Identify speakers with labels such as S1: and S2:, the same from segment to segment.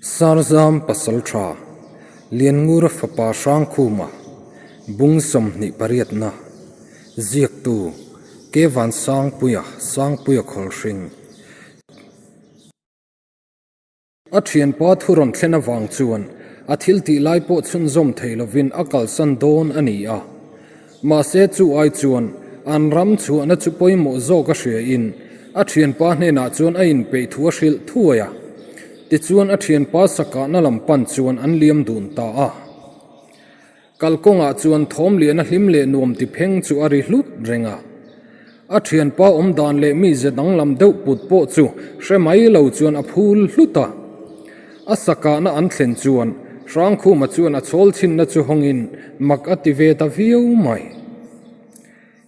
S1: Sarzam Pasaltha, Lianngura fapa Hrangkhuma, Bung 28na, Ziaktu, Kevan Sangpuia, Sangpuia Khawlhring. A thianpa thu rawn thlen avang chuan a thil tih lai pawh chhunzawm thei lovin a kalsan dawn a ni a. Mahse chu ai chuan an ram chhuahna chu pawimawh zawk a hriain a thianpa hnenah chuan a inpeih thu a hrilh thuai a. Tichuan a thianpa sakahna lam pan chuan an liam dun ta a. Kalkawngah chuan thawm lian a hlim leh nuam ti pheng chu a ri hlut reng a. A thianpa awm dan leh mize danglam deuh put pawh chu hre mai lo chuan a phul hlut a. A sakahna an thlen chuan Hrangkhuma chuan a chawl chhinna chu hawngin mak a ti ve ta viau mai.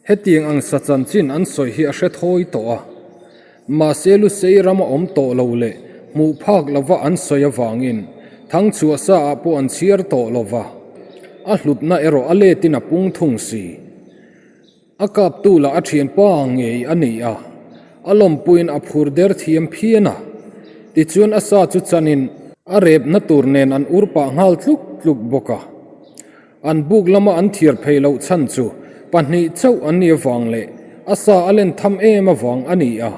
S1: Hetiang ang sa chanchin an sawi hi a hre thawi tawh a. Mahse Lusei rama awm tawh lo leh hmuh phak lova an sawi avangin Thangchhuah sa ah pawh an chhiar tawh lova, a hlutna erawh a letin a pung thung si. A kaptu lah a thianpa ngei a ni a, a lawmpuiin a phur der thiam phian a. Tichuan a sa chu chanin a repna tur nen an ur pah nghal tluk tluk bawk a. An buk lama an thiar phei loh chhan chu pahnih chauh an nih avang leh a sa a len tham em avang a ni a.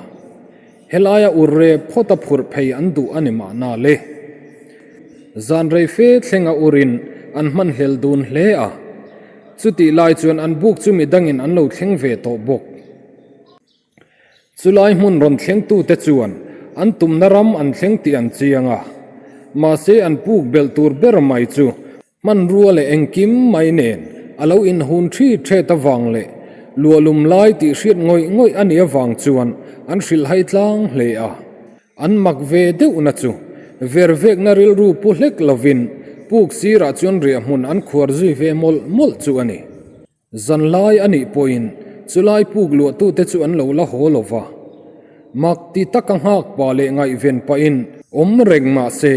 S1: Helaia ur rep phawt a phurh phei an duh a ni mahna le. Zan rei fe thleng a urin an hmanhlel dun hle a. Chutih lai chuan an buk chu midangin an lo thleng ve tawh bawk. Chulai hmun rawn thlengtute chuan an tumna ram an thleng tih an chiang a, mahse an puk belh tur ber mai chu hmanrua leh engkim mai nen a lo inhun thi thet avang leh luahlum lai tih hriat ngawih ngawih a nih avang chuan an hrilhhai tlang hle a. An mak ve deuhna chu vervekna rilru pu hlek lovin puk sirah chuan riahhmun an khuar zui ve mawlh mawlh chu a ni. Zanlai a nih pawhin chulai puk luahtute chu an lo la haw lo va. Mak ti taka nghak pah leh ngaihven pahin awm reng mah se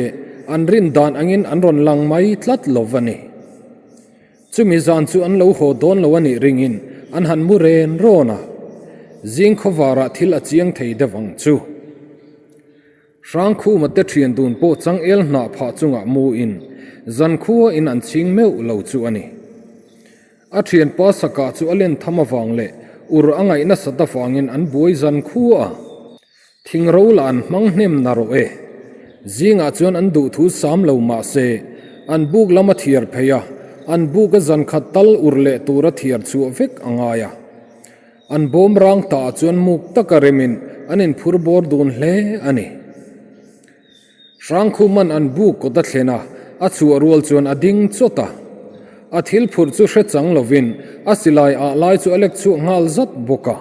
S1: an rin dan angin an rawn lang mai tlat lo va ni. Chumi zan chu an lo haw dawn lo a nih ringin an han mu ren rawn a, zing khawvarah thil a chiang thei deuh ang chu. Hrangkhuma te thian dun pawh changel hnah phah chungah mu in zankhua in an chhing meuh lo chu a ni. A thianpa sakah chu a len tham avang leh ur a ngaih nasat avangin an buai zankhua a. Thing ro lah an hmang hnem na rawh e. Zingah chuan an duhthu sam lo mah se an buk lam a thiar phei a, an buk a zankhat tal ur leh tur a thiar chhuah vek a ngai a. An bawm rang ta ah chuan muk taka remin an inphur bawr dun hle a ni. Hrangkhuman an buk kawt a thlen a, a chhuah rual chuan a ding chawt a. A thil phurh chu hre chang lovin a silai ah lai chu a lek chhuak nghal zat bawk a.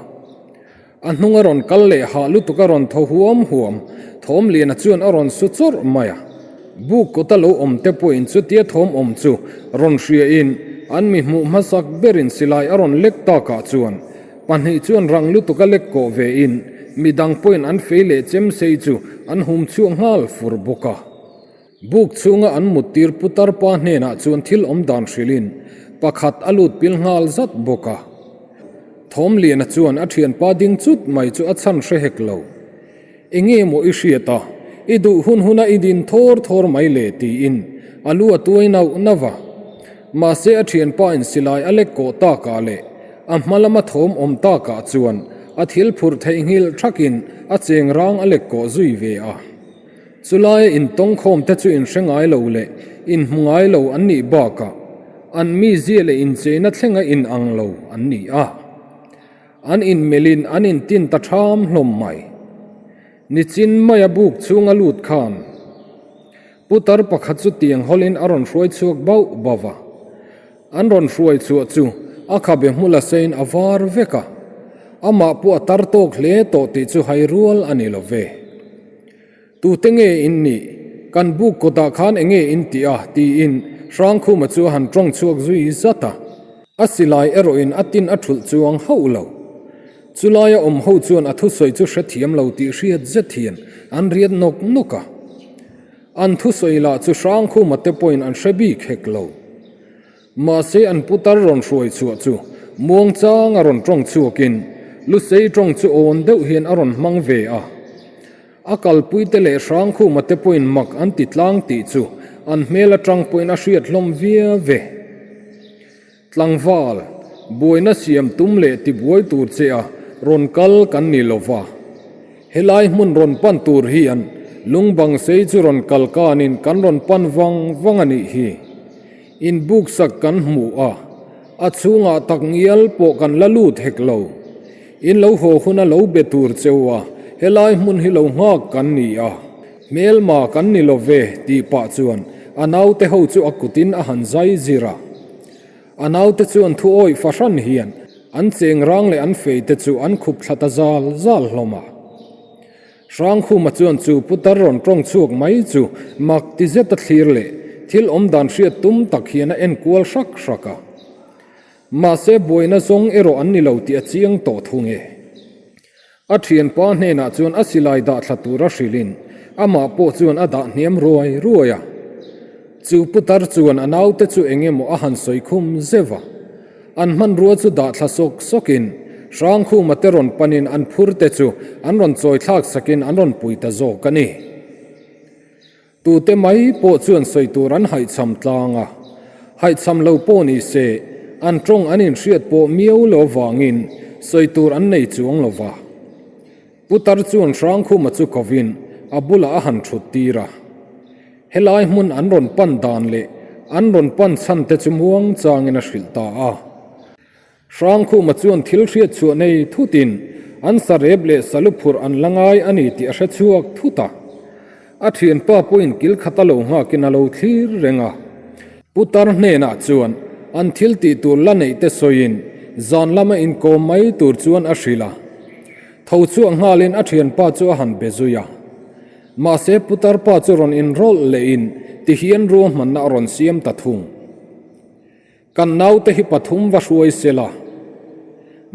S1: A hnung a rawn kal leh hah lutuk a rawn thaw huam huam, Thawmliana chuan a rawn su chawrh mai a. Buk kawta lo awm te pawhin chutia thawm awm chu rawn hriain an mi hmuh hmasak berin silai a rawn lek takah chuan pahnih chuan rang lutuk a lek kawh vein midang pawhin an fei leh chem sei chu an hum chhuak nghal fur bawk a. Buk chhunga an muttir putar pa hnenah chuan thil awm dan hrilhin pakhat a lut pil nghal zat bawk a. Thawmliana chuan a thianpa ding chut mai chu a chhan hre hek lo. Enge maw i hriat a, i duh hun huna i din thawr thawr mai le tiin a lu a tuai nauh nauh a. Mahse a thianpa in silai a lek kawh takah leh a hma lama thawm awm takah chuan a thil phurh theihnghilh thakin a cheng rang a lek kawh zui ve a. Chulaia intawngkhawm te chu inhre ngai lo leh inhmu ngai lo an nih bakah an mizia leh incheina thlenga inang lo an ni a. An inmelhin an intin ta ṭham hlawm mai. Nichin maia buk chhunga lut khan putar pakhat chu tiang hawlin a rawn hruai chhuak bauh bauh a. An rawn hruai chhuah chu a khabe hmula sein a var vek a, amah pawh a tar tawk hle tawh tih chu hai rual a ni lo ve. Tute nge in nih? Kan buk kawtah khan enge in tih a? tiin Hrangkhuma chu a han tawng chhuak zui zat a. A silai erawhin a tin a thulh chuang hauh lo. Chulaia awm ho chuan a thusawi chu hrethiam lo tih hriat zet hian an riat nawk nawk a. An thusawi lah chu Hrangkhuma te pawhin an hre bik hek lo. Mahse an putar rawn hruai chhuah chu muangchang a rawn tawng chhuakin Lusei tawng chu awn deuh hian a rawn hmang ve a. A kalpuite leh Hrangkhuma te pawhin mak an ti tlang tih chu an hmel atang pawhin a hriat hlawm viau ve. Tlangval, buaina siam tum leh tibuai tur che a rawn kal kan ni lo va. Helai hmun rawn pan tur hian lungbang sei chu rawn kal kanin kan rawn pan vang vang a nih hi. Inbuksak kan hmu a, a chhungah tak ngial pawh kan la lut hek lo. In lo haw huna lo be tur cheu a, helai hmun hi lo nghak kan ni a. Hmelma kan ni lo ve tih pah chuan a naute ho chu a kutin a han zai zir a. A naute chuan thu awih fahran hian an cheng rang leh an fei te chu an khup thla ta zal zal hlawm a. Hrangkhuma chuan chu putar rawn tawng chhuak mai chu mak ti zet a thlir leh thil awm dan hriat tum tak hian a en kual hrak hrak a. Mahse buaina zawng erawh an ni lo tih a chiang tawh thung e. A thianpa hnenah chuan a silai dah thla tura hrilhin amah pawh chuan a dah hniam ruai ruai a. Chu putar chuan a naute chu eng emaw a han sawi khum zeuh a. An hmanrua chu dah thla sawk sawkin Hrangkhuma te rawn panin an phur te chu an rawn chawi thlak sakin an rawn pui ta zawk a ni. Tute mai pawh chuan sawi tur an haihchham tlang a, haihchham lo pawh ni se an tawng an inhriat pawh miau lo vangin sawi tur an nei chuang lo va. Putar chuan Hrangkhuma chu kovin a bulah a han thut tir a. Helai hmun an rawn pan dan leh an rawn pan chhan te chu muang changin a hrilh ta a. Hrangkhuma chuan thil hriat chhuah nei thutin an sarep leh salu phurh an la ngai a ni tih a hre chhuak thut a. A thianpa pawhin kil khat a lo nghakin a lo thlir reng a. Putar hnenah chuan an thil tih tur la neih te sawiin zan lama inkawm mai tur chuan a hrilh a. Tho chhuak nghalin a thianpa chu a han be zui a. Mahse putar pa chu rawn inrawlh lehin tihian ruahmanna a rawn siam ta thung. Kan naute hi pathum va hruai se la,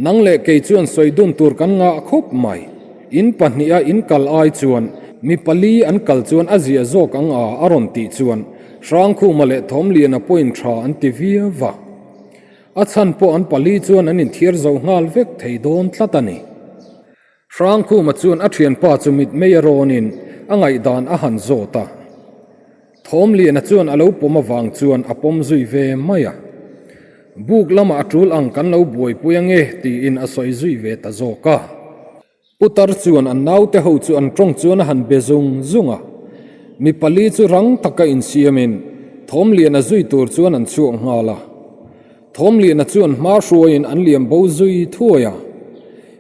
S1: nang leh kei chuan sawi dun tur kan ngah khawp mai. In pahniha in kal ai chuan mi pali an kal chuan a zia zawk ang a a rawn tih chuan Hrangkhuma leh Thawmliana pawhin tha an ti viau va. A chhan pawh an pali chuan an inthiar zo nghal vek thei dawn tlat a ni. Hrangkhuma chuan a thianpa chu mitmei a rawnin a ngaihdan a han zawt a. Thawmliana chuan a lo pawm avang chuan a pawm zui ve mai a. Buk lamah a tul ang kan lo buaipui ange tiin a sawi zui ve ta zawk a. Putar chuan an naute ho chu an tawng chuan a han be zung zung a. Mi pali chu rang taka insiamin Thawmliana zui tur chuan an chhuak nghal a. Thawmliana chuan hma hruaiin an liam bo zui thuai a,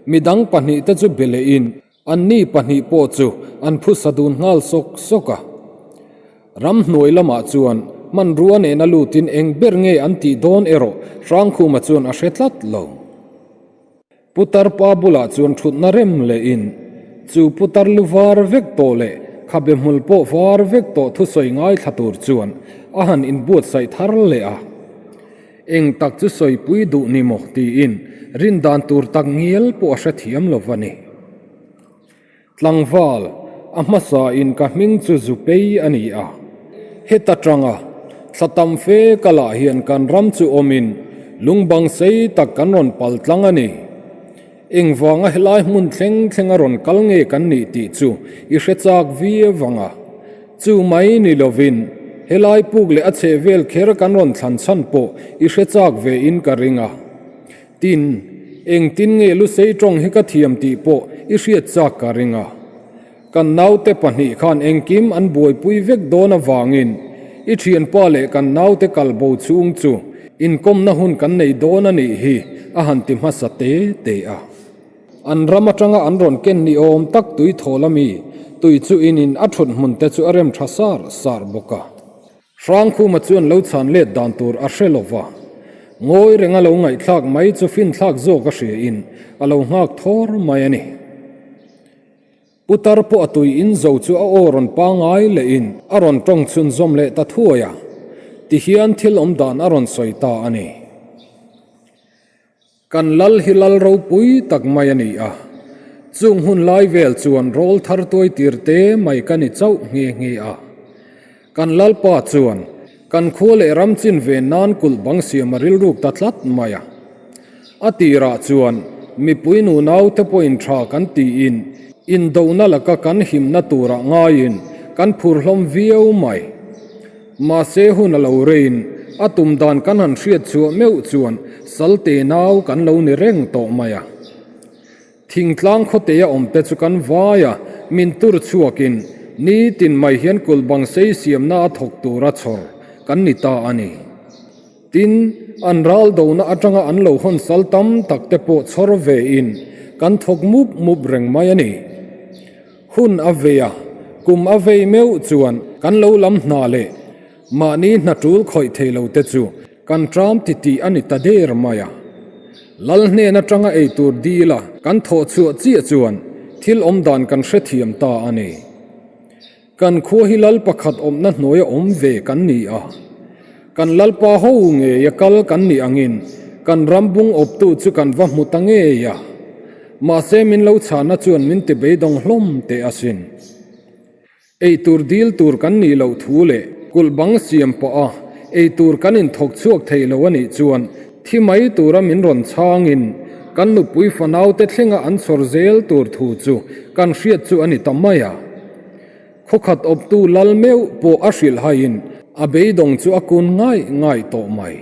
S1: midang pahnihte chu be lehin anni pahnih pawh chu an phusa dun nghal sawk sawk a. Ramhnuai lamah chuan hmanrua nena lutin eng ber nge an tih dawn erawh Hrangkhuma chuan a hre tlat lo. Putar pa bulah chuan thutna rem lehin chu putar lu var vek tawh leh khabe hmul pawh var vek tawh thusawi ngaithla tur chuan a han inbuatsaih thar leh a. Eng tak chu sawipui duh ni maw tiin rindan tur tak ngial pawh a hrethiam lo va ni. Tlangval, a hmasa in ka hming chu Zupei a ni a. Heta tanga thla tam fe ka lah hian kan ram chu awmin lungbang sei tak kan rawn pal tlang a ni. Engvanga helai hmun thleng thleng a rawn kal nge kan nih tih chu i hre chak viau vang a. Chu mai ni lovin helai puk leh a chhehvel kher kan rawn thlan chhan pawh i hre chak ve in ka ring a. Tin, engtin nge Lusei tawng hi ka thiam tih pawh i hriat chak ka ring a. Kan naute pahnih khan engkim an buaipui vek dawn avangin i thianpa leh kan naute kal bo chhung chu inkawmna hun kan nei dawn a nih hi a han ti hmasa te te a. An ram atanga an rawn ken ni awm tak tui thawl ami tui chu inin a thut hmun te chu a rem tha sar sar bawk a. Hrangkhuma chuan lo chhan let dan tur a hre lo va, ngawi renga lo ngaihthlak mai chu finthlak zawk a hriain a lo nghak thawr mai a ni. Putar pawh a tui in zo chu a aw rawn pangai lehin a rawn tawng chhunzawm leh ta thuai a, tihian thil awm dan a rawn sawi ta a ni. Kan lal hi lal ropui tak mai a ni a, chung hun lai vel chuan rawl thar tuai tir te mai ka ni chauh nghe nghe a. Kan lalpa chuan kan khua leh ram chin ve nan kulh bang siam a rilruk ta tlat mai a. A tirah chuan mipui nunau te pawhin tha kan tiin. Indona laka kan himna turah ngaiin kan phur hlawm viau mai. Mahse hun a lo reiin a tum dan kan han hriat chhuah meuh chuan salte nau kan lo ni reng tawh mai a. Thingtlang khawteia awmte chu kan vai a, min tur chhuakin nitin mai hian kulh bang sei siamna a thawk tura chhawr kan ni ta a ni. Tin, an ral dona atanga an lo hawn sal tam tak te pawh chhawr vein kan thawk mup mup reng mai a ni. Hun a vei a, kum a vei meuh chuan kan lo lam hna leh mahni hna tul khawih thei lo te chu kan ṭam titih a ni ta der mai a. Lal hnen atanga eitur dil a kan thawh chhuah chiah chuan thil awmdan kan hrethiam ta a ni. Kan khua hi lal pakhat awmna hnuaia awm ve kan ni a. Kan lalpa ho ngeia kal kan nih angin kan ram bung awptu chu kan va hmu ta ngei a. Mahse min lo chhana chuan min ti beidawng hlawm teh asin. Eitur dil tur kan nih loh thu leh kulh bang siam pawh a eitur kan inthawk chhuak thei lo a nih chuan thi mai tura min rawn chhangin kan nupui fanaute thlenga an chhawr zel tur thu chu kan hriat chu a ni ta mai a. Khawkhat awptu lal meuh pawh a hrilh haiin a beidawng chu a kun ngaih ngaih tawh mai.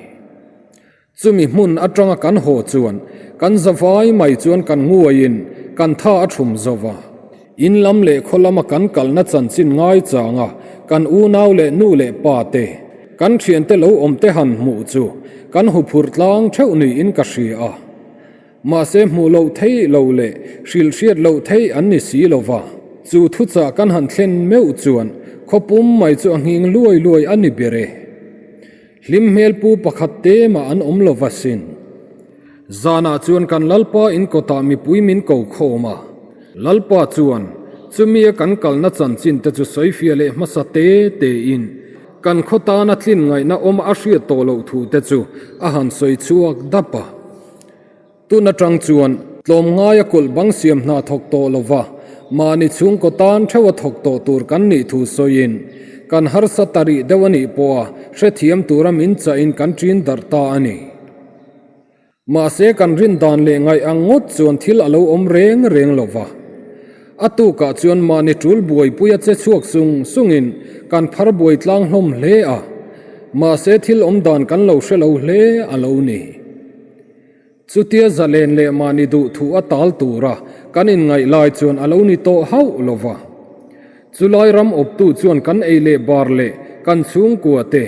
S1: Chumi hmun atanga kan haw chuan kan zavai mai chuan kan nguaiin kan tha a thum zo va. In lam leh khaw lama kan kalna chanchin ngaichanga kan unau leh nu leh pa te, kan thiante lo awm te han hmuh chu kan huphurh tlang theuh niin ka hria a. Mahse hmuh loh theih lo leh hrilh hriat loh theih an ni si lo va, chu thuchah kan han thlen meuh chuan khaw pum mai chu a nghing luai luai a ni ber e. Hlim hmel pu pakhat te mah an awm lo va sin. Zanah chuan kan Lalpa in kawtah mipui min ko khawm a, Lalpa chuan chumia kan kalna chanchin te chu sawifiah leh hmasa te tein kan khaw tana tlin ngaihna awm a hriat tawh loh thu te chu a han sawi chhuak dap a. Tun atang chuan tlawmngaia kulh bang siam hna thawk tawh lova mahni chhungkaw tan theuha thawk tawh tur kan nih thu sawiin kan harsa ta rih deuh a nih pawha hrethiam tura min chahin kan ṭin darh ta a ni. Mahse kan rin dan leh ngaih ang ngawt chuan thil a lo awm reng reng lova. A tukah chuan mahni ṭul buaipuia che chhuak sung sungin kan phar buai tlang hlawm hle a, mahse thil awm dan kan lo hre lo hle a lo ni. Chutia zalen leh mahni duh thu a tal tura kan inngaih lai chuan a lo ni tawh hauh lo va. Chulai ram awptu chuan kan ei leh bar leh kan chhungkua te,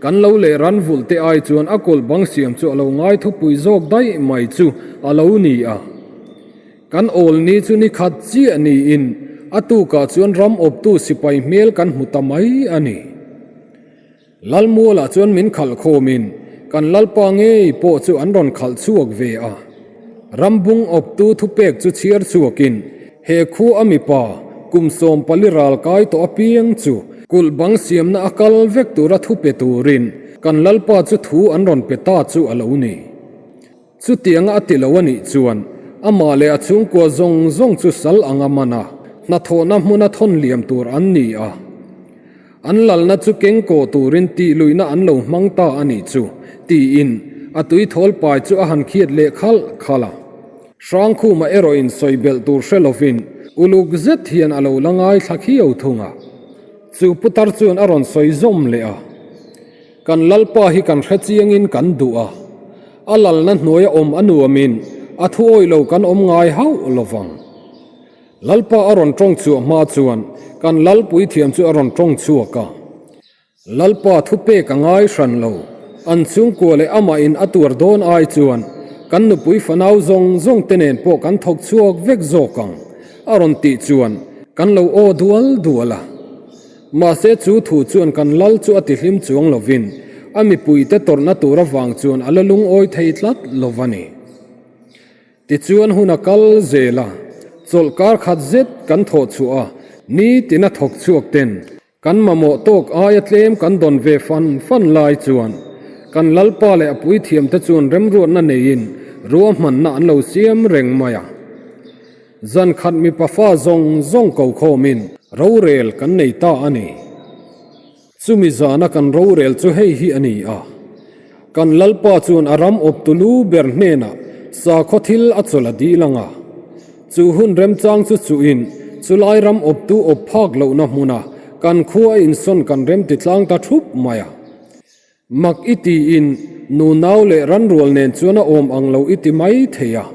S1: kan lo leh ran vulh te ai chuan a kawlh bang siam chu a lo ngai thupui zawk daih mai chu a lo ni a. Kan awl ni chu ni khat chiah niin a tukah chuan ram awptu sipai hmel kan hmu ta mai a ni. Lalmualah chuan min khalh khawmin kan Lalpa ngei pawh chu an rawn khalh chhuak ve a. Rambung awptu thupek chu chhiar chhuakin he khu a mipa kum 14 ral kai tawh apiang chu kulh bang siamna a kal vek tura thu pe turin kan Lalpa chu thu an rawn pe ta chu a lo ni. Chutianga a ti lo a nih chuan amah leh a chhungkua zawng zawng chu sal anga man a, hnathawhna hmuna thawn liam tur an ni a. An lalna chu keng kawh turin tih luihna an lo hmang ta a nih chu, tiin a tuithawl pai chu a han khiat leh khalh khalh a. Hrangkhuma erawhin sawi belh tur hre lovin uluk zet hian a lo la ngaithla khiau thung a. Chu putar chuan a rawn sawi zawm leh a. Kan Lalpa hi kan hre chiangin kan duh a, a lalna hnuaia awm a nuamin a thu awih lo kan awm ngai hauh lovang. Lalpa a rawn tawng chhuah hma chuan kan Lalpui thiam chu a rawn tawng chhuak a. Lalpa thupek a ngai hran lo. An chhungkua leh amahin a tuar dawn ai chuan kan nupui fanau zawng zawng te nen pawh kan thawk chhuak vek zawk ang, a rawn tih chuan kan lo aw dual dual a. Mahse chu thu chuan kan Lal chu a tihlim chuang lovin a mipuite tawrhna tur avang chuan a la lungawi thei tlat lo va ni. Tichuan hun a kal zel a, chawlh kar khat zet kan thawh chhuah a, nitin a thawk chhuak ten kan mamawh tawk aia tlem kan dawn ve fan fan lai chuan kan Lalpa leh a puithiamte chuan remruatna neiin ruahmanna an lo siam reng mai a. Zan khat mipa fa zawng zawng ko khawmin rorel kan nei ta a ni. Chumi zana kan rorel chu hei hi a ni a, kan Lalpa chuan a ram awptu lu ber hnenah sakhaw thil a chawlh a dil ang a. Chu hun remchang chu chuhin chulai ram awptu awp phak lohna hmuna kan khua a insawn kan rem ti tlang ta thup mai a. Mak i tiin nunau leh ranrual nen chuan a awm ang lo i ti mai thei a.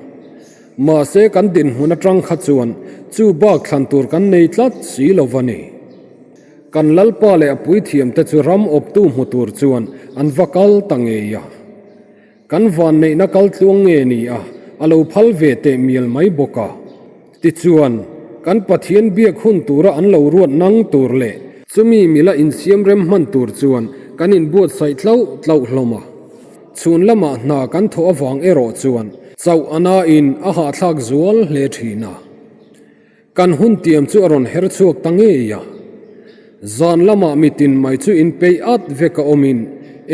S1: Mahse kan dinhmun atang kha chuan chu bak thlan tur kan nei tlat si lo va ni. Kan Lalpa leh a puithiamte chu ram awptu hmu tur chuan an va kal ta ngei a. Kan vanneihna kal tluang nge ni a, a lo phal ve teh mial mai bawk a. Tichuan, kan Pathian biak hun tura an lo ruat nang tur leh chumi mila insiam rem hman tur chuan kan inbuatsaih tlauh tlauh hlawm a. Chhun lamah hna kan thawh avang erawh chuan chauh a nain a hahthlak zual hle thin a. Kan hun tiam chu a rawn her chhuak ta ngei a. Zan lamah mitin mai chu inpeih at vek a awmin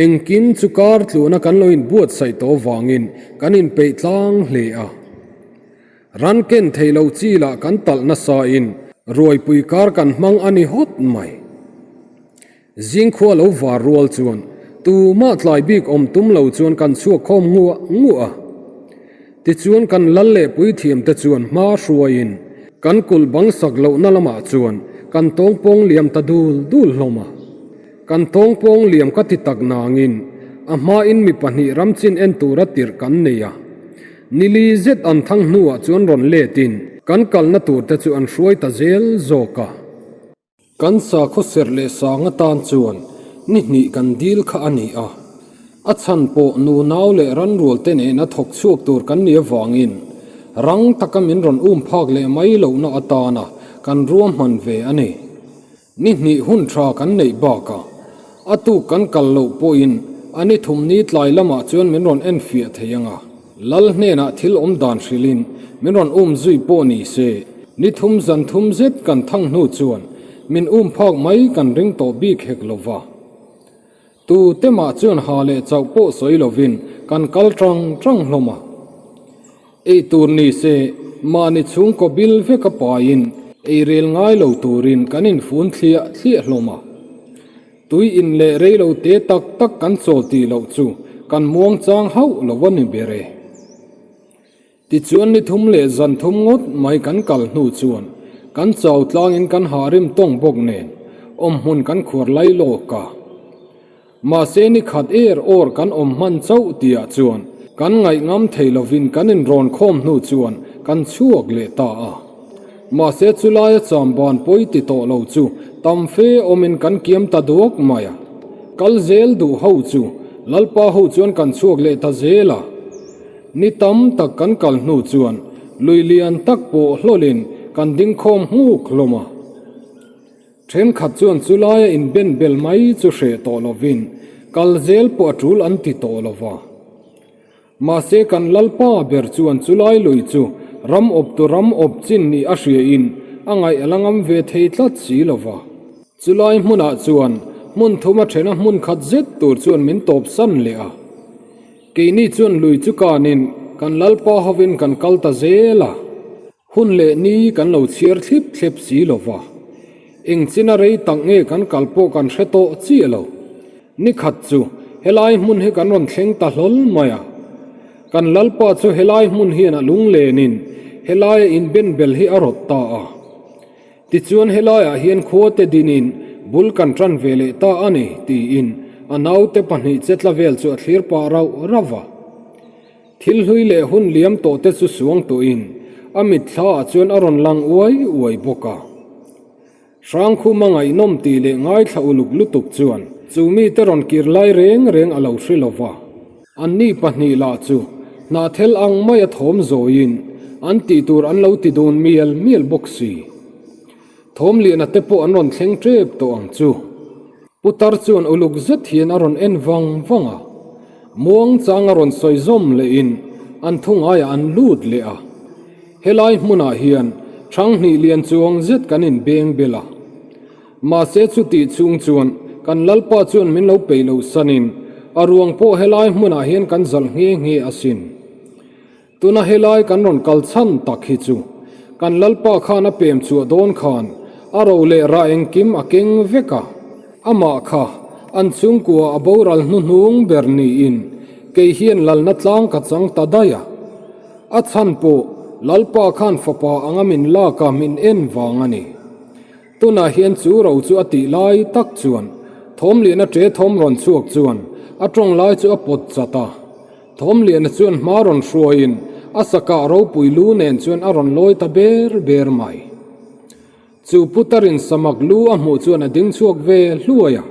S1: engkim chu kar tluhna kan lo inbuatsaih tawh vangin kan inpeih tlang hle a. Ran ken thei lo chi lah kan talh nasain ruaipui kar kan hmang a ni hawt mai. Zingkhua lo var rual chuan tumah tlai bik awm tum lo chuan kan chhuak khawm nguah nguah a. Tichuan kan lal leh puithiam te chuan hma hruaiin kan kulh bang sak lohna lamah chuan kan tawngpawng liam ta dul dul hlawm a. Kan tawngpawng liam ka ti tak nangin a hmain mi pahnih ramchin en tura tirh kan nei a. Nili zet an thang hnuah chuan rawn letin kan kalna tur te chu an hruai ta zel zawk a. Kan sakhaw serh leh sang atan chuan ni hnih kan dil kha a ni a, a chhan pawh nunau leh ranrual te nena thawk chhuak tur kan nih avangin rang taka min rawn um phak leh mai lohna atana kan ruahman ve a ni. Ni hnih hun tha kan neih bakah a tuk kan kal loh pawhin a ni thum ni tlai lamah chuan min rawn enfiah thei ang a. Lal hnenah thil awm dan hrilhin min rawn um zui pawh ni se, ni thum zan thum zet kan thang hnu chuan min um phak mai kan ring tawh bik hek lo va. Tu te mah chuan ha leh chauh pawh sawi lovin kan kal tang tang hlawm a. Ei tur ni se, mahni chhungkaw bil vek a paiin ei rel ngai lo turin kan infun thliah thliah hlawm a. Tui in leh rei lo te tak tak kan chawl tih loh chu kan muang chang hauh lo a ni ber e. Tichuan ni thum leh zan thum ngawt mai kan kal hnu chuan kan chau tlangin kan hah rim tawng bawk nen awmhmun kan khuar lai lawk a. Mahse ni khat er awr kan awm hman chauh tihah chuan kan ngaih ngam thei lovin kan inrawn khawm hnu chuan kan chhuak leh ta a. Mahse chulaia chamban pawi ti tawh lo chu tam fe awmin kan kiam ta duak mai a. Kal zel duh ho chu Lalpa ho chuan kan chhuak leh ta zel a. Ni tam tak kan kal hnu chuan lui lian tak pawh hlawlin kan ding khawm nghuk hlawm a. Thenkhat chuan chulaia inben bel mai chu hreh tawh lovin kal zel pawh a tul an ti tawh lo va. Mahse kan Lalpa ber chuan chulai lui chu ram awptu ram awp chin nih a hriain a ngaih a la ngam ve thei tlat si lo va. Chulai hmunah chuan hmun thum a thena hmun khat zet tur chuan min tawpsan leh a. Keini chuan lui chu kanin kan Lalpa hovin kan kal ta zel a. Hun leh ni kan lo chhiar thlip thlep si lo va, eng china rei tak nge kan kal pawh kan hre tawh chiah lo. Ni khat chu helai hmun hi kan rawn thleng ta hlawl mai a. Kan Lalpa chu helai hmun hian a lunglenin helaia inbenbel hi a rawt ta a. Tichuan helaiah hian khuate dinin bul kan tan ve leh ta a ni, tiin a naute pahnih che tla vel chu a thlir pah rauh rauh va. Thil hlui leh hun liam tawh te chu suang tawhin a mitthla ah chuan a rawn lang uai uai bawk a. Hrangkhuma ngaihnawm tih leh ngaithla uluk lutuk chuan chu mite rawn kir lai reng reng a lo hre lo va. Anni pahnih lah chu hnahthel ang maia thawm zawiin an tih tur an lo ti dun mial mial bawk si. Thawmliana te pawh an rawn thleng tep tawh ang chu. Putar chuan uluk zet hian a rawn en vang vang a, muang chang a rawn sawi zawm lehin an thu ngaiah an lut leh a. Helai hmunah hian Thanghnih lian chuang zet kan inbeng bel a. Mahse chutih chhung chuan kan Lalpa chuan min lo peih loh sanin a ruang pawh helai hmunah hian kan zalh nghe nghe asin. Tuna helai kan rawn kal chhan tak hi chu kan Lalpa khan a pem chhuah dawn khan a ro leh rah engkim a keng vek a, amah kha an chhungkua a boral hnuhnung ber niin kei hian lalna tlang ka chang ta daih a. A chhan pawh. Lalpa khan fapa anga min lak a min en vang a ni. Tunah hian chu ro chu a tih lai tak chuan Thawmliana ṭe thawm rawn chhuak chuan a ṭawng lai chu a pawt chat a. Thawmliana chuan hma rawn hruaiin a sakah ropui lu nen chuan a rawn lawi ta ber ber mai. Chu putarin samak lu a hmuh chuan a ding chhuak ve hluai a,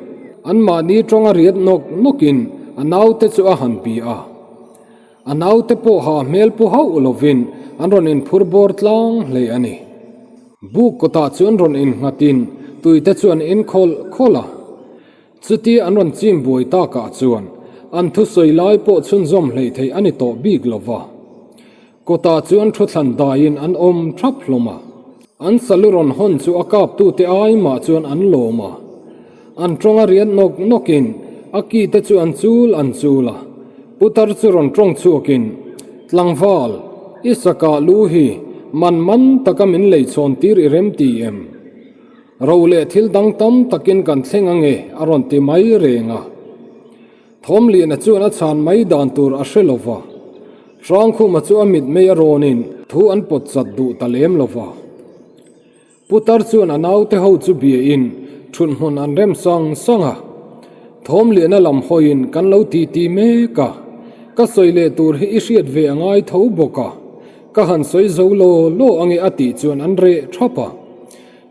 S1: anmahni ṭawnga riat nawk nawkin a naute chu a han pi a. A naute pawh ha hmel pu hauh lovin an rawn inphur bawr tlang hle a ni. Buk kawtah chuan rawn innghatin tuite chu an inkhawlh khawlh a. Chutia an rawn chim buai takah chuan an thusawi lai pawh chhunzawm hleih theih a ni tawh bik lo va. Kawtah chuan thu thlan daiin an awm thap hlawm a. An salu rawn hawn chu a kaptute ai mah chuan an lawm a. An tawng a riat nawk nawkin a ki te chu an chul an chul a. Putar chu rawn tawng chhuakin, Tlangval, i sakah lu hi man man taka min lei chhawn tir i rem ti em? Ro leh thil dang tam takin kan thleng ange a rawn ti mai reng a. Thawmliana chuan a chhan mai dan tur a hre lo va, Hrangkhuma chu a mitmei a rawnin thu an pawt chat duh ta lem lo va. Putar chuan a naute ho chu biain thut hmun an rem sang sang a, Thawmliana lam hawiin kan lo ti ti mek a, ka sawi leh tur hi i hriat ve a ngai tho bawk a, ka han sawi zo law law ange a tih chuan an reh thap a.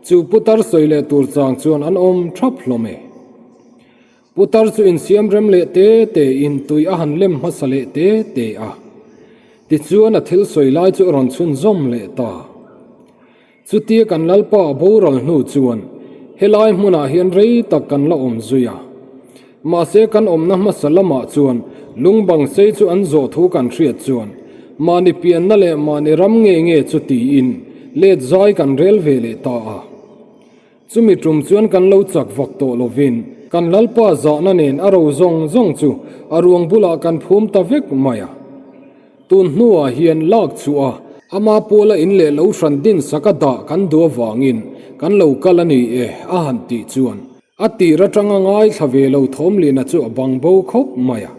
S1: Chu putar sawi leh tur chang chuan an awm thap hlawm e. Putar chu insiam rem leh te te in tui a han lem hmasa leh te te a. Tichuan a thil sawi lai chu a rawn chhunzawm leh ta. Chutia kan Lalpa a boral hnu chuan helai hmunah hian rei tak kan la awm zui a. Mahse kan awmna hmasa lamah chuan lungbang sei chu an zawh thu kan hriat chuan mahni pianna leh mahni ram nge nge chu tiin let zai kan rel ve leh ta a. Chumi tum chuan kan lo chak vak tawh lovin kan Lalpa zahna nen a ro zawng zawng chu a ruang bulah kan phum ta vek mai a. Tun hnuah hian lak chhuah a, ama pawla in leh lo hran din sak a dah kan duh avangin kan lo kal a ni e a han tih chuan a tir atanga ngaithla ve lo Thawmlina chu a bang bo khawp mai a.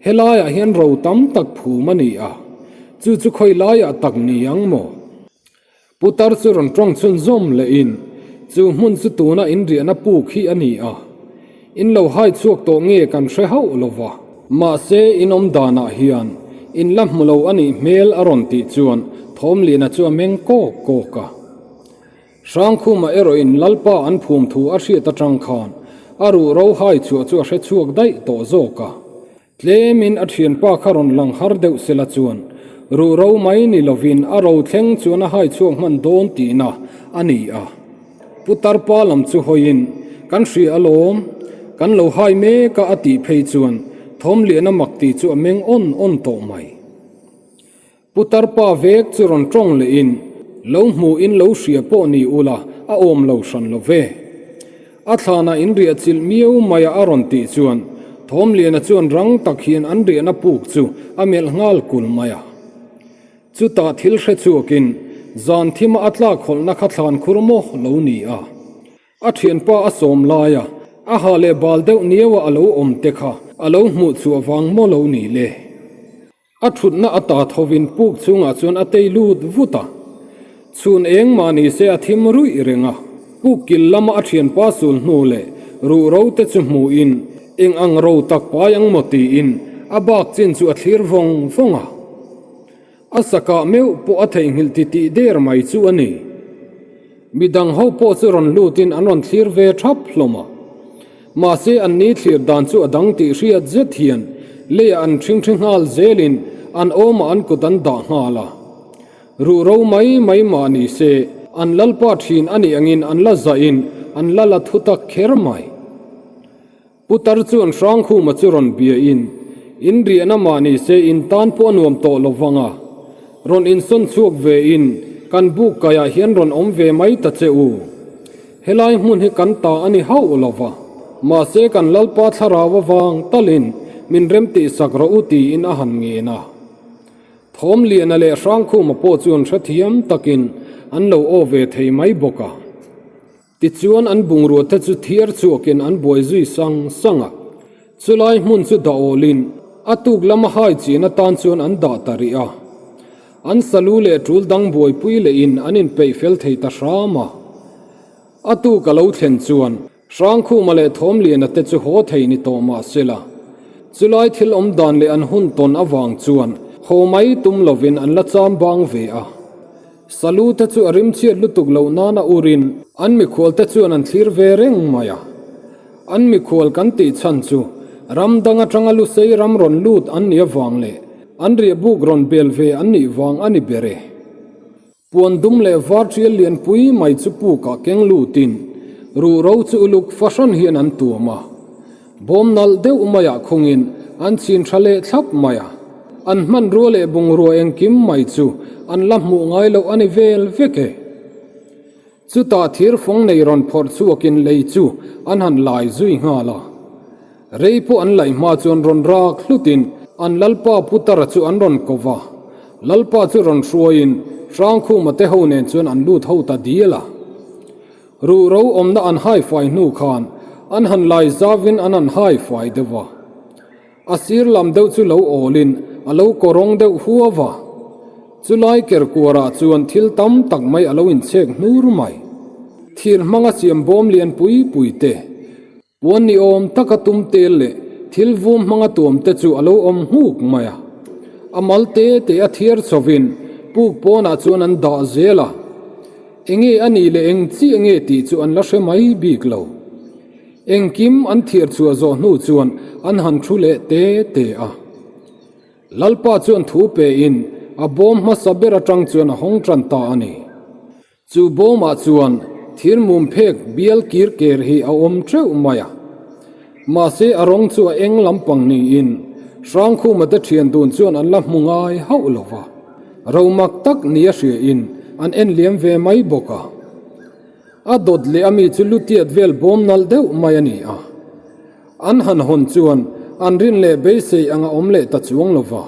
S1: Helaiah hian ro tam tak phum a ni a, chu chu khawi laiah tak ni ang maw? Putar chu rawn tawng chhunzawm lehin, Chu hmun chu tuna in riahna puk hi a ni a, in lo hai chhuak tawh nge kan hre hauh lo va. Mahse, in awm danah hian in la hmu lo a nih hmel a rawn tih chuan Thawmliana chu a meng kawk kawk a. Hrangkhuma erawhin Lalpa an phum thu a hriat atang khan a ruh ro hai chhuah chu a hre chhuak daih tawh zawk a. Tlemin a thianpa kha rawn lang har deuh sela chuan ruh ro mai ni lovin a ro thleng chuan a hai chhuak hman dawn tihna a ni a. Putar pa lam chu hawiin, Kan hria alawm, kan lo hai mek a a tih phei chuan Thawmliana mak tih chu a meng awn awn tawh mai. Putar pa vek chu rawn tawng lehin, Lo hmu in lo hria pawh ni ula, a awm lo hran lo ve. A thlanah in riah chilh miau mai a a rawn tih chuan Thawmliana chuan rang tak hian an riahna puk chu a melh nghal kul mai a. Chutah thil hre chhuakin zan thima a tlak hawlhna kha thlan khur maw lo ni a. A thianpa a sawm lai a, a ha leh bal deuh niaua a lo awm te kha a lo hmuh chhuah vang maw lo ni le. A thutna a ta thovin puk chhungah chuan a tei lut vut a. Chhun eng mah ni se a thim ruih reng a. Puk kil lama a thianpa sul hnu leh ruh ro te chu hmuhin eng ang ro tak pai ang maw tiin a bak chin chu a thlir vawng vawng a. A sakah meuh pawh a theihnghilh titih der mai chu a ni. Midang ho pawh chu rawn lutin an rawn thlir ve thap hlawm a. Mahse an ni thlir dan chu a dang tih hriat zet hian leiah an ṭhingṭhi nghal zelin an awmah an kut an dah nghal a. Ruh ro mai mai mah ni se an lalpa ṭhin a nih angin an la zahin an la la thu tak kher mai. Putar chuan Hrangkhuma chu rawn biain, In riahna mah ni se in tan pawh a nuam tawh lo vang a, rawn insawn chhuak vein kan buk kaiah hian rawn awm ve mai ta che u. Helai hmun hi kan ta a ni hauh lo va, mahse kan Lalpa thlarau avang talin min remtihsak rawh u tiin a han ngen a. Thawmliana leh Hrangkhuma pawh chuan hrethiam takin an lo aw ve thei mai bawk a. Tichuan an bungrua te chu thiar chhuakin an buai zui sang sang a, chulai hmun chu dah awlin a tuk lama hai chin atan chuan an dah ta rih a. An salu leh tul dang buaipui lehin an inpeih fel thei ta hram a. A tuk a lo thlen chuan Hrangkhuma leh Thawmliana te chu haw thei ni tawh mah sela, chulai thil awm dan leh an hun tawn avang chuan haw mai tum lovin an la cham bang ve a. Salu te chu a rimchhiat lutuk loh nana urin an mikhual te chuan an thlir ve reng mai a. An mikhual kan tih chhan chu ram dang atanga lusei ram rawn lut an nih avang leh an riahbuk rawn bel ve an nih vang a ni ber e. Puan dum leh var tial lian pui mai chu pukah keng lutin ruhro chu uluk fahran hian an tuam a. Bawm nalh deuh maiah khungin an chin tha leh thlap mai a. An hmanrua leh bungrua engkim mai chu an la hmuh ngai loh a ni vel vek e. Chutah thir fawng nei rawn phawrh chhuakin lei chu an han lai zui nghal a. Rei pawh an laih hma chuan rawn rak hlutin an Lalpa Putara chu an rawn ko va. Lalpa chu rawn hruaiin Hrangkhuma te ho nen chuan an lut ho ta dial a. Ruhro awmna an haifai hnu khan an han lai zauvin an han haifai deuh va. A sir lam deuh chu lo awlin a lo kawrawng deuh huau a. Chulai kerkuarah chuan thil tam tak mai a lo inchhek hnur mai. Thir hmanga siam bawm lian pui pui te, puan ni awm taka tum tel leh thil vum hmanga tuam te chu a lo awm nghuk mai a. A mal te te a thiar chhovin puk pawnah chuan an dah zel a. Enge a nih leh eng chiah nge tih chu an la hre mai bik lo. Engkim an thiar chhuah zawh hnu chuan an han thu leh te te a. Lalpa chuan thu pein a bawm hmasa ber atang chuan a hawng tan ta a ni. Chu bawmah chuan thir mum phek bial kir ker hi a awm teuh mai a. Mahse a rawng chu a eng lampang niin Hrangkhuma te thian dun chuan an la hmu ngai hauh lo va. Romak tak nia hriain an en liam ve mai bawk a. A dawt leh a mi chu lutiat vel bawm nalh deuh mai a ni a. An han hawn chuan an rin leh beisei ang a awm leh ta chuang lo va.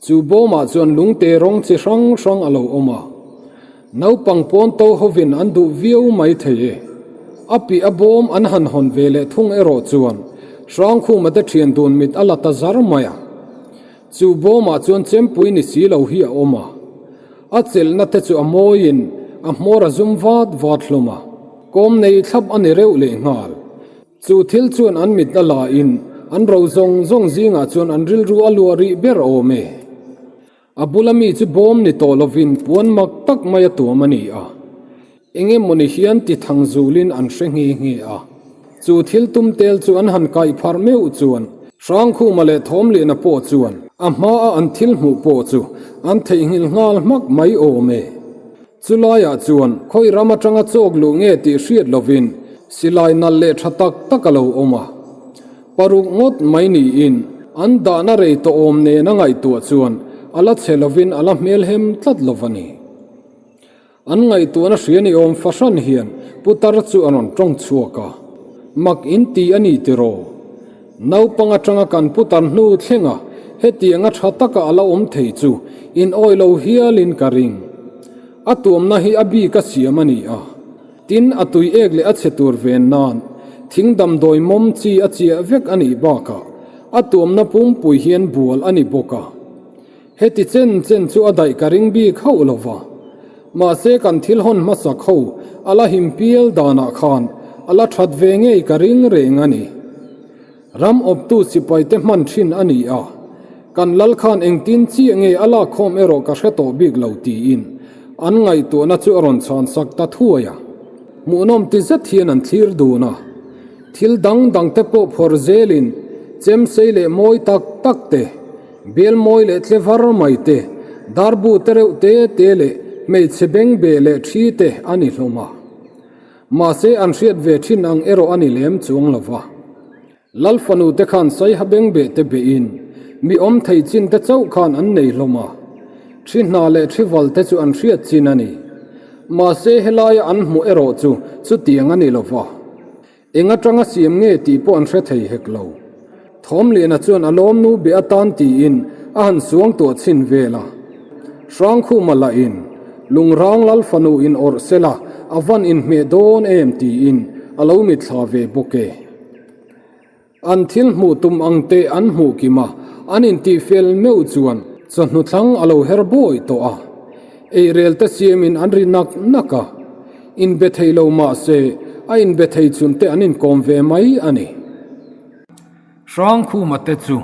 S1: Chu bawmah chuan lungte rawng chi hrang hrang a lo awm a. Naupang pawn to hovin an duh viau mai thei e. A piah a bawm an han hawn ve leh thung erawh chuan Hrangkhuma te thian dun mit a la ta zar mai a. Chu bawmah chuan chempui ni si lo hi a awm a. A chelhna te chu a mawiin a hmawr a zum vat vat hlawm a, kawm nei thlap a ni reuh leh nghal. Chu thil chuan an mit a la in an ro zawng zawng zingah chuan an rilru a luah rih ber awm e. A bula mi chu bawm ni tawh lovin puan mak tak mai a tuam a ni a. Eng emawni hian ti thang zulin an hre nghe nghe a. Chu thil tum tel chu an han kaih pharh meuh chuan Hrangkhuma leh Thawmliana pawh chuan a hmaa an thil hmuh pawh chu an theihnghilh nghal hmak mai awm e. Chulaiah chuan khawi ram atanga chawk luh nge tih hriat lovin silai nalh leh tha tak tak a lo awm a. Paruk ngawt mai niin an dahna rei tawh awm nen a ngaihtuah chuan a la chhe lovin a la hmelhem tlat lo va ni. An ngaihtuahna hria ni awm fahran hian putar chu a rawn tawng chhuak a, Mak in ti a ni tiraw? Naupang atanga kan putar hnu thlenga hetianga tha taka a la awm thei chu in awi lo hialin ka ring. A tuamna hi a bik a siam a ni a, tin a tui ek leh a chhe tur ven nan thing damdawi mawm chi a chiah vek a nih bakah a tuamna pumpui hian bual a ni bawk a. Heti chen chen chu a daih ka ring bik hauh lo va. Mahse kan thil hawn hmasak ho a la him pial danah khan a la that ve ngei ka ring reng a ni. Ram awptu sipai te hman thin a ni a, kan lal khan engtin chiah nge a lak khawm erawh ka hre tawh bik lo tiin an ngaihtuahna chu a rawn chhan sak ta thuai a. Hmuhnawm ti zet hian an thlir dun a. Thil dang dang te pawh phawrh zelin chemsei leh mawi tak tak te, Bial mawi leh tle var mai te, darbu te reuh te te leh hmeichhe beng beh leh thi te a ni hlawm a. Mahse an hriat ve thin ang erawh a ni lem chuang lo va. Lal fanu te khan saiha beng beh te behin mi awm thei chin te chauh khan an nei hlawm a. Thi hna leh thi val te chu an hriat chin a ni. Mahse helaia an hmuh erawh chu chutiang a ni lo va. Eng atanga siam nge tih pawh an hre thei hek lo. Thawmliana chuan a lawmnu be atan tiin a han suang tuah chhin vel a. Hrangkhuma lahin, Lungrang lal fanu in awrh sela a van inhmeh dawn em tiin a lo mitthla ve bawk e. An thil hmuh tum ang te an hmuh kim a, an intih fel meuh chuan chawhnu thlang a lo her bawi tawh a. Eirel te siamin an ri nak nak a, inbe thei lo mah se a inbe thei chhun te an inkawm ve mai a ni. Hrangkhuma te chu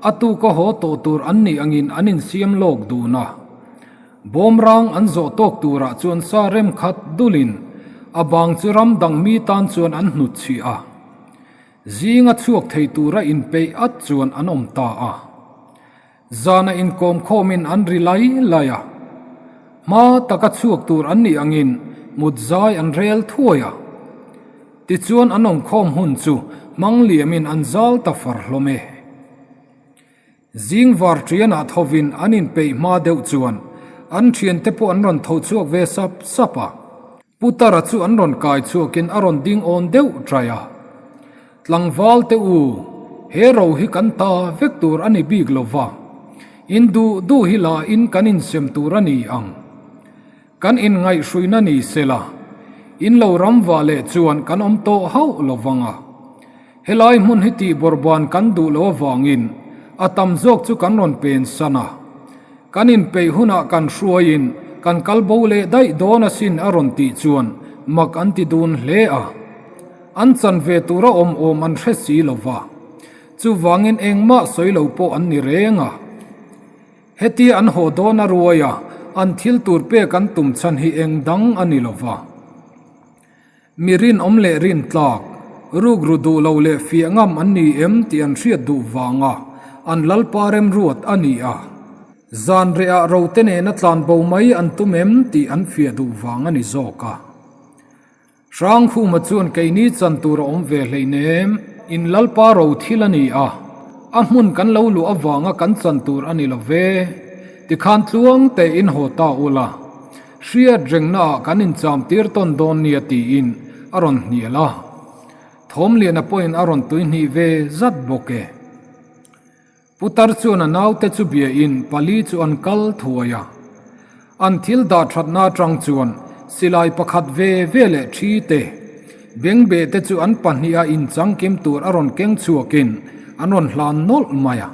S1: a tuka haw tawh tur an nih angin an insiam lawk dun a. Bawmrang an zawh tawk turah chuan sa rem khat dulin a bang chu ram dang mi tan chuan an hnutchhiah a. Zinga chhuak thei tura inpeih at chuan an awm ta a. Zana inkawm khawmin an ri lai lai a. Hma taka chhuak tur an nih angin mut zai an rel thuai a. Tichuan an awmkhawm hun chu hmang liamin an zal ta far hlawm e. Zing var ṭianah thovin an inpeih hma deuh chuan an ṭhiante pawh an rawn tho chhuak ve sap sap a. Putara chu an rawn kai chhuakin a rawn ding awn deuh ṭai a. Tlangval te u, he ro hi kan ta vek tur a ni bik lo va, in duh duh hi la in kan insem tur a ni ang. Kan inngaihhruina ni se la, in lo ram vah leh chuan kan awm tawh hauh lo vang a. Helai hmun hi tihbawrhban kan duh loh avangin a tam zawk chu kan rawn pen san a. Kan inpeih hunah kan hruaiin kan kal bo leh daih dawn asin a rawn tih chuan mak an ti dun hle a. An chan ve tura awm awm an hre si lo va. Chuvangin engmah sawi lo pawh an ni reng a. Hetia an haw dawn a ruai a, an thil tur pek an tum chhan hi eng dang a ni lo va. Mi rinawm leh rintlak, rukru duh lo leh fiah ngam an ni em tih an hriat duh vanga an Lalpa remruat a ni a. Zan rehah rote nena tlan bo mai an tum em tih an fiah duh vang a ni zawk a. Hrangkhuma chuan keini chan tur a awm ve hleinem, in Lalpa ro thil a ni a, a hmun kan lo luh avanga kan chan tur a ni lo ve, tikhan tluang tein haw ta ula. Hriat rengnaah kan incham tir tawn dawn nia tiin a rawn hnial a. Thawmliana pawhin a rawn tuihnih ve zat bawk e. Putar chuan a naute chu biain pali chu an kal thuai a. An thil dah thatna atang chuan silai pakhat ve ve leh thi te, bengbeh te chu an pahniha inchangkim tur a rawn keng chhuakin an rawn hlan nawlh mai a.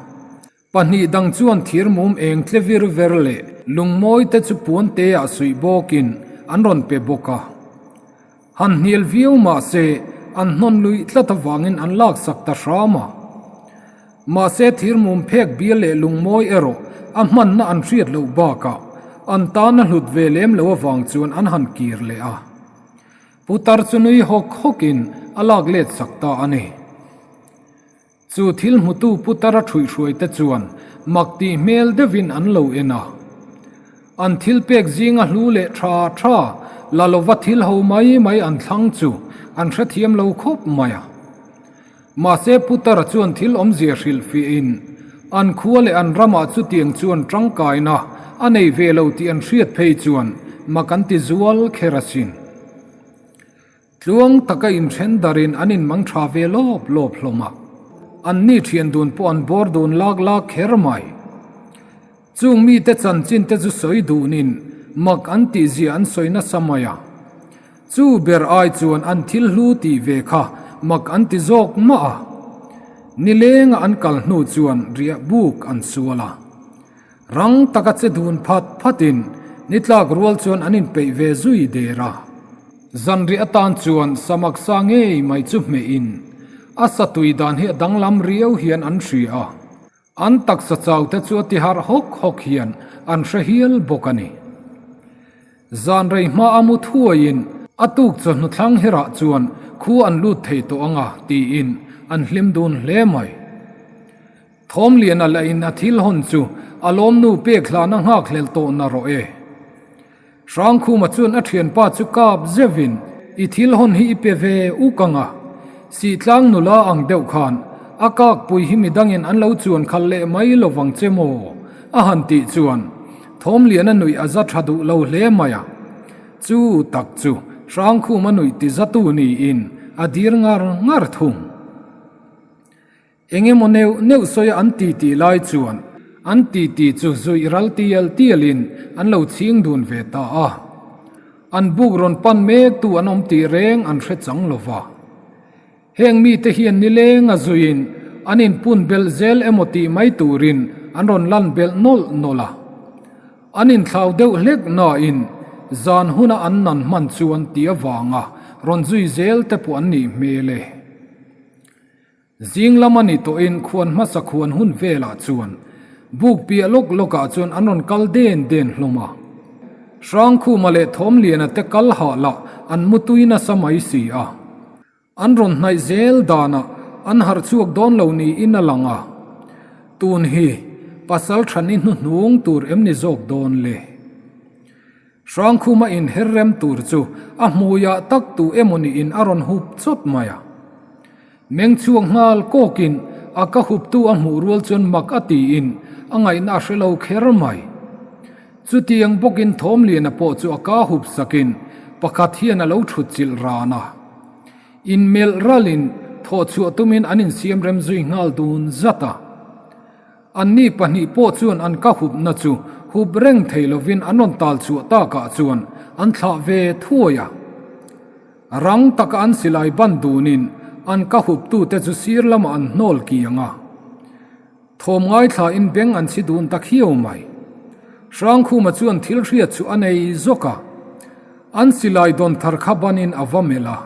S1: Pahnih dang chuan thir mum eng tle vir ver leh lungmawi te chu puan te ah suih bawkin an rawn pe bawk a. Han hnial viau mah se an hnawn luih tlat avangin an laksak ta hram a. Mahse thir mum phek bial leh lungmawi erawh a hmanna an hriat loh bakah an tan a hlut ve lem lo avang chuan an han kir leh a. Putar chu nui hawk hawkin a lak let sak ta a ni. Chu thil hmutu putara ṭhuihhruai te chuan mak tih hmel deuhin an lo en a. An thil pek zinga hlu leh ṭha ṭha la lova thil ho mai mai an thlang chu an hrethiam lo khawp mai a. Mahse putara chuan thil awmzia hrilhfiahin an khua leh an ramah chutiang chuan ṭangkaina a nei ve lo tih an hriat phei chuan mak an ti zual kher asin. Tluang taka inthen darin an inmang tha ve lawp lawp hlawm a, anni thian dun pawh an bawr dun lak lak kher mai. Chung mite chanchin te chu sawi dunin mak an tihzia an sawi nasa mai a, chu ber ai chuan an thil hlu tih ve kha mak an ti zawk mah a. Nilenga an kal hnu chuan riah buk an sual a. Rang taka che dun phat phatin ni tlak rual chuan an inpeih ve zui der a. Zanriah atan chuan samak sa ngei mai chu hmehin a sa tui dan hi a danglam riau hian an hria a. An taksa chau te chu a ti harh hawk hawk hian an hre hial bawk a ni. Zan rei hma a mu thuaiin a tuk chawhnu thlang herah chuan khu an lut thei tawh ang a tiin an hlim dun hle mai. Thawmliana lah in a thil hawn chu a lawmnu pek hlana nghak hlel tawh na rawh e. Hrangkhuma chuan a thianpa chu kap zeuhin i thil hawn hi i pe ve uk ang a, Sihtlang nula ang deuh khan a kakpui hi midangin an lo chuan khalh leh mai lovang che maw? a han tih chuan Thawmliana nuih a za tha duh lo hle mai a. Chu tak chu Hrangkhuma nuih ti zatu niin a dir ngar ngar thung. Eng emaw neuh neuh sawia an ti tih lai chuan an ti ti chu zuih ral tial tialin an lo chhing dun ve ta a. An buk rawn pan mek tu an awm tih reng an hre chang lo va. Heng mite hian nileng a zuiin an inpun belh zel emaw tih mai turin an rawn lan belh nawlh nawlh a. An inthlau deuh hlek nain zan huna an nan hman chuan ti avanga rawn zui zel te pawh an nih hmel e. Zing lama ni tawhin khuan hmasa khuan hun velah chuan buk piah lawk lawkah chuan an rawn kal den den hlawm a. Hrangkhuma leh Thawmliana te kal hah lah an mutui nasa mai si a. An rawn hnaih zel danah an harh chhuak dawn lo niin a lang a. Tun hi pasal thani hnuhnung tur em ni zawk dawn le? Hrangkhuma inher rem tur chu a hmuiah tak tu emaw niin a rawn hup chawt mai a. Meng chhuak nghal kawkin a ka huptu a hmuh rual chuan mak a tiin a ngaihna a hre lo kher mai. Chutiang bawkin Thawmliana pawh chu a ka hup sakin pakhat hian a lo thut chilh ran a. Inmelh ralin thawh chhuah tumin an insiam rem zui nghal dun zat a. Anni pahnih pawh chuan an ka hupna chu hup reng thei lovin an rawn tal chhuah takah chuan an thlah ve thuai a. Rang taka an silai ban dunin an ka huptute chu sir lamah an hnawl kiang a. Thawm ngaithlain beng an chhi dun ta khiau mai. Hrangkhuma chuan thil hriat chu a nei zawk a. An silai dawn thar kha banin a va melh a.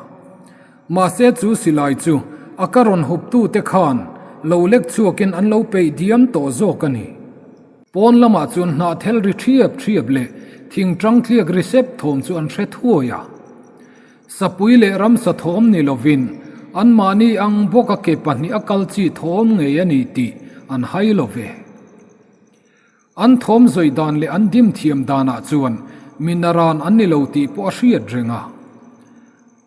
S1: Mahse chu silai chu a ka rawn huptute khan lo lek chhuakin an lo peih diam tawh zawk a ni. Pawn lamah chuan hnahthel ri thiap thiap leh thing tang tliak ri sep thawm chu an hre thuai a. Sapui leh ramsa thawm ni lovin anmahni ang bawka ke pahnih a kal chi thawm ngei a ni tih an hai lo ve. An thawm zawi dan leh an dim thiam danah chuan mi naran an ni lo tih pawh a hriat reng a.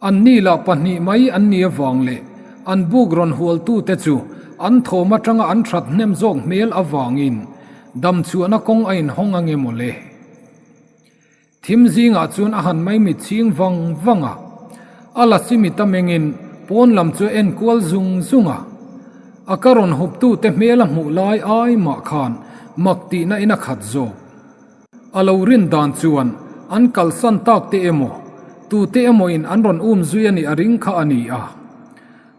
S1: An ni lah pahnih mai an ni avang leh an buk rawn hualtute chu an thawm atanga an that hnem zawk hmel avangin damchhuahna kawng a inhawng ange mawle. Thim zingah chuan a han maimit chhing vang vang a, a la simit a mengin pawn lam chu a en kual zung zung a. A ka rawn huptute hmel a hmuh lai ai mah khan mak tihna in a khat zawk. A lo rin dan chuan an kalsan tak te emaw, tute emaw in an rawn um zui a nih a ring kha a ni a.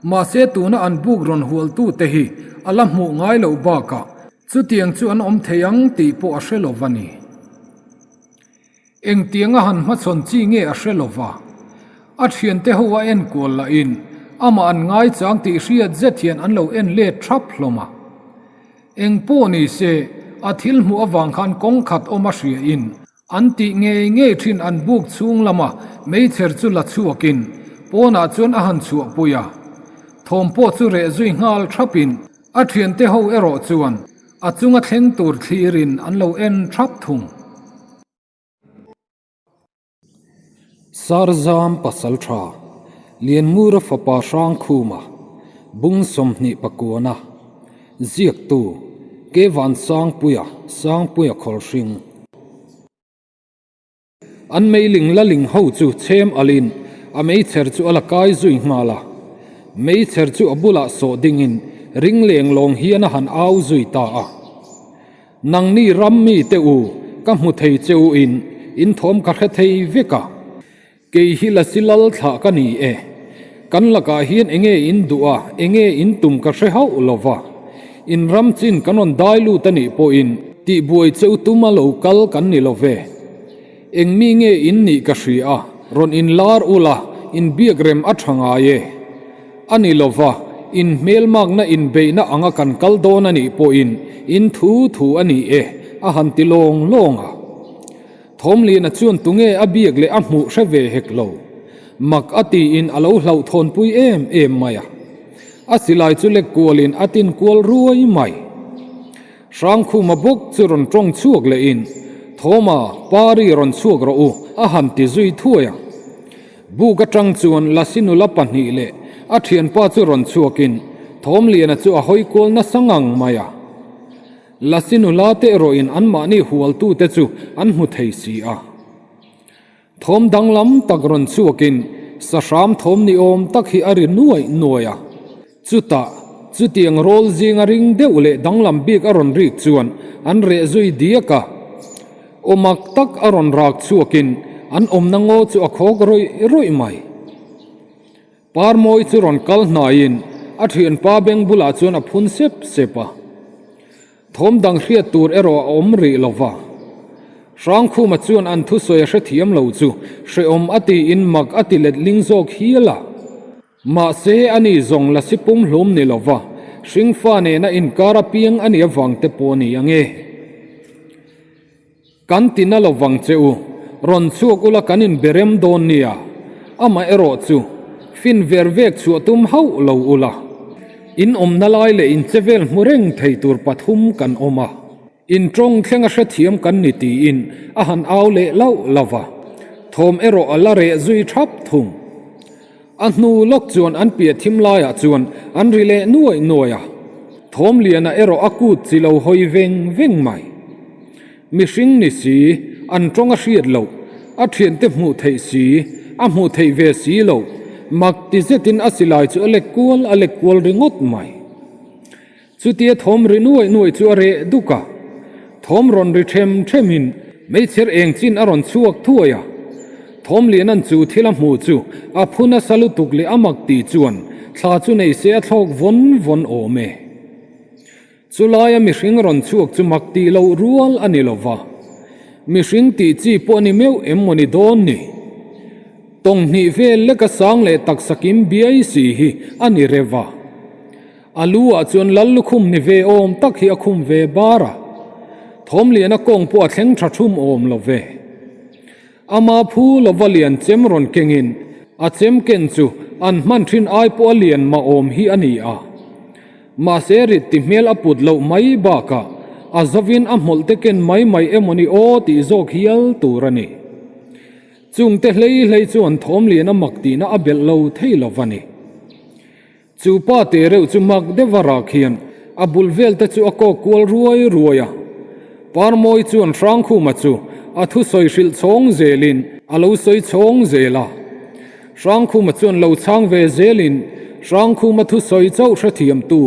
S1: Mahse tuna an buk rawn hualtute hi a la hmuh ngai loh bakah chutiang chu an awm thei ang tih pawh a hre lo va ni. Engtiang a han hmachhawn chi nge a hre lo va, a thiante ho a enkual lahin amah an ngaichang tih hriat zet hian an lo en let thap hlawm a. Eng pawh ni se, a thil hmuh avang khan kawng khat awm a hriain an tih ngei ngei thin an buk chhung lama meichher chu la chhuakin pawnah chuan a han chhuahpui a. Thawm pawh chu reh zui nghal thapin a thiante ho erawh chuan A chunga thleng tur thlirin an lo en thap thung. Sarzam Pasaltha, Lianngura fapa Hrangkhuma, Bung 20 pakuana, Ziaktu, Kevan Sangpuia, Sangpuia Khawlhring. An meiling la ling ho chu chhem alin a meichher chu a la kai zui nghal a. Meichher chu a bulah sawh dingin ring leng lawng hian a han au zui ta a. Nangni ram mi te u, ka hmu thei che u in, in thawm ka hre thei vek a. Kei hi Lasi lal thlah ka ni e. Kan lakah hian enge in duh a, enge in tum ka hre hauh lo va. In ram chin kan rawn dai lut a nih pawhin tihbuai cheu tuma lo kal kan ni lo ve. Eng mi nge in nih ka hria a, rawn in lar ula, in biak rem a tha ngai e. A ni lo va, in hmelmakna inbeihna anga kan kal dawn a nih pawhin in thu thu a ni e, a han ti lawng lawng a. Thawmliana chuan tunge a biak leh a hmuh hre ve hek lo. Mak a tiin a lo hlauhthawnpui em em mai a. A silai chu lek kualin a tin kual ruai mai. Hrangkhuma bawk chu rawn tawng chhuak lehin, Thawma, Pari rawn chhuak rawh u, a han ti zui thuai a. Buk atang chuan Lasi nula pahnih leh a thianpa chu rawn chhuakin Thawmliana chu a hawi kual nasa ngang mai a. Lasi nula te erawhin anmahni hualtute chu an hmu thei si a. Thawm danglam tak rawn chhuakin sahram thawm ni awm tak hi a ri nuaih nuaih a. Chutah, chutiang rawl zinga ring deuh leh danglam bik a rawn rik chuan an reh zui diak a. Aw mak tak a rawn rak chhuakin an awmna ngaw chu a khawk rawih rawih mai. Parmawi chu rawn kal hnaiin a thianpa beng bulah chuan a phun sep sep a. Thawm dang hriat tur erawh a awm rih lo va. Hrangkhuma chuan an thusawi a hrethiam lo chu hrehawm a tiin mak a ti letling zawk hial a. Mahse, ani zawng lasi pumhlum ni lova, hringfa nena inkar a piang a nih avang te pawh a ni ang e. Kan ti na lovang che u, rawn chhuak ula kan inbe rem dawn nia, amah erawh chu fin ver vek chhuah tum hauh lo ula, in awmna lai leh in che vel hmu reng thei tur pathum kan awm a. In tawng thleng a hrethiam kan ni tiin a han au leh lauh lauh va, thawm erawh a la reh zui thap thung. A hnu lawk chuan an piah thim laiah chuan an ri leh nuaih nuaih a, thawm liana erawh a kut chi lo hawi veng veng mai. Mihring ni si, an tawng a hriat loh, a thiante hmuh theih si, a hmuh theih ve si loh, mak ti zetin a silai chu a lek kual a lek kual ringawt mai. Chutia thawm ri nuaih nuaih chu a reh duk a, thawm rawn ri them themin meichher eng chin a rawn chhuak thuai a. Thawm Lianan chu thil a hmuh chu a phu nasa lutuk leh a mak tih chuan thla chu nei se a thlawk vawn vawn awm e. Chulaia mihring rawn chhuak chu mak tih loh rual a ni lova, mihring tih chi pawh a ni meuh em maw ni dawn ni? Tawng hnih vel leka sang leh taksa kim biai si hi a ni reuh a. A lu ah chuan lal lukhum ni ve awm tak hi a khum ve bar a, Thawmliana kawng pawh a thleng tha thum awm lo ve. Ama phu lova lian chem rawn kengin a chem ken chu an hman thin ai pawh a lian mah awm hi a ni a. Mahse rit ti hmel a put loh mai bakah a zovin a hmawlh te ken mai mai emawni aw tih zawk hial tur a ni. Chungte hlei hlei chuan Thawmliana mak tihna a belh lo thei lo va ni. Chu pa te reuh chu mak deuh a rak hian a bul vel te chu a kawk kual ruai ruai a. Parmawi chuan Hrangkhuma chu a thusawi hrilh chhawng zelin a lo sawi chhawng zel a. Hrangkhuma chuan lo chhang ve zelin Hrangkhuma thusawi chauh hrethiamtu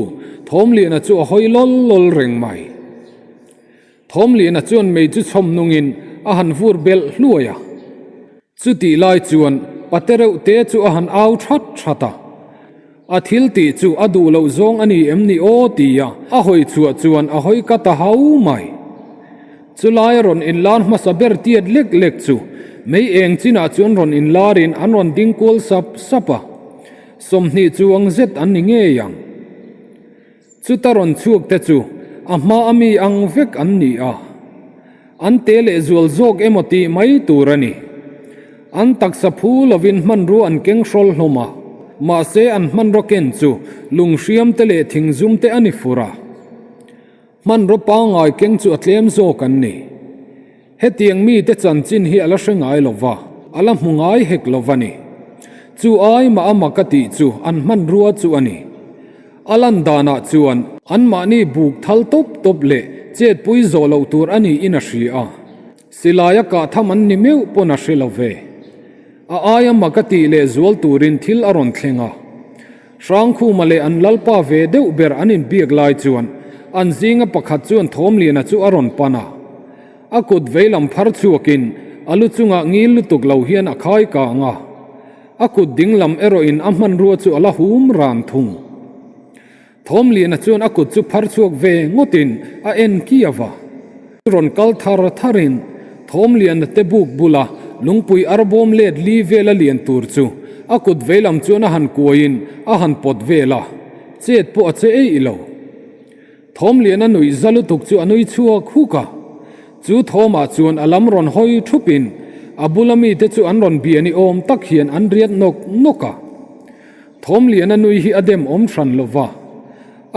S1: Thawmliana chu a hawi lawl lawl reng mai. Thawmliana chuan mei chu chhawm nungin a han vur belh hluai a. Chutih lai chuan pate reuh te chu a han au that that a, a thil tih chu a duh loh zawng a ni em ni aw tia a hawi chhuah chuan a hawi ka ta hau mai. Chulai a rawn inlar hmasa ber tiat lek lek chu mei eng chinah chuan rawn inlarin an rawn ding kual sap sap a, 20 chuang zet an ni ngei ang. Chuta rawn chhuak te chu a hma a mi ang vek an ni a, an te leh zual zawk emaw tih mai tur a ni. An taksa phu lovin hmanrua an keng hrawl hlawm a, mahse an hmanraw ken chu lunghriam te leh thingzum te a ni fur a. Hmanraw pangngai keng chu a tlem zawk an ni. Hetiang mite chanchin hi a la hre ngai lo va, a la hmu ngai hek lo va ni. Chu ai mah a mak a tih chu an hmanrua chu a ni. A lan danah chuan anmahni buk thal tawp tawp leh chetpui zawh loh tur a niin a hria a. Silai a kah tham an ni meuh pawn a hre lo ve. A aia mak a tih leh zual turin thil a rawn thleng a. Hrangkhuma leh an lalpa ve deuh ber an inbiak lai chuan an zinga pakhat chuan Thawmliana chu a rawn pan a. A kut veilam phar chhuakin a lu chungah ngil lutuk lo hian a khai kang a. A kut dinglam erawhin a hmanrua chu a la hum ran thung. Thawmliana chuan a kut chu phar chhuak ve ngawtin a en kiau a. Rawn kal thar tharin Thawmliana te buk bula lungpui arbawm let li vel a lian tur chu a kut veilam chuan a han kuaiin a han pawt vel a, chet pawh a che eih lo. Thawmliana nuih za lutuk chu a nui chhuak huk a, chu thawmah chuan a lam rawn hawi thupin a bula mite chu an rawn bia ni awm tak hian an riat nawk nawk a. Thawmliana nui hi a dem awm hran lo va,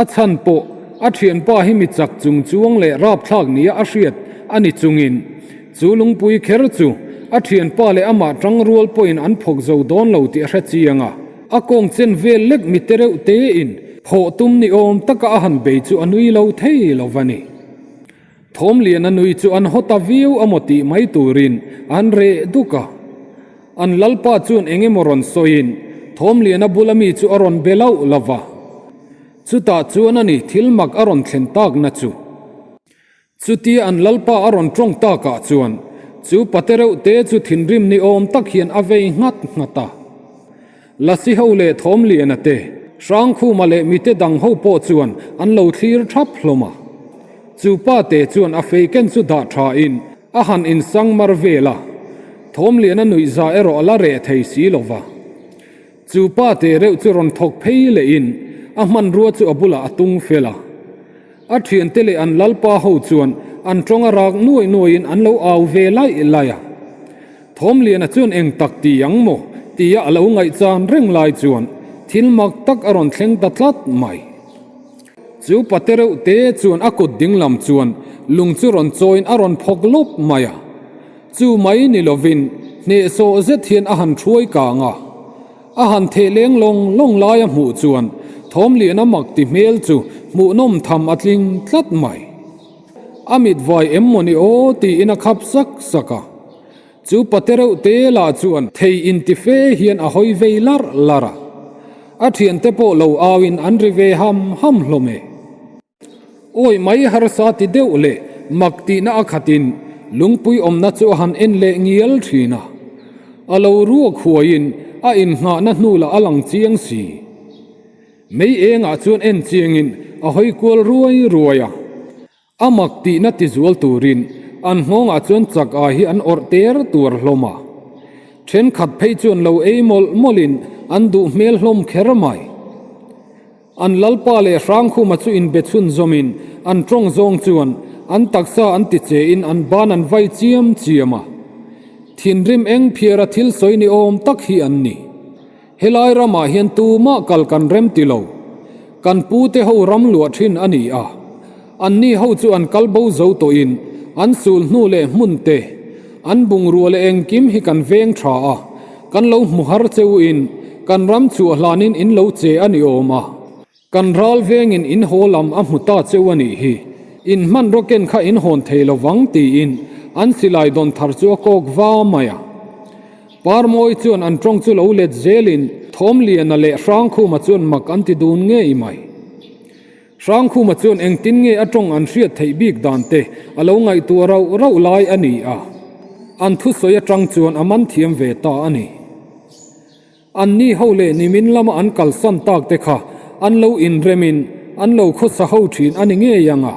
S1: a chhan pawh a thianpa hi mi chak chung chuang leh rapthlak nia a hriat a ni chungin chu lungpui kher chu a thianpa leh amah tangrual pawhin an phawk zo dawn lo tih a hre chiang a. A kawng chen vel lek mi te reuh tein phawh tum ni awm taka a han bei chu a nui lo thei lo va ni. Thawmliana nui chu an haw ta viau amaw tih mai turin an reh duk a. An lalpa chuan eng emaw rawn sawiin Thawmliana bula mi chu a rawn be lauh lo va. Chutah chuan a ni thil mak a rawn thlen takna chu. Chutia an lalpa a rawn tawng takah chuan chu pate reuh te chu thinrim ni awm tak hian a vei nghat nghat a. Lasi ho leh Thawmliana te, Hrangkhuma leh mite dang ho pawh chuan an lo thlir thap hlawm a. Chu pa te chuan a fei ken chu dah tha in. A han insangmar vel a, Thawmliana nuihza erawh a la reh thei si lo va. Chu pa te reuh chu rawn thawk phei lehin a hmanrua chu a bulah a tung fel a. A thiante leh an lalpa ho chuan an tawng a rak nuai nuaiin an lo au ve laih laih a. Thawmliana chuan eng tak ti ang maw tia a lo ngaihchan reng lai chuan thil mak tak a rawn thleng ta tlat mai. Chu pate reuh te chuan a kut dinglam chuan lung chu rawn chawiin a rawn phawk lawp mai a. Chu mai ni lovin hnehsawh zet hian a han thuai kang a. A han theh leng lawng lawng lai a hmuh chuan Thawmliana mak ti hmel chu hmuhnawm tham a tling tlat mai. A mit vai em mawni aw tiin a khap sak sak a. Chu pate reuh te lah chuan thei inti fe hian a hawi vei larh larh a. A thiante pawh lo auin an ri ve ham ham hlawm e. Awi mai harsa ti deuh leh mak tihna a khatin lungpui awmna chu a han en leh ngial thin a. A lo ruak huaiin a innghahna hnu lah a lang chiang si. Mei engah chuan en chiangin a hawi kual ruai ruai a. A mak tihna ti zual turin an nghawngah chuan chak ai hi an awrh ter tuar hlawm a. Thenkhat phei chuan lo ei mawlh mawlhin an duh hmel hlawm kher mai. An lalpa leh Hrangkhuma chu inbe chhunzawmin an tawng zawng chuan an taksa an ti chein an ban an vai chiam chiam a. Thinrim eng phiara thil sawi ni awm tak hi an ni. Helai ramah hian tumah kal kan rem ti lo. Kan pute ho ram luah thin a ni a. Anni ho chu an kal bo zo tawhin an sul hnu leh hmun te, an bungrua leh engkim hi kan veng tha a, kan lo hmu har cheu in kan ram chhuah hlanin in lo che a ni awm a. Kan ral vengin in haw lam a hmu ta cheu a nih hi. In hmanraw ken kha in hawn thei lo vang tiin an silai dawn thar chu a kawk va mai a. Parmawi chuan an tawng chu lo let zelin Thawmliana leh Hrangkhuma chuan mak an ti dun ngei mai. Hrangkhuma chuan engtin nge a tawng an hriat theih bik dan te a lo ngaihtuah rauh rauh lai a ni a. An thusawi atang chuan a man thiam ve ta a ni. Anni ho leh nimin lama an kalsan tak te kha an lo inremin an lo khawsa ho thin a ni ngei ang a.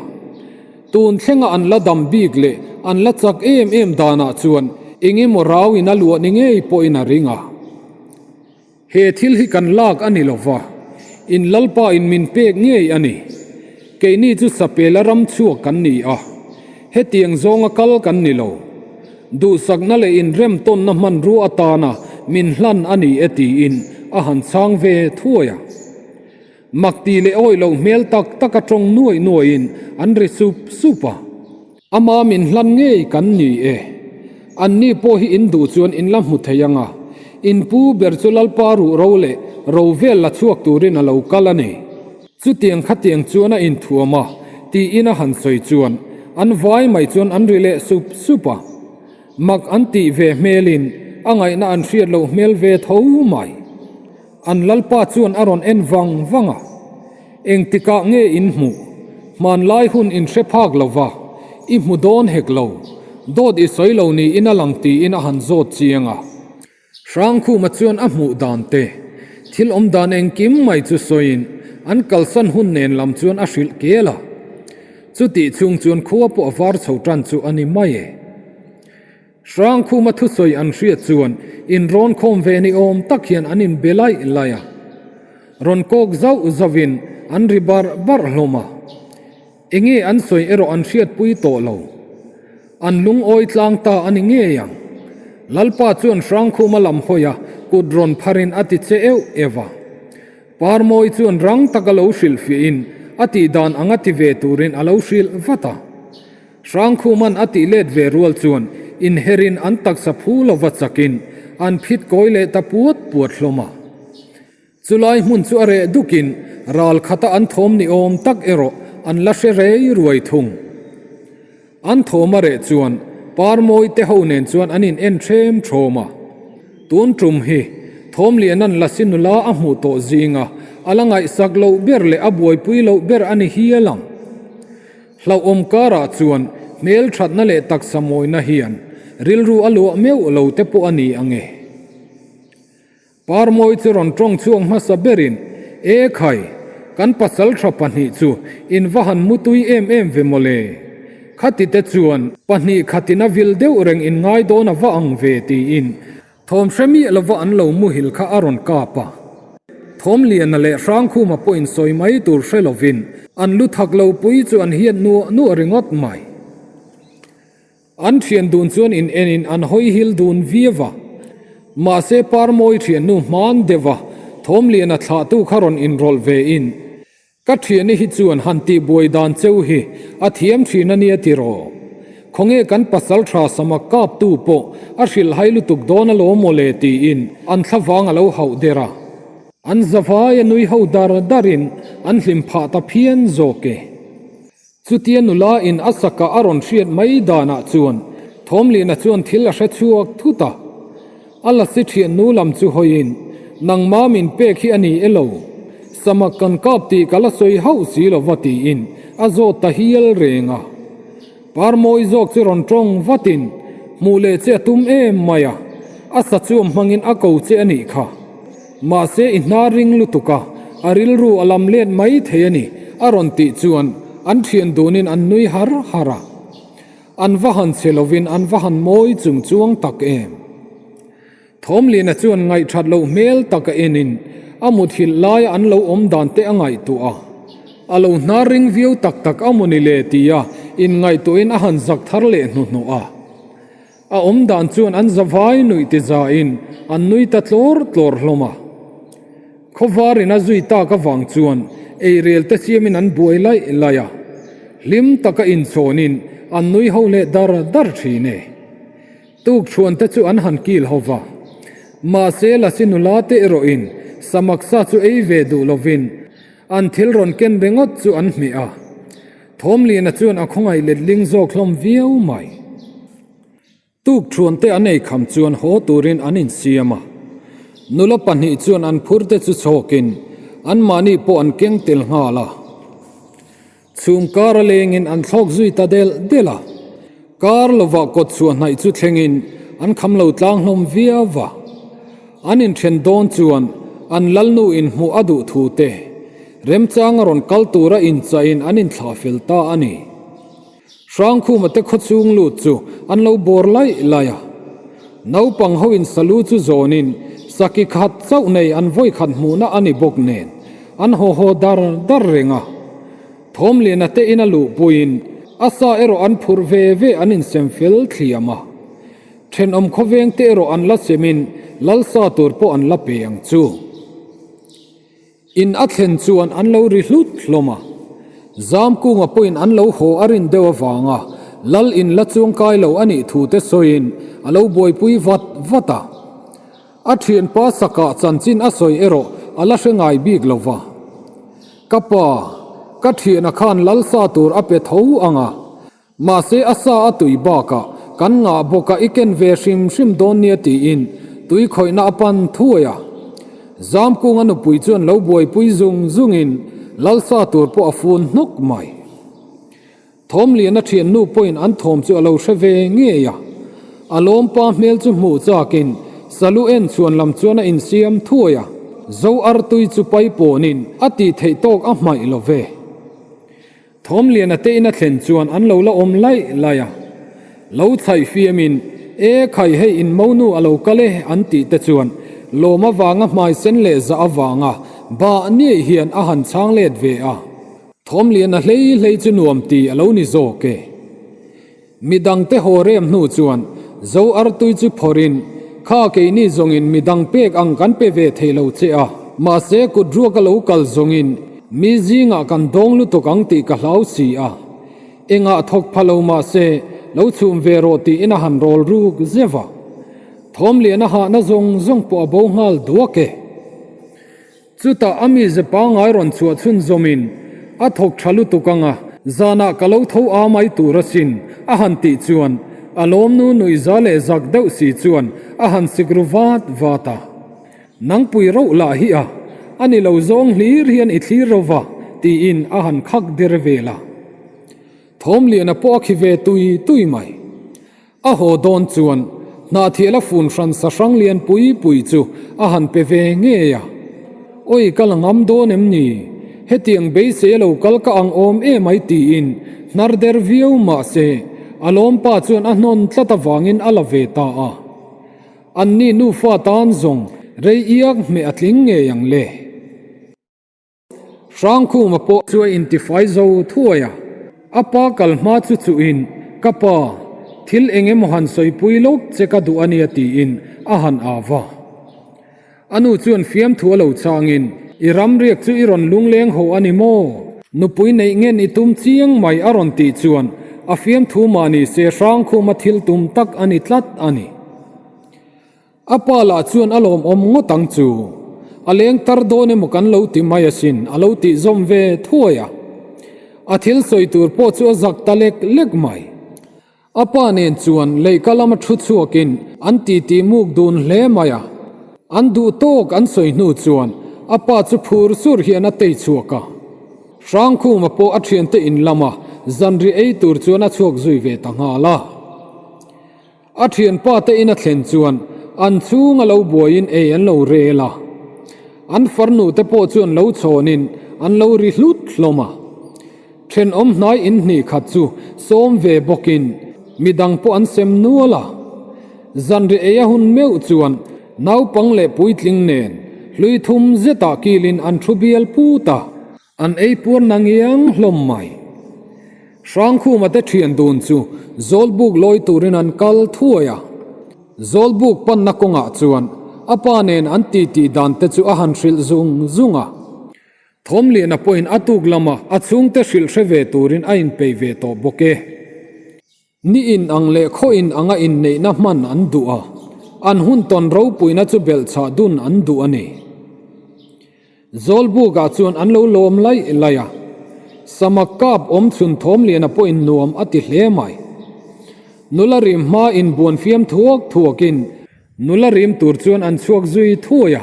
S1: Tun thlenga an la dam bik leh an la chak em em danah chuan eng emaw rau in a luah ni ngei pawhin a ring a. He thil hi kan lak a ni lova, in Lalpa in min pek ngei a ni. Keini chu Sapela ram chhuak kan ni a, hetiang zawnga kal kan ni lo. Duhsakna leh inremtawnna hmanrua atana min hlan a ni e tiin a han chhang ve thuai a. Makti leh awih loh hmel tak tak a tawng nuai nuaiin an ri sup sup a. Ama min hlan ngei kan ni e. Anni pawh hi in duh chuan in la hmu thei ang a. In pu ber chu Lalpa ruh ro leh ro vel la chhuak turin a lo kal a ni. Chutiang khatiang chuan a inthuam a, tiin a han sawi chuan an vai mai chuan an ri leh sup sup a. Mak an tih ve hmelin a ngaihna an hriat loh hmel ve tho mai. An lalpa chuan a rawn en vang vang a, Engtikah nge in hmuh? Hmanlai hun in hre phak lo va, i hmu dawn hek lo. Dawt i sawi lo niin a lang tiin a han zawt chiang a. Hrangkhuma chuan a hmuh dan te, thil awm dan engkim mai chu sawiin an kalsan hun nen lam chuan a hrilh kel a. Chutih chhung chuan khua pawh a var chho tan chu a ni mai e. Hrangkhuma thusawi an hriat chuan inrawn khawm ve ni awm tak hian an inbe laih laih a. Rawn kawk zauh zauhin an ri barh barh hlawm a. Enge an sawi erawh an hriatpui tawh lo. An lungawi tlang ta a ni ngei ang. Lalpa chuan Hrangkhuma lam hawi a kut rawn pharin a ti che euh euh a. Parmawi chuan rang tak a lo hrilhfiahin a tih dan anga ti ve turin a lo hrilh vat a. Hrangkhuma'n a tih let ve rual chuan inherin an taksa phu lova chakin an phit kawi leh ta puat puat hlawm a. Chulai hmun chu a reh dukin ral khata an thawm ni awm tak erawh an la hre rei ruai thung. An thawm a reh chuan Parmawi te ho nen chuan an in en ṭhem ṭhawm a. Tun ṭum hi Thawmliana'n Lasi nula a hmuh tawh zinga a la ngaihsak loh ber leh a buaipui loh ber a ni hial ang. Hlauhawm karah chuan hmelṭhatna leh taksa mawina hian rilru a luah meuh lo te pawh a ni ang e. Parmawi chu rawn tawng chhuak hmasa berin, E khai, kan pasal tha pahnih chu in va han mutui em em ve mawle. Khati te chuan pahnih khatin a vil deuh reng in ngai dawn a va ang ve tiin thawm hre miah lova an lo muhil kha a rawn kap a. Thawmliana leh Hrangkhuma pawhin sawi mai tur hre lovin an lu thak lo pui chu an hiat nuah nuah ringawt mai. An thian dun chuan in enin an hawi hil dun viau a. Mahse Parmawi thiannu hman deuh a Thawmliana thlahtu kha rawn inrawlh ve in Ka thiani hi chuan han tih buai dan cheu hi a thiam thin a nia tiraw? Khawnge kan pasal tha sama kaptu pawh a hrilh hai lutuk dawn alawm mawle tiin an thlavang a lo hauh der a. An zavai a nui ho dar darin an hlim phah ta phian zawk e. Chutia nula in a saka a rawn hriat mai danah chuan Thawmlina chuan thil a hre chhuak thut a. A lasi thiannu lam chu hawiin, Nangma min pek hi a ni e lo, samak kan kap tih ka la sawi hauh si lo va tiin a zawt ta hial reng a. Parmawi zawk chu rawn tawng vatin, Hmuh leh che a tum em mai a, a sa chuam hmangin a ko che a nih kha. Mahse i hnar ring lutuk a, a rilru a lam let mai thei a ni a rawn tih chuan an thian dunin an nui har har a. An va han che lovin an va han mawi chung chuang tak em? Thawmliana chuan ngaihthat loh hmel tak a enin a muthilh laia an lo awm dan te a ngaihtuah a. A lo hnar ring viau tak tak a maw ni le tia inngaihtuahin a han zak thar leh hnuhnawh a. A awm dan chuan an zavai nuih ti zain an nui ta tlawr tlawr hlawm a. Khawvarin a zui tak avang chuan eirel te siamin an buai laih laih a, hlim taka inchhawnin an nui ho leh dar dar thin e. Tukchhuan te chu an han kil ho va, mahse Lasi nula te erawhin samak sa chu ei ve duh lovin an thil rawn ken ringawt chu an hmeh a. Thawmliana chuan a khawngaih letling zawk hlawm viau mai. Tukṭhuante an ei kham chuan haw turin an insiam a. Nula pahnih chuan an phurte chu chhawkin anmahni pawh an keng tel nghal a. Chhum kar a lengin an thlawk zui ta delh delh a. Kar lovah kawt chhuah hnaih chu thlengin an kham lo tlang hlawm viau va. An inṭhen dawn chuan an lalnu inhmuh a duh thu te remchang a rawn kal tura inchahin an inthlah fel ta a ni. Hrangkhuma te khawchhung lut chu an lo bawr laih laih a. Naupang ho in salu chu zawnin saki khat chauh nei an vawi khat hmuhna a ni bawk nen an haw haw dar dar reng a. Thawmliana te in a luhpuiin a sa erawh an phurh ve ve an insem fel thliam a. Thenawm khawveng te erawh an la semin lal sa tur pawh an la pe ang chu. In a thlen chuan an lo ri hlut hlawm a, Zamkunga pawhin an lo haw a rin deuh avanga Lal in la chuangkai lo a nih thu te sawiin a lo buaipui vat vat a. A thianpa sakah chanchin a sawi erawh a la hre ngai bik lo va. Ka pa, ka thiana khan Lal sa tur a pe tho ang a, Mahse a sa a tui bakah kan ngah bawk a i ken ve hrim hrim dawn nia tiin tui khawihna a pan thuai a. Zamkunga nupui chuan lo buaipui zung zungin Lalsa tur pawh a fun hnawk mai. Thawmliana thiannu pawhin an thawm chu a lo hre ve ngei a. A lawmpa hmel chu hmuh chakin salu en chhuan lam chuan a insiam thuai a. Zo artui chu paipawnin a tih theih tawk a hmaih lo ve. Thawmliana te in a thlen chuan an lo la awm laih laih a, lo chhaih fiamin, E khai hei in monu a lo kal e an tih te chuan lawm avanga hmai sen leh zah avanga bah niaih hian a han chhang let ve a. Thawmliana hlei hlei chu nuam ti a lo ni zawk e. Midangte haw rem hnu chuan Zo artui chu phawrhin, Kha keini zawngin midang pek ang kan pe ve thei lo che a, mahse kut ruak a lo kal zawngin mi zingah kan dawng lutuk ang tih ka hlau si a, engah thawk pha lo mahse lo chhum ve rawh tiin a han rawl ruk zeuh a. Thawmliana hahna zawng zawng pawh a bo nghal duak e. Chutah a mize pangngai rawn chhuah chhunzawmin, A thawk tha lutuk ang a, zanah ka lo tho a mai tur asin, a han tih chuan a lawmnu nuihza leh zak deuh si chuan a han sik ru vat vat a. Nangpui rauh lah hi a, a ni lo zawng hlir hian i thlir ro va, tiin a han khak der vel a. Thawmliana pawh a khi ve tui tui mai. A haw dawn chuan Hnahthial a fun hran sa hrang lian pui pui chu a han pe ve ngei a. Oi ka la ngam dawn em ni? Hetiang beisei a lo kal ka ang awm emai tiin hnar der viau mah se a lawmpa chuan a hnawn tlat avangin a la ve ta a. Anni nufa tan zawng rei iak hmeh a tling ngei ang le. Hrangkhuma pawh chu a intifai zo thuai a, a pa kal hma chu chuhin, Ka pa, thil eng emaw han sawipui lawk che ka duh a nia tiin a han au va. A nu chuan fiamthu a lo changin, I ramriak chu i rawn lungleng ho a ni maw? Nupui neih ngen i tum chiang mai a rawn tih chuan a fiamthu mah ni se Hrangkhuma thil tum tak a ni tlat a ni. A pa lah chuan a lawmawm ngawt ang chu. A leng tar dawn emaw kan lo ti mai asin a lo tih zawm ve thuai a. A thil sawi tur pawh chu a zak ta lek lek mai. A pa nen chuan leihka lama thu chhuakin an titi muk dun hle mai a. An duh tawk an sawi hnu chuan a pa chu phur sur hian a tei chhuak a. Hrangkhuma pawh a thiante in lama zanri ei tur chuan a chhuak zui ve ta nghal a. A thianpa te in a thlen chuan an chhung a lo buaiin ei an lo rel a. An farnu te pawh chuan lo chhawnin an lo ri hlut hlawm a. Thenawm hnai in hnih khat chu sawm ve bawkin midang pawh an sem nual a. Zanri ei a hun meuh chuan naupang leh puitling nen hlui thum zetah kilin an thu bial put a. An ei puar na ngiang hlawm mai. Hrangkhuma te thian dun chu Zawlbuk lawi turin an kal thuai a. Zawlbuk panna kawngah chuan a pa nen an titi dan te chu a han hrilh zung zung a. Thawmliana pawhin a tuk lama a chhungte hrilh hre ve turin a inpeih ve tawh bawk e. Ni in ang leh khaw in anga inneihna hman an duh a, an hun tawn ropuina chu belhchhah dun an duh a ni. Zawlbukah chuan an lo lawm laih laih a, Samak kap awm chhun Thawmliana pawhin nuam a ti hle mai. Nula rim hma inbuan fiam thuak thuakin Nula rim tur chuan an chhuak zui thuai a,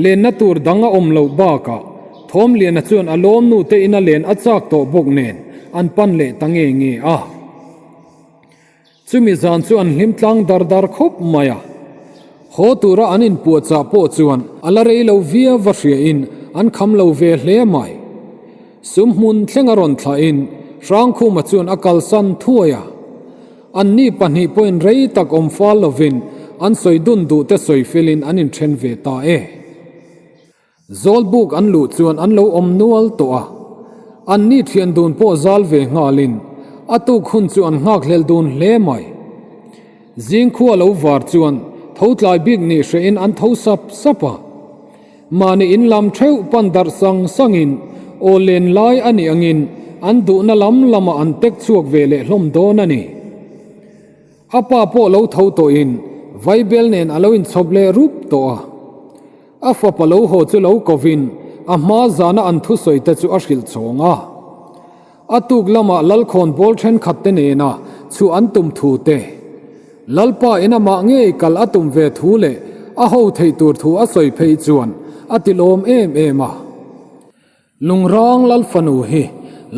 S1: lenna tur dang a awm loh bakah Thawmliana chuan a lawmnu te ina len a chak tawh bawk nen an pan leh ta nge nge a. Chumi zan chu an hlim tlang dar dar khawp mai a, haw tura an inpuahchah pawh chuan a la rei lo viau va hriain an kham lo ve hle mai. Sumhmun thleng a rawn thlahin Hrangkhuma chuan a kalsan thuai a. Anni pahnih pawhin rei tak awm fal lovin an sawi dun duh te sawi felin an inthen ve ta e. Zawlbuk an luh chuan an lo awm nual tawh a, anni thian dun pawh zal ve nghalin a tuk hun chu an nghakhlel dun hle mai. Zingkhua lo var chuan tho tlai bik nih hrehin an tho sap sap a. Mahni in lam theuh pan darh sang sangin aw len lai a nih angin an duhna lam lamah an tek chhuak ve leh hlawm dawn a ni. A pa pawh lo tho tawhin Vaibel nen a lo inchhawp leh rup tawh a. A fapa lo haw chu lo kovin a hma zana an thusawi te chu a hrilh chhawng a. A tuk lamah Lalkhawn bawl thenkhat te nena chhuah an tum thu te, Lalpa in amah ngei kal a tum ve thu leh a ho theih tur thu a sawi phei chuan a ti lawm em em a. Lungrang Lalfanu hi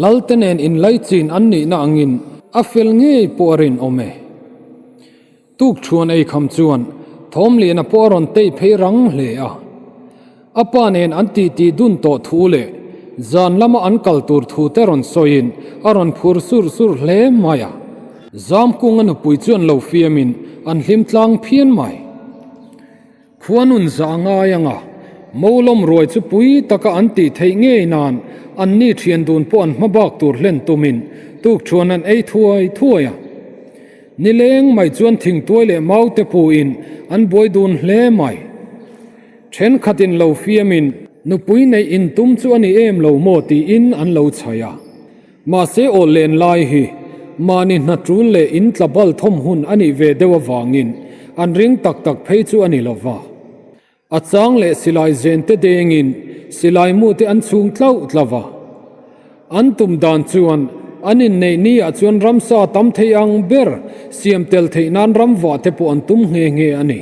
S1: Lalte nen inlaichin an nihna angin a fel ngei pawh a rinawm e. Tuk chhuan ei kham chuan Thawmliana pawh a rawn tei phei rang hle a. A pa nen an titi dun tawh thu leh zan lama an kal tur thu te rawn sawiin a rawn phur sur sur hle mai a. Zamkunga nupui chuan lo fiamin an hlim tlang phian mai. Khuanun zah ngai anga Molawm ruai chu pui taka an tih theih ngei nan anni thian dun pawh an hmabak tur hlen tumin tukṭhuan an ei thuai thuai a. Nileng mai chuan thingtuai leh maute puin an buai dun hle mai. Thenkhatin lo fiamin nupui neih intum chu a ni em lo maw tiin an lo chhaih a. Mahse aw len lai hi mahni hna tul leh in tla bal thawm hun a nih ve deuh avangin an ring tak tak phei chu a ni lo va. A chang leh silai zen te dengin silai mu te an chhung tlauh tlauh va. An tum dan chuan an inneih ni ah chuan ramsa tam thei ang ber siam tel theih nan ramvah te pawh an tum nghe nghe a ni.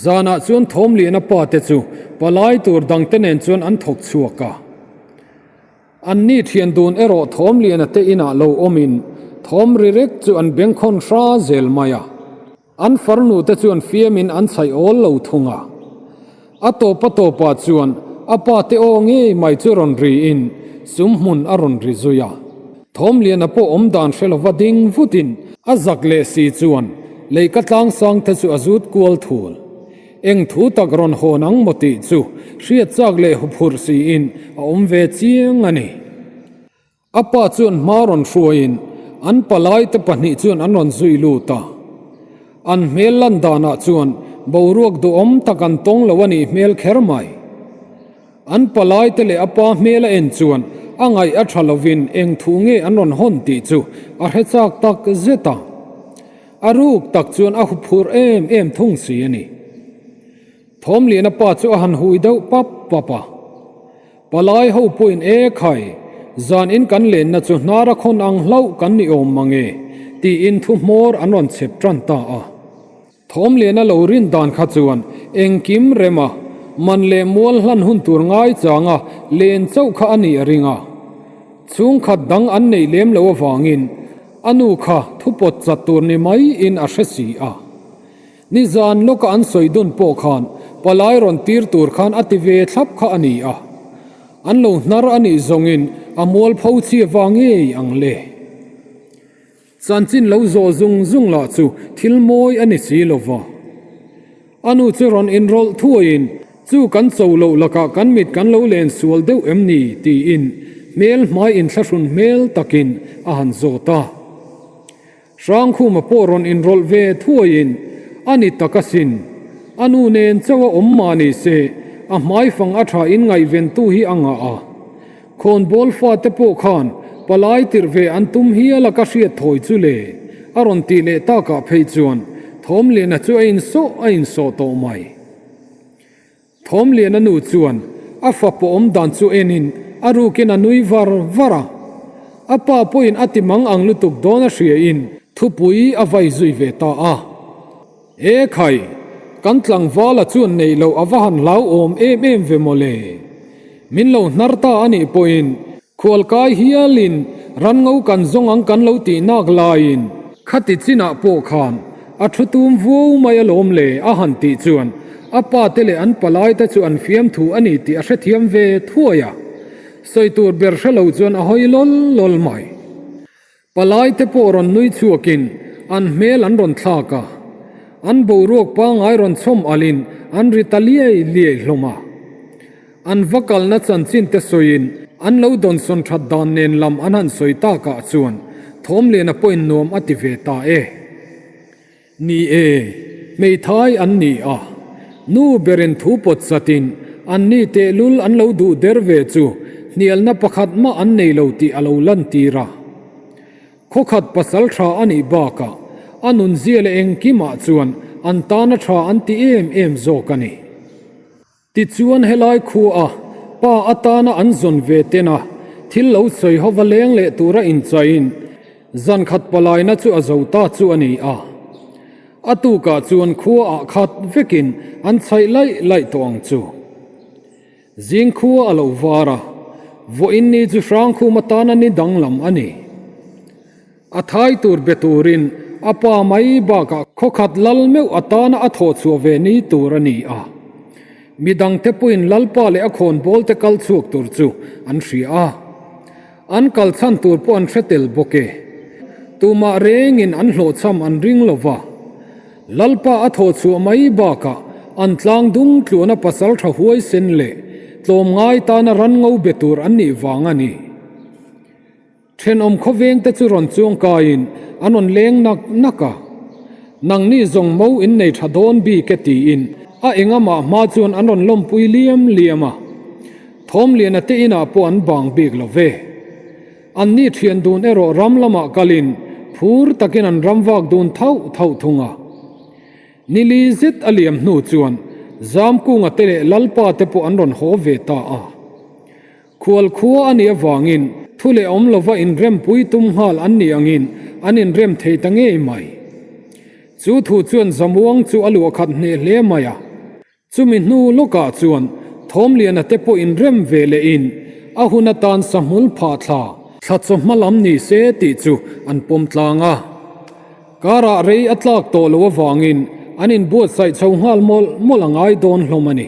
S1: Zanah chuan Thawmliana pa te chu palai tur dang te nen chuan an thawk chhuak a. Anni thian dun erawh Thawmliana te inah lo awmin thawm ri rek chu an bengkhawn hra zel mai a. An farnu te chuan fiamin an chhaih awl lo thung a. A tawp a tawpah chuan a pa te aw ngei mai chu rawn riin sumhmun a rawn ri zui a. Thawmliana pawh awm dan hre lova ding vutin a zak leh si chuan leika tlangsang te chu a zut kual thul. Eng thu tak rawn hawn ang maw tih chu hriat chak leh huphurh siin a awm ve chiang a ni. A pa chuan hma rawn hruaiin an palaite pahnih chuan an rawn zui lut a. An hmel lan danah chuan boruak duhawm tak an tawng lo a nih hmel kher mai. An palaite leh a pa hmel a en chuan a ngaih a tha lovin eng thu nge an rawn hawn tih chu a hre chak tak zet a. A ruk tak chuan a huphurh em em thung si a ni. Thawmliana pa chu a han hui deuh pap pap a. Palai ho pawhin e khai, zan in kan lenna chu hnar a khawn ang hlauh kan ni awm mang e, tiin thu hmawr an rawn chhep tan ta a. Thawmliana lo rin dan kha chuan engkim rem a, man leh mual hlan hun tur ngai changa len chauh kha a nih a ring a. Chhungkhat dang an neih lem loh avangin a nu kha thu pawt chat tur ni maiin a hre si a. Nizan lawka an sawi dun pawh khan palai rawn tir tur khan a ti ve thlap kha a ni a, an lo hnar a nih zawngin a mualpho chhia vang ngei ang le. Chanchin lo zawh zung zung lah chu thil mawi a ni si lo va. A nu chu rawn inrawlh thuaiin chu kan cho loh lakah kan mit kan lo len sual deuh em ni tiin hmel hmai inthlahrun hmel takin a han zawt a. Hrangkhuma pawh rawn inrawlh ve thuaiin a ni tak asin. A nu nen chauh a awm mah ni se, a hmaifang a tha in ngaihventu hi a ngah a. Khawnbawl fate pawh khan palai tirh ve an tum hial a ka hriat thawi chu le, a rawn tih leh takah phei chuan Thawmliana chu a insawh a insawh tawh mai. Thawmliana nu chuan a fapa awm dan chu enin a rukin a nui var var a. A pa pawhin a ti mang ang lutuk dawn a hriain thupui a vai zui ve ta a. E khai, kan tlangvala chuan neih loh a va han hlauhawm em em ve mawle. Min lo hnar ta a nih pawhin Khualkai hialin ranngo kan zawng ang kan lo tih nak laiin khati chinah pawh khan a thu tum vuau mai alawm le a han tih chuan a pa te leh an palai te chu an fiamthu a ni tih a hrethiam ve thuai a, sawi tur ber hre lo chuan a hawi lawl lawl mai. Palai te pawh rawn nui chhuakin an hmel an rawn thlak a, an boruak pangngai rawn chhawm alhin an ri ta liai liai hlawm a. An va kalna chanchin te sawiin an lo dawnsawn that dan nen lam an han sawi takah chuan Thawmliana pawhin nuam a ti ve ta e. Ni e, hmeithai an ni a, nu berin thu pawt chatin an ni tehlul an lo duh der ve chu hnialna pakhat mah an nei lo tih a lo lantir a. Khawkhat pasal tha a nih bakah a nunzia leh engkimah chuan an tana tha an ti em em zawk a ni. Tichuan helai khua pa atana an zawn ve tena thil lo sawi hova leng leh tura inchaiin zankhat palaina chu a zo ta chu a ni a. A tukah chuan khua ah khat vekin an chhaih laih laih tawh ang chu. Zing khua a lo var a, vawiin ni chu Hrangkhum atana ni danglam a ni. A thai tur be turin a pa mai bakah khawkhat lal meuh atana a thawh chhuah ve ni tur a ni a. Mi dangte pawhin lalpa leh a khawnbawl te kal chhuak tur chu an hria a. An kal chhan tur pawh an hre tel bawk e. Tumah rengin an hlawhchham an ring lo va. Lalpa a thawh chhuah mai bakah an tlang dung tluana pasal tha huaisen leh tlawmngai tana ran ngo be tur an nih vang a ni. Thenawm khawveng te chu rawn chuang kaiin an rawn leng nak nak a, Nangni zawng mo in nei tha dawn bik e tiin a engamah hma chuan an rawn lawmpui liam liam a. Thawmliana te inah pawh an bang bik lo ve. Anni thian dun erawh ram lamah kalin phur takin an ram vak dun thauh thauh thung a. Nili zet a liam hnu chuan Zamkunga te leh Lalpa te pawh an rawn haw ve ta a. Khual khua a nih avangin thu leh awm lova inrempui tum nghal an nih angin an inrem thei ta ngei mai. Chu thu chuan Zamuang chu a luah khat hneh hle mai a. Chumi hnu lawkah chuan Thawmliana te pawh inrem ve lehin a hun atan sahmul phah thla thla chawhma lam ni se tih chu an pawm tlang a. Karah rei a tlak tawh loh avangin an inbuatsaih chho nghal mawlh mawlh a ngai dawn hlawm a ni.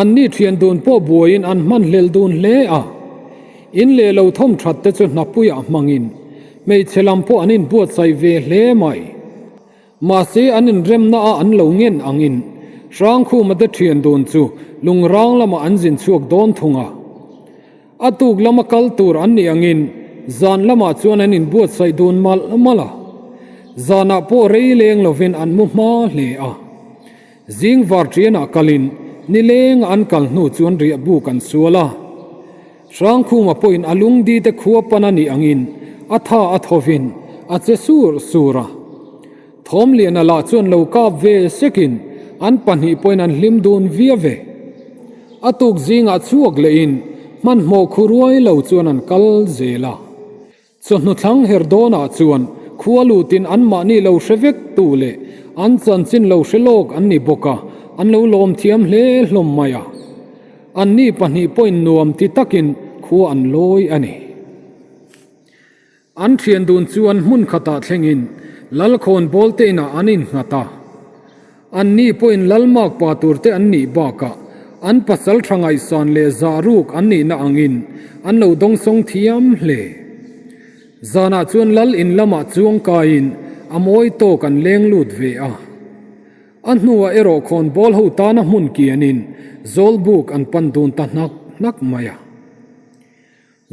S1: Anni thian dun pawh buaiin an hmanhlel dun hle a. In leh lo thawm that te chu hnapuiah hmangin hmeichhe lam pawh an inbuatsaih ve hle mai. Mahse an inremna a an lo ngen angin Hrangkhuma te thian dun chu lungrang lamah an zin chhuak dawn thung a. A tuk lama kal tur an nih angin zan lamah chuan an inbuatsaih dun malh malh a. Zanah pawh rei leng lovin an mu hma hle a. Zing varṭianah kalin nilenga an kal hnu chuan riah buk an sual a. Hrangkhuma pawhin a lungdi te khua pan a nih angin a tha a thovin a che sur sur a. Thawmliana lah chuan lo kap ve sekin an pahnih pawhin an hlim dun via ve. A tuk zingah chhuak lehin hmanhmawh khu ruai lo chuan an kal zel a. Chawhnu thlang her dawnah chuan khua lutin anmahni lo hre vek tu leh an chanchin lo hre lawk an ni bawk a, an lo lawm thiam hle hlawm mai a. Anni pahnih pawhin nuam ti takin khua an lawi a ni. An thian dun chuan hmun khatah thlengin Lalkhawn Bawlte inah an innghat a. Anni pawhin Lalmak pa turte an nih bakah an pasal tha ngaihsan leh zah ruk an nihna angin an lo dawngsawng thiam hle. Zanah chuan Lal in lamah chuang kaiin a mawi tawk an leng lut ve a. A hnuah erawh khawnbawl ho tana hmun kianin Zawlbuk an pan dun ta hnak hnak mai a.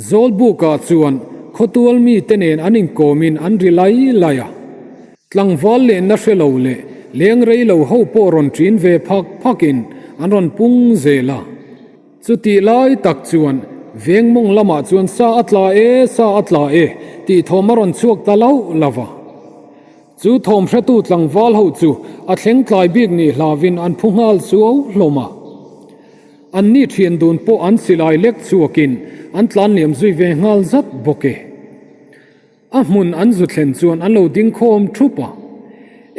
S1: Zawlbukah chuan khawtual mite nen an inkawmin an ri lai lai a. Tlangval lenna hre lo leh leng rei lo ho pawh rawn ṭin ve phak phakin an rawn pung zel a. Chutih lai tak chuan veng mawng lamah chuan sa a tla e, sa a tla e tih thawm a rawn chhuak ta lauh lo va. Chu thawm hretu tlangval ho chu a thleng tlai bik nih hlauhin an phu nghal suau hlawm a. Anni thian dun pawh an silai lek chhuakin an tlan liam zui ve nghal zat bawk e. A hmun an zu thlen chuan an lo ding khawm thup a.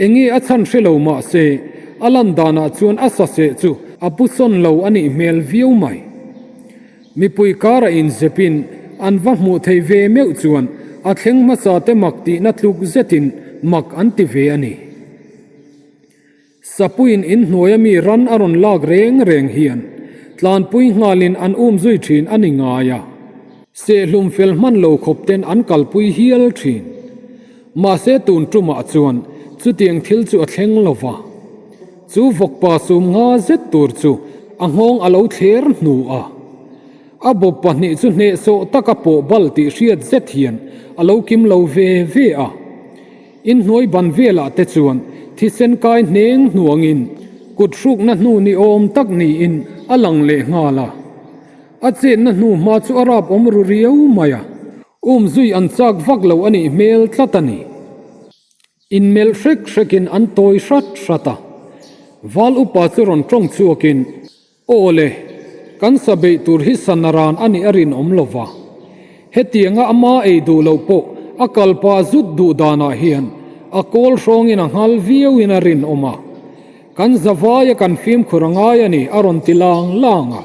S1: Enge a chhan hre lo mah se, a lan danah chuan a saseh chu a pu sawn lo a nih hmel viau mai. Mipui kara inzepin an va hmuh theih ve meuh chuan a thleng hmasa te mak tihna tluk zetin mak an ti ve a ni. Sapuiin inhnuaia mi ran a rawn lak reng reng hian tlanpui nghalin an um zui thin a ni ngai a, sehlum fel hman lo khawp ten an kalpui hial thin. Mahse tun tumah chuan chutiang thil chu a thleng lo va, chu vawkpa sum nga zet tur chu a nghawng a lo thler hnu a, a bawp pahnih chu hnehsawh taka pawh bal tih hriat zet hian a lo kim lo ve ve a. Inhnuai ban velah te chuan thisen kai hneng hnuangin kut hrukna hnu ni awm tak niin a lang leh nghal a. A chenna hnu hma chu a rap awm ru riau mai a, um zui an chak vak lo a nih hmel tlat a ni. Inmelh hrek hrekin an tawi hrat hrat a, Val upa chu rawn tawng chhuakin, Aw le, kan sa beih tur hi sana ran a nih a rinawm lo va. Hetianga ama ei duh loh pawh a kalpa zut duh danah hian a kawl hrawngin a nghal viauin a rinawm a. Kan zavaia kan fimkhur a ngai a ni a rawn ti lang lang a.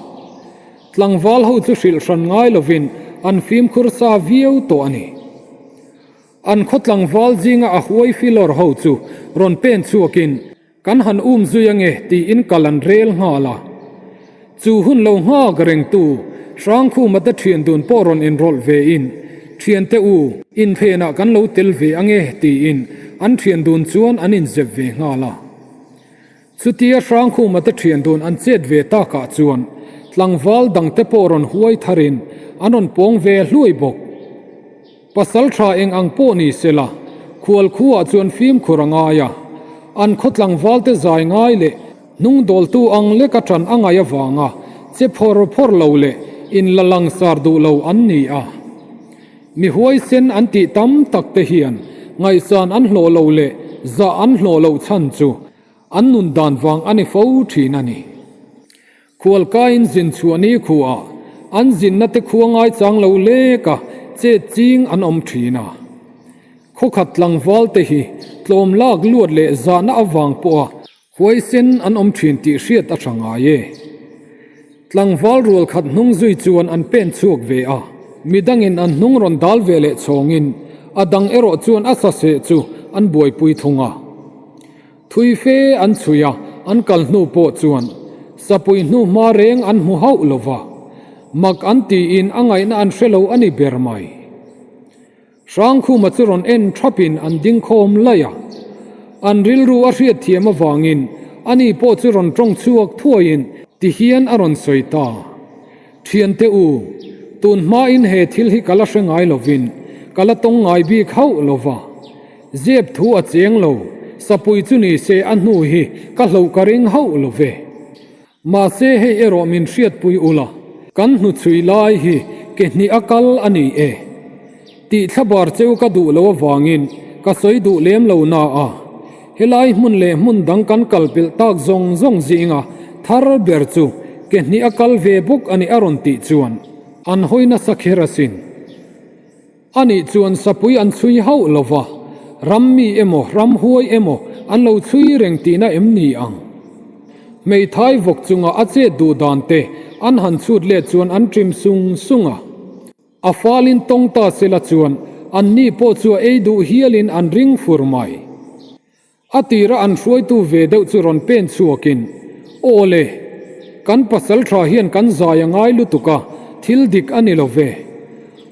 S1: Tlangval ho chu hrilh hran ngai lovin an fimkhur sa viau tawh a ni. An khaw tlangval zinga a huai filawr ho chu rawn pen chhuakin, Kan han um zui ange tiin kal an rel nghal a. Chu hun lo nghak rengtu Hrangkhuma te thian dun pawh rawn inrawlh vein, Thiante u, inphenah kan lo tel ve ange tiin an thian dun chuan an inzep ve nghal a. Chutia Hrangkhuma te thian dun an chet ve takah chuan tlangval dangte pawh rawn huai tharin an rawn pawng ve hluai bawk. Pasal tha eng ang pawh ni sela, khual khuaah chuan fimkhur a ngai a, an khaw tlangvalte zai ngai leh hnung dawltu ang leka ṭan a ngaih avanga che phawr phawr lo leh inla langsar duh lo an ni a. Mi huaisen an tih tam tak te hian ngaihsan an hlawh lo leh zah an hlawh loh chhan chu an nun dan vang a ni fo ṭhin a ni. Khualkaiin zin chhuah ni khuaah an zinna te khua ngaichang lo lek a chet ching an awm thin a. Khawkhat tlangval te hi tlawm lak luat leh zahna avang pawha huaisen an awm thin tih hriat a tha ngai e. Tlangval rual khat hnung zui chuan an pen chhuak ve a, midangin an hnung rawn dal ve leh chhawngin a dang erawh chuan a saseh chu an buaipui thung a. Thui fe an chhui a, an kal hnu pawh chuan. Sapui hnu hma reng an hmu hauh lo va, mak an tiin a ngaihna an hre lo a ni ber mai. Hrangkhuma chu rawn en thapin an ding khawm laih a, an rilru a hriatthiam avangin ani pawh chu rawn tawng chhuak thuaiin tihian a rawn sawi ta, Thiante u, tun hmain he thil hi ka la hre ngai lovin ka la tawng ngai bik hauh lo va, zep thu a cheng lo, sapui chu ni se a hnu hi ka hloh ka ring hauh lo ve. Mahse hei erawh min hriatpui ula, kan hnuchhui lai hi ke hnih a kal a ni e. Tih thlabar cheu ka duh lo avangin ka sawi duh lem lo na a, helai hmun leh hmun dang kan kal pelh tak zawng zawng zinga thar ber chu ke hnih a kal ve bawk a ni a rawn tih chuan an hawi nasa kher asin. Anih chuan sapui an chhui hauh lo va, ram mi emaw ramhuai emaw an lo chhui reng tihna em ni ang? Hmeithai vawk chunga a chet duh dan te an han chhut let chuan an ṭim sung sung a. A falin tawng ta sela chuan anni pawh chu a ei duh hialin an ring fur mai. A tira an hruaitu ve deuh chu rawn pen chhuakin, Aw le, kan pasal tha hian kan zai a ngai lutuk a, thil dik a ni lo ve.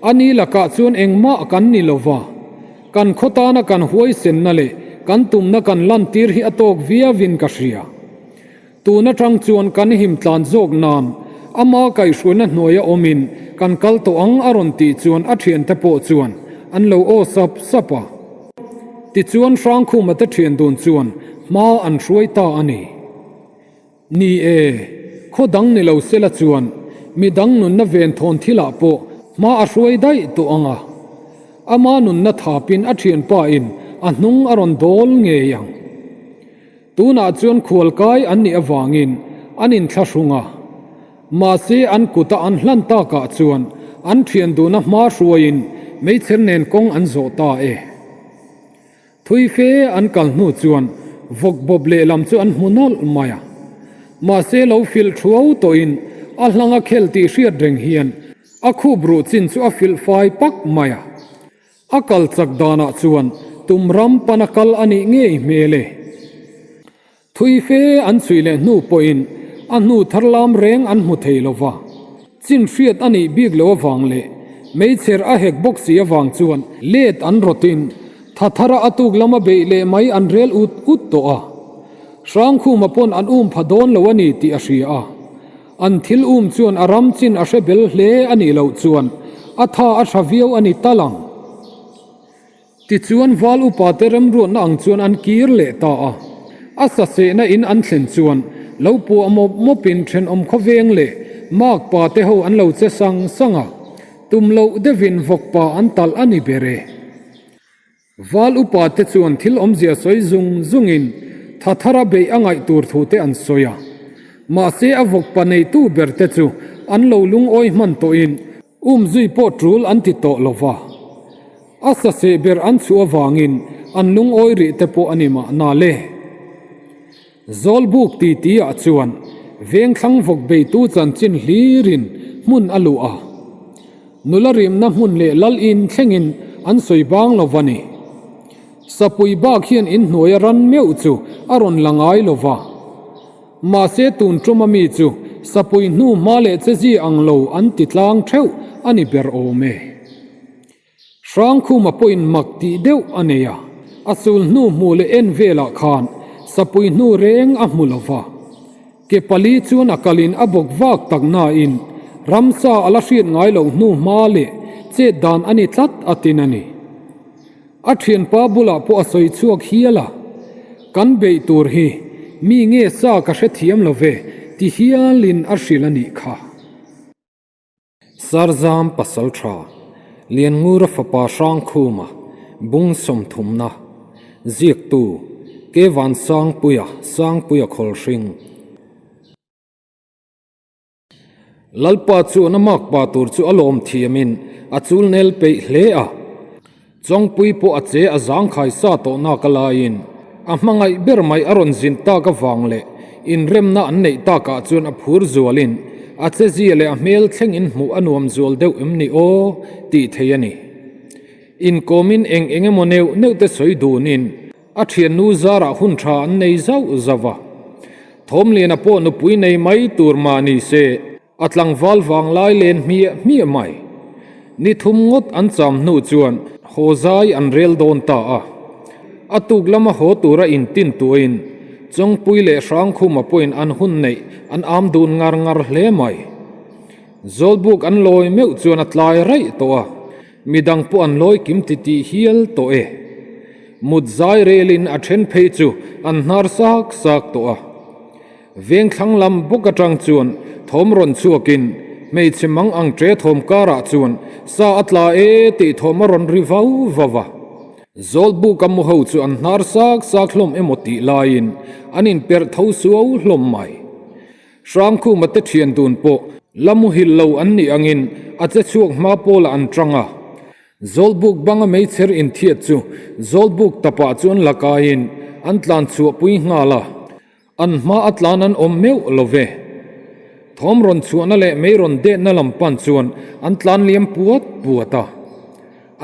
S1: A ni lakah chuan engmah kan ni lo va, kan khaw tana kan huaisenna leh kan tumna kan lantir hi a tawk viauin ka hria. Tun atang chuan kan him tlan zawk nan ama kaihhruaina hnuaia awmin kan kal tawh ang a rawn tih chuan a thiante pawh chuan an lo aw sap sap a. Tichuan Hrangkhuma te thian dun chuan hma an hruai ta a ni. Ni e, khaw dang ni lo sela chuan midang nunna ven thawn thilah pawh hma a hruai daih tawh ang a. Ama nunna thapin a thianpa in a hnung a rawn dawl ngei ang. Tunah chuan khualkai an nih avangin an inthlahrung a, mahse an kuta an hlan takah chuan an thian duhna hma hruaiin meichher nen kawng an zawh ta e. Thui fe an kal hnu chuan vawk bawp lehlam chu an hmu nawlh mai a, mahse lo filh thuau tawhin a hlang a khel tih hriat reng hian a khup ruh chin chu a filh fai pak mai a. A kal chak danah chuan tum ram pana kal a nih ngei hmel e. Thui fe an chhui leh hnu pawhin a hnu thar lam reng an hmu thei lo va. Chin hriat a nih bik lo avang leh meichher a hek bawk si avang chuan let an rawtin tha thara a tuk lama beih leh mai an rel ut ut tawh a. Hrangkhuma pawn an um pha dawn lo a ni tih a hria a. An thil um chuan a ram chin a hre bel hle a nih loh chuan a tha a tha viau a ni tal ang. Tichuan val upa te remruatna ang chuan an kir leh ta a. A sasehna in an thlen chuan lo puah mawp mawpin thenawm khawveng leh makpa te ho an lo che sang sang a, tum loh deuhin vawkpa an talh a ni ber e. Val upa te chuan thil awmzia sawi zung zungin tha thara beih a ngaih tur thu te an sawi a. Mahse a vawkpa neitu ber te chu an lo lungawi hman tawhin umzui pawh tul an ti tawh lo va. A saseh ber an chhuah avangin an lungawi rih te pawh a ni mahna le. Zawlbuk titi ah chuan vengthlang vawk beitu chanchin hlirin hmun a luh a, nula rimna hmun leh lal in thlengin an sawi bang lo va ni. Sapui bak hian inhnuai a ran meuh chu a rawn la ngai lo va. Mahse tun tum ami chu sapui hnu hma leh che zi ang lo an ti tlang theuh a ni ber awm e. Hrangkhuma pawhin mak tih deuh a nei a, a sul hnu hmuh leh en velah khan sapui hnu reng a hmu lo va. Ke pali chuan a kalin a bawk vak tak nain ramsa a la hriat ngai loh hnu hma leh chet dan a ni tlat a tin a ni. A thianpa bulah pawh a sawi chhuak hial a, Kan beih tur hi mi nge sa ka hrethiam lo ve ti hialin a hrilh a nih kha. Sarzam pasal tha, Lianngura fapa Hrangkhuma, Bung sawmthumna, Ziaktu, Kevan Sangpuia, Sangpuia Khawlhring. Lalpa chuan a makpa tur chu a lawm thiamin a chul nel peih hle a. Chawngpui pawh a che a zangkhai sa tawh nak a laiin a hmangaih ber mai a rawn zin tak avang leh inremna an neih takah chuan a phur zualin a chezia leh a hmel thlengin hmuh a nuam zual deuh em ni aw tih thei a ni. Inkawmin eng eng emaw neuh neuh te sawi dunin a thiannu zarah hun tha an nei zauh zauh a. Thawmliana pawh nupui nei mai tur mah ni se, a tlangval vanglai len hmiah hmiah mai. Ni thum ngawt an cham hnu chuan haw zai an rel dawn ta a. A tuk lama haw tura intin tuahin Chawngpui leh Hrangkhuma pawhin an hun neih an am dun ngar ngar hle mai. Zawlbuk an lawi meuh chuan a tlai raih tawh a, midang pawh an lawi kim titih hial tawh e. Mut zai relin a then phei chu an hnar sak sak tawh a. Vengthlang lam bawk atang chuan thawm rawn chhuakin hmeichhe mang ang ṭe thawm karah chuan sa a tla e tih thawm a rawn ri vau vau a. Zawlbuk a mu ho chu an hnar sak sak hlawm emaw tih laiin an inperh tho suau hlawm mai. Hrangkhuma te thian dun pawh la muhil lo an nih angin a che chhuak hma pawlah an tang a. Zawlbuk banga meichher inthiat chu Zawlbuk tapah chuan la kaiin an tlan chhuahpui nghal a. An hma a tlan an awm meuh lo ve. Thawm rawn chhuahna leh mei rawn detna lam pan chuan an tlan liam puat puat a.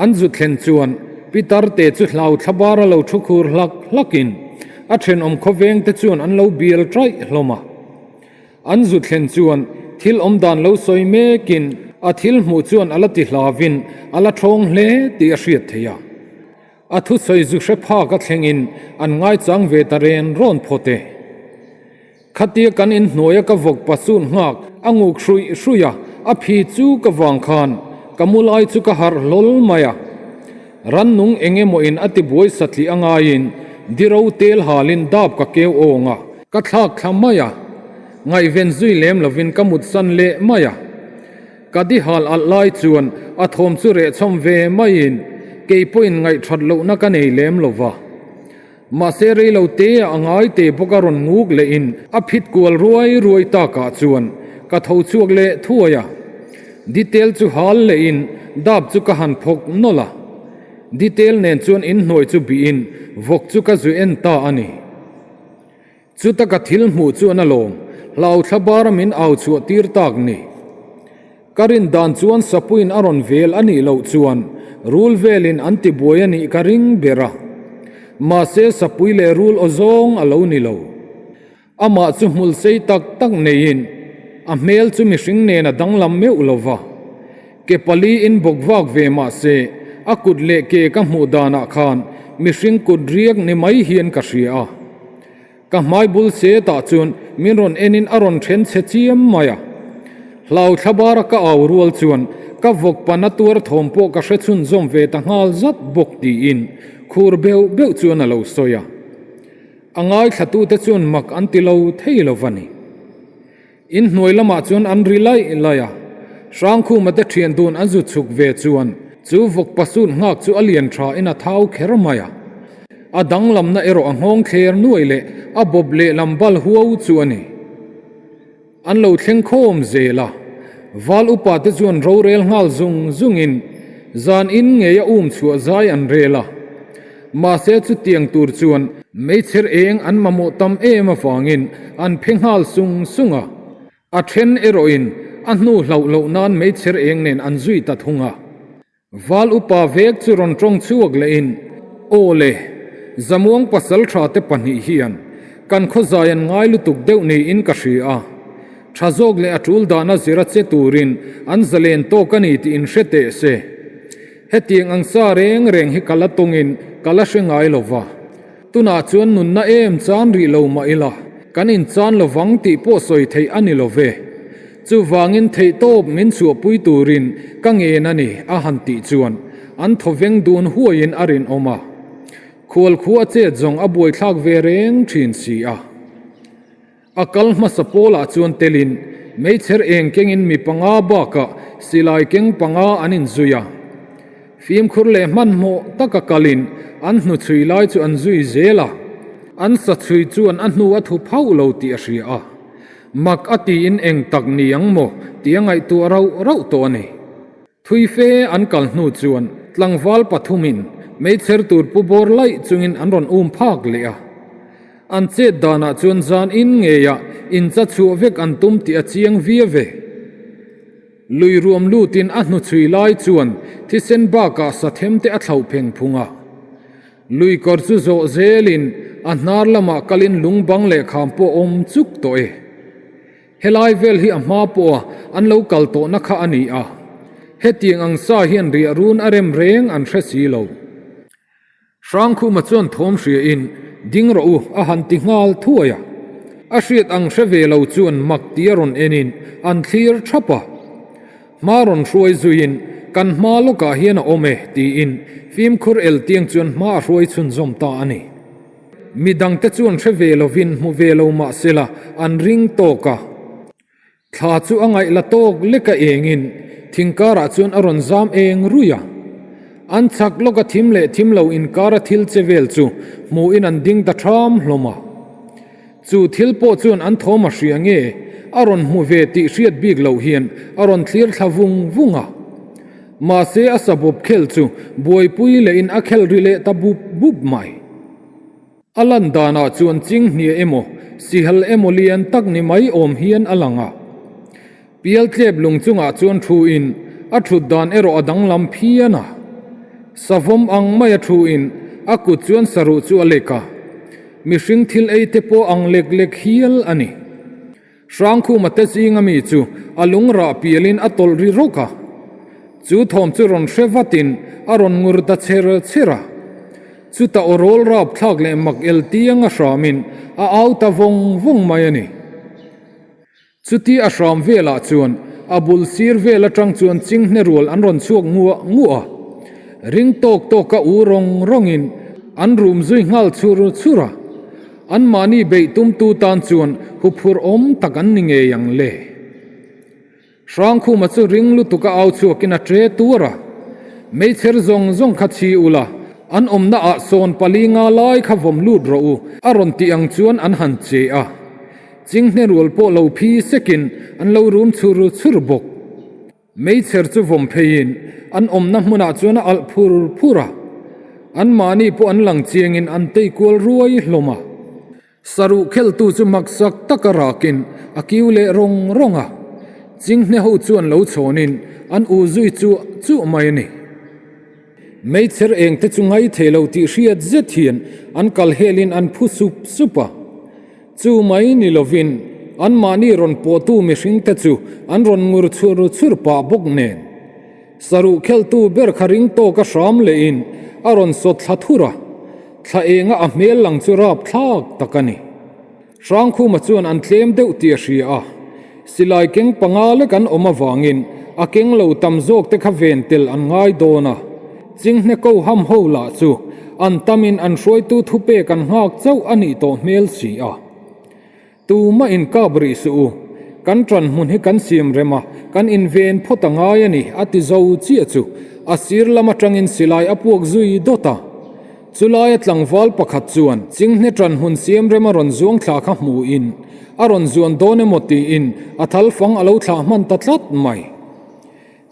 S1: An zu thlen chuan Pitar te chu hlau thla bara lo thu khur hlak hlakin a thenawm khawveng te chuan an lo bial taih hlawm a. An zu thlen chuan thil awm dan lo sawi mekin a thil hmuh chuan a la ti hlavin a la thawng hle tih a hriat theih a. A thusawi zu hre phak a thlengin an ngaichang ve ta ren rawn phawt e. Khatia kan inhnuaia ka vawk pasun nghak a nguk hruih hruih a, a phi chu ka vang khan ka mu lai chu ka harh hlawl mai a. Rannung eng emaw in a tibuai satli a ngaiin diro tel halin dap ka keu awng a, ka thlak thla mai a, ngaihven zui lem lovin ka mutsan leh mai a. Ka di hal alh lai chuan a thawm chu rehchawm ve maiin kei pawhin ngaihthat lohna ka nei lem lo va. Mahse rei lo te a ngai te bawk a rawn nguk lehin a phit kual ruai ruai takah chuan ka tho chhuak leh thuai a. Detail chu hal lehin dap chu ka han phawk nawlh a. Detail nen chuan inhnuai chu bihin vawk chu ka zu en ta a ni. Chuta ka thil hmuh chuan a lawm, hlau thla bara min au chhuah tir tak ni. Ka rin dan chuan sapuiin a rawn vel a nih loh chuan rul velin an ti buai a nih ka ring ber a. Mahse sapui leh rul aw zawng a lo ni lo. Amah chu hmul sei tak tak neiin a hmel chu mihring nen a danglam meuh lo va. Ke pali in bawk vak ve mah se a kut leh ke ka hmuh danah khan mihring kut riak ni mai hian ka hria a. Ka hmai bul setah chuan min rawn enin a rawn then chhe chiam mai a. Hlau thla bara ka au rual chuan ka vawk pana tuar thawm pawh ka hre chhunzawm ve ta nghal zat bawk tiin khur beuh beuh chuan a lo sawi a. A ngaithlatute chuan mak an ti lo thei lo va ni. In hnuai lamah chuan an ri laih laih a, Hrangkhuma te thian dun an zu chhuk ve chuan chu vawk pasut nghak chu a lian tha in a thau kher mai a. A danglamna erawh a nghawng thler nuai leh a bawp lehlam bal huau chu a ni. An lo thleng khawm zel a, Val upa te chuan rorel nghal zung zungin zan in ngei a um chhuah zai an rel a. Mahse chutiang tur chuan meichher eng an mamawh tam em avangin an phe nghal sung sung a. A then erawhin a hnu hlauh loh nan meichher eng nen an zui ta thung a. Val upa vek chu rawn tawng chhuak lehin, Aw le, Zamuang pasal tha te pahnih hian kan khawzai an ngai lutuk deuh niin ka hria a. Tha zawk leh a tul dana zira che turin an zalen tawk a ni tih in hre teh se. Hetiang ang sa reng reng hi ka la tawngin ka la hre ngai lo va. Tunah chuan nunna em chan rih lo mah ila, kan inchan lo vang tih pawh sawi theih a ni lo ve. Chuvangin theihtawp min chhuahpui turin ka ngen a ni, a han tih chuan an thawveng dun huaiin a rinawm a. Khualkhua a chet zawng a buaithlak ve reng thin si a. A kal hmasa pawlah chuan telin meichher eng kengin mi panga bakah silai keng panga an inzui a. Fimkhur leh hmanhmawh taka kalin an hnuchhui lai chu an zui zel a. An sachhui chuan a hnu a thu phauh lo tih a hria a. Mak a tiin eng tak ni ang maw tih a ngaihtuah rauh rauh tawh a ni. Thui fe an kal hnu chuan tlangval pathumin meichher tur pu bawr laih chungin an rawn um phak leh a. An chet danah chuan zan in ngeiah incha chhuah vek an tum tih a chiang via ve. Lui ruam lutin a hnuchhui lai chuan thisen bakah sathem te a thlauh pheng phung a. Lui kawr chu zawh zelin A hnar lamah kalin lung bang leh kham pawh a awm chuk tawh e. Helai vel hi a hma pawha an lo kal tawhna kha a ni a, hetiang ang sa hian riah run a rem reng an hre si lo. Hrangkhuma chuan thawm hriain, Ding rawh u, a han ti nghal thuai a. A hriat ang hre ve lo chuan mak tia rawn enin an thlir thap a. Hma rawn hruai zuiin, Kan hma lawkah hian a awm e, tiin fimkhur eltiang chuan hma a hruai chhunzawm ta a ni. Mi dangte chuan hre ve lovin hmu ve lo mah sela an ring tawk a. Thla chu a ngaih la tawk lek a engin thing karah chuan a rawn zam eng ruih a. An chak lawk a thim leh thim lo inkar a thil che vel chu hmuhin an ding ta ṭham hlawm a. Chu thil pawh chuan an thawm a hria nge a rawn hmu ve tih hriat bik loh hian a rawn thlir thla vung vung a. Mahse a sabawp khel chu buaipui lehin a khel ri leh ta bup bup mai. A lan danah chuan chinghnia emaw sihal emaw lian tak ni mai awm hian a lang a. Pialtlep lung chungah chuan thuin a thut dan erawh a danglam phian a. Savawm ang maia thuin a kut chuan saruh chu a lek a. Mihring thil ei te pawh ang lek lek hial a ni. Hrangkhuma te zinga mi chu a lung rah pialin a tawlh ri rawk a. Chu thawm chu rawn hre vatin a rawn ngur ta chher chher a. Chuta aw rawl rap thlak leh mak el tiang a hramin a au ta vawng vawng mai a ni. Chuti a hram velah chuan a bul sir vel atang chuan chinghne rual an rawn chhuak nguah nguah a. Ring tawk tawka u rawng rawngin an rum zui nghal chhur chhur a. Anmahni beih tumtu tan chuan huphurh awm tak an ni ngei ang le. Hrangkhuma chu ring lutuk a au chhuakin a ṭe tuar a, Meichher zawng zawng kha chhi ula, an awmna ah sawn pali nga lai kha vawm lut rawh u, a rawn tih ang chuan an han che a. Chinghne rual pawh lo phi sekin an lo rum chhur chhur bawk. Meichher chu vawm pheiin an awmna hmunah chuan a alh phur phur a, anmahni pawh an lang chiangin an tei kual ruai hlawm a. Saruh kheltu chu maksak taka rakin a kiu leh rawng rawng a, chinghne ho chuan lo chhawnin an u zui chuah chuah mai a ni. Meichher engte chu ngai thei lo tih hriat zet hian an kal helin an phu sup sup a. Chu mai ni lovin anmahni rawn pawhtu mihringte chu an rawn ngur chhur chhur pah bawk nen. Saruh kheltu ber kha ring tawka hram lehin a rawn sawt thla thur a, thla enga a hmel lang chu rapthlak tak a ni. Hrangkhuma chuan an tlem deuh tih a hria a, silai keng panga lek an awm avangin a keng lo tam zawk te kha ven tel an ngai dawn a. Chinghne ko ham ho lah chu an tamin an hruaitu thupek an nghak chauh a nih tawh hmel si a. Tumah inkap rih suh u, kan ṭan hmun hi kan siam rem a, kan inven phawt a ngai a ni, a ti zo chiah chu a sir lam aṭangin silai a puak zui dawt a. Chulaia tlangval pakhat chuan chinghne ṭan hmun siam rem a rawn zuang thla kha hmuhin a rawn zuan dawn emaw tiin a thal fang a lo thlah hman ta tlat mai.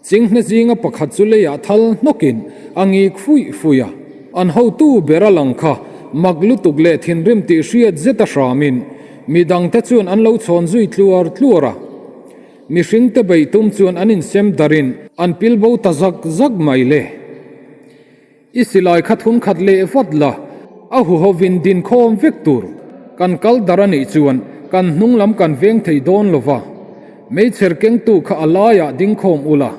S1: Chinghne zinga pakhat chu leiah thal hnawkin a ngik fuih fuih a, an hotu ber a lang kha mak lutuk leh thinrim tih hriat zet a hramin midangte chuan an lo chhawn zui tluar tluar a. Mihringte beih tum chuan an insem darhin an pilbo ta zak zak mai le. I silai kha thun khat leh vat la, a huhovin din khawm vek tur. Kan kal dar a nih chuan kan hnung lam kan veng thei dawn lo va, meichher kengtu kha a laiah ding khawm ula,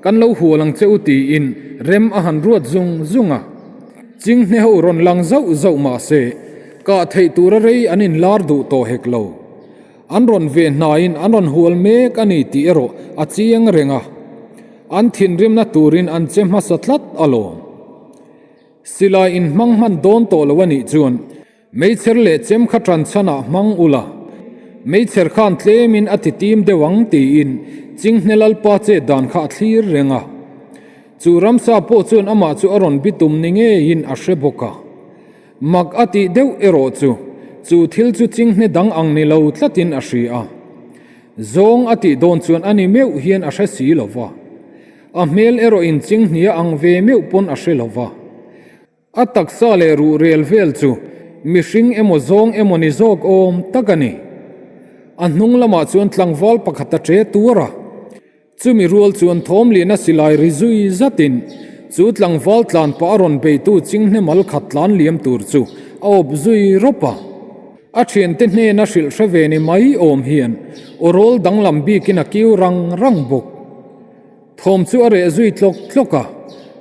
S1: kan lo hual ang che u tiin rem a han ruat zung zung a. Chinghne ho rawn lang zauh zauh mah se, kah theih tura rei an inlar duh tawh hek lo. An rawn ve hnaiin an rawn hual mek a ni tih erawh a chiang reng a, an thinrimna turin an che hmasa tlat alawm. Silai inhmang hman dawn tawh lo a nih chuan meichher leh chem kha ṭan chhanah hmang ula, meichher khan tlemin a ti tim deuh ang tiin Chinghne Lalpa chet dan kha a thlir reng a. Chu ramsa pawh chuan amah chu a rawn bitum ni ngeiin a hre bawk a. Mak a tih deuh erawh chu, chu thil chu chinghne dang ang ni lo tlatin a hria a. Zawng a tih dawn chuan a ni meuh hian a hre si lo va. A hmel erawh in chinghnia ang ve meuh pawn a hre lo va. A taksa leh ruh rel vel chu mihring emaw zawng emaw ni zawk awm tak a ni. A hnung lamah chuan tlangval pakhat a ṭe tuar a. Chumi rual chuan thawmliana silai ri zui zatin chu tlangval tlan pah a rawn beitu chinghne mal khat tlan liam tur chu a awp zui rawp a. A thiante hnena hrilh hre ve ni mai awm hian aw rawl danglam bikin a kiu rang rang bawk. Thawm chu a reh zui tlawk tlawk a,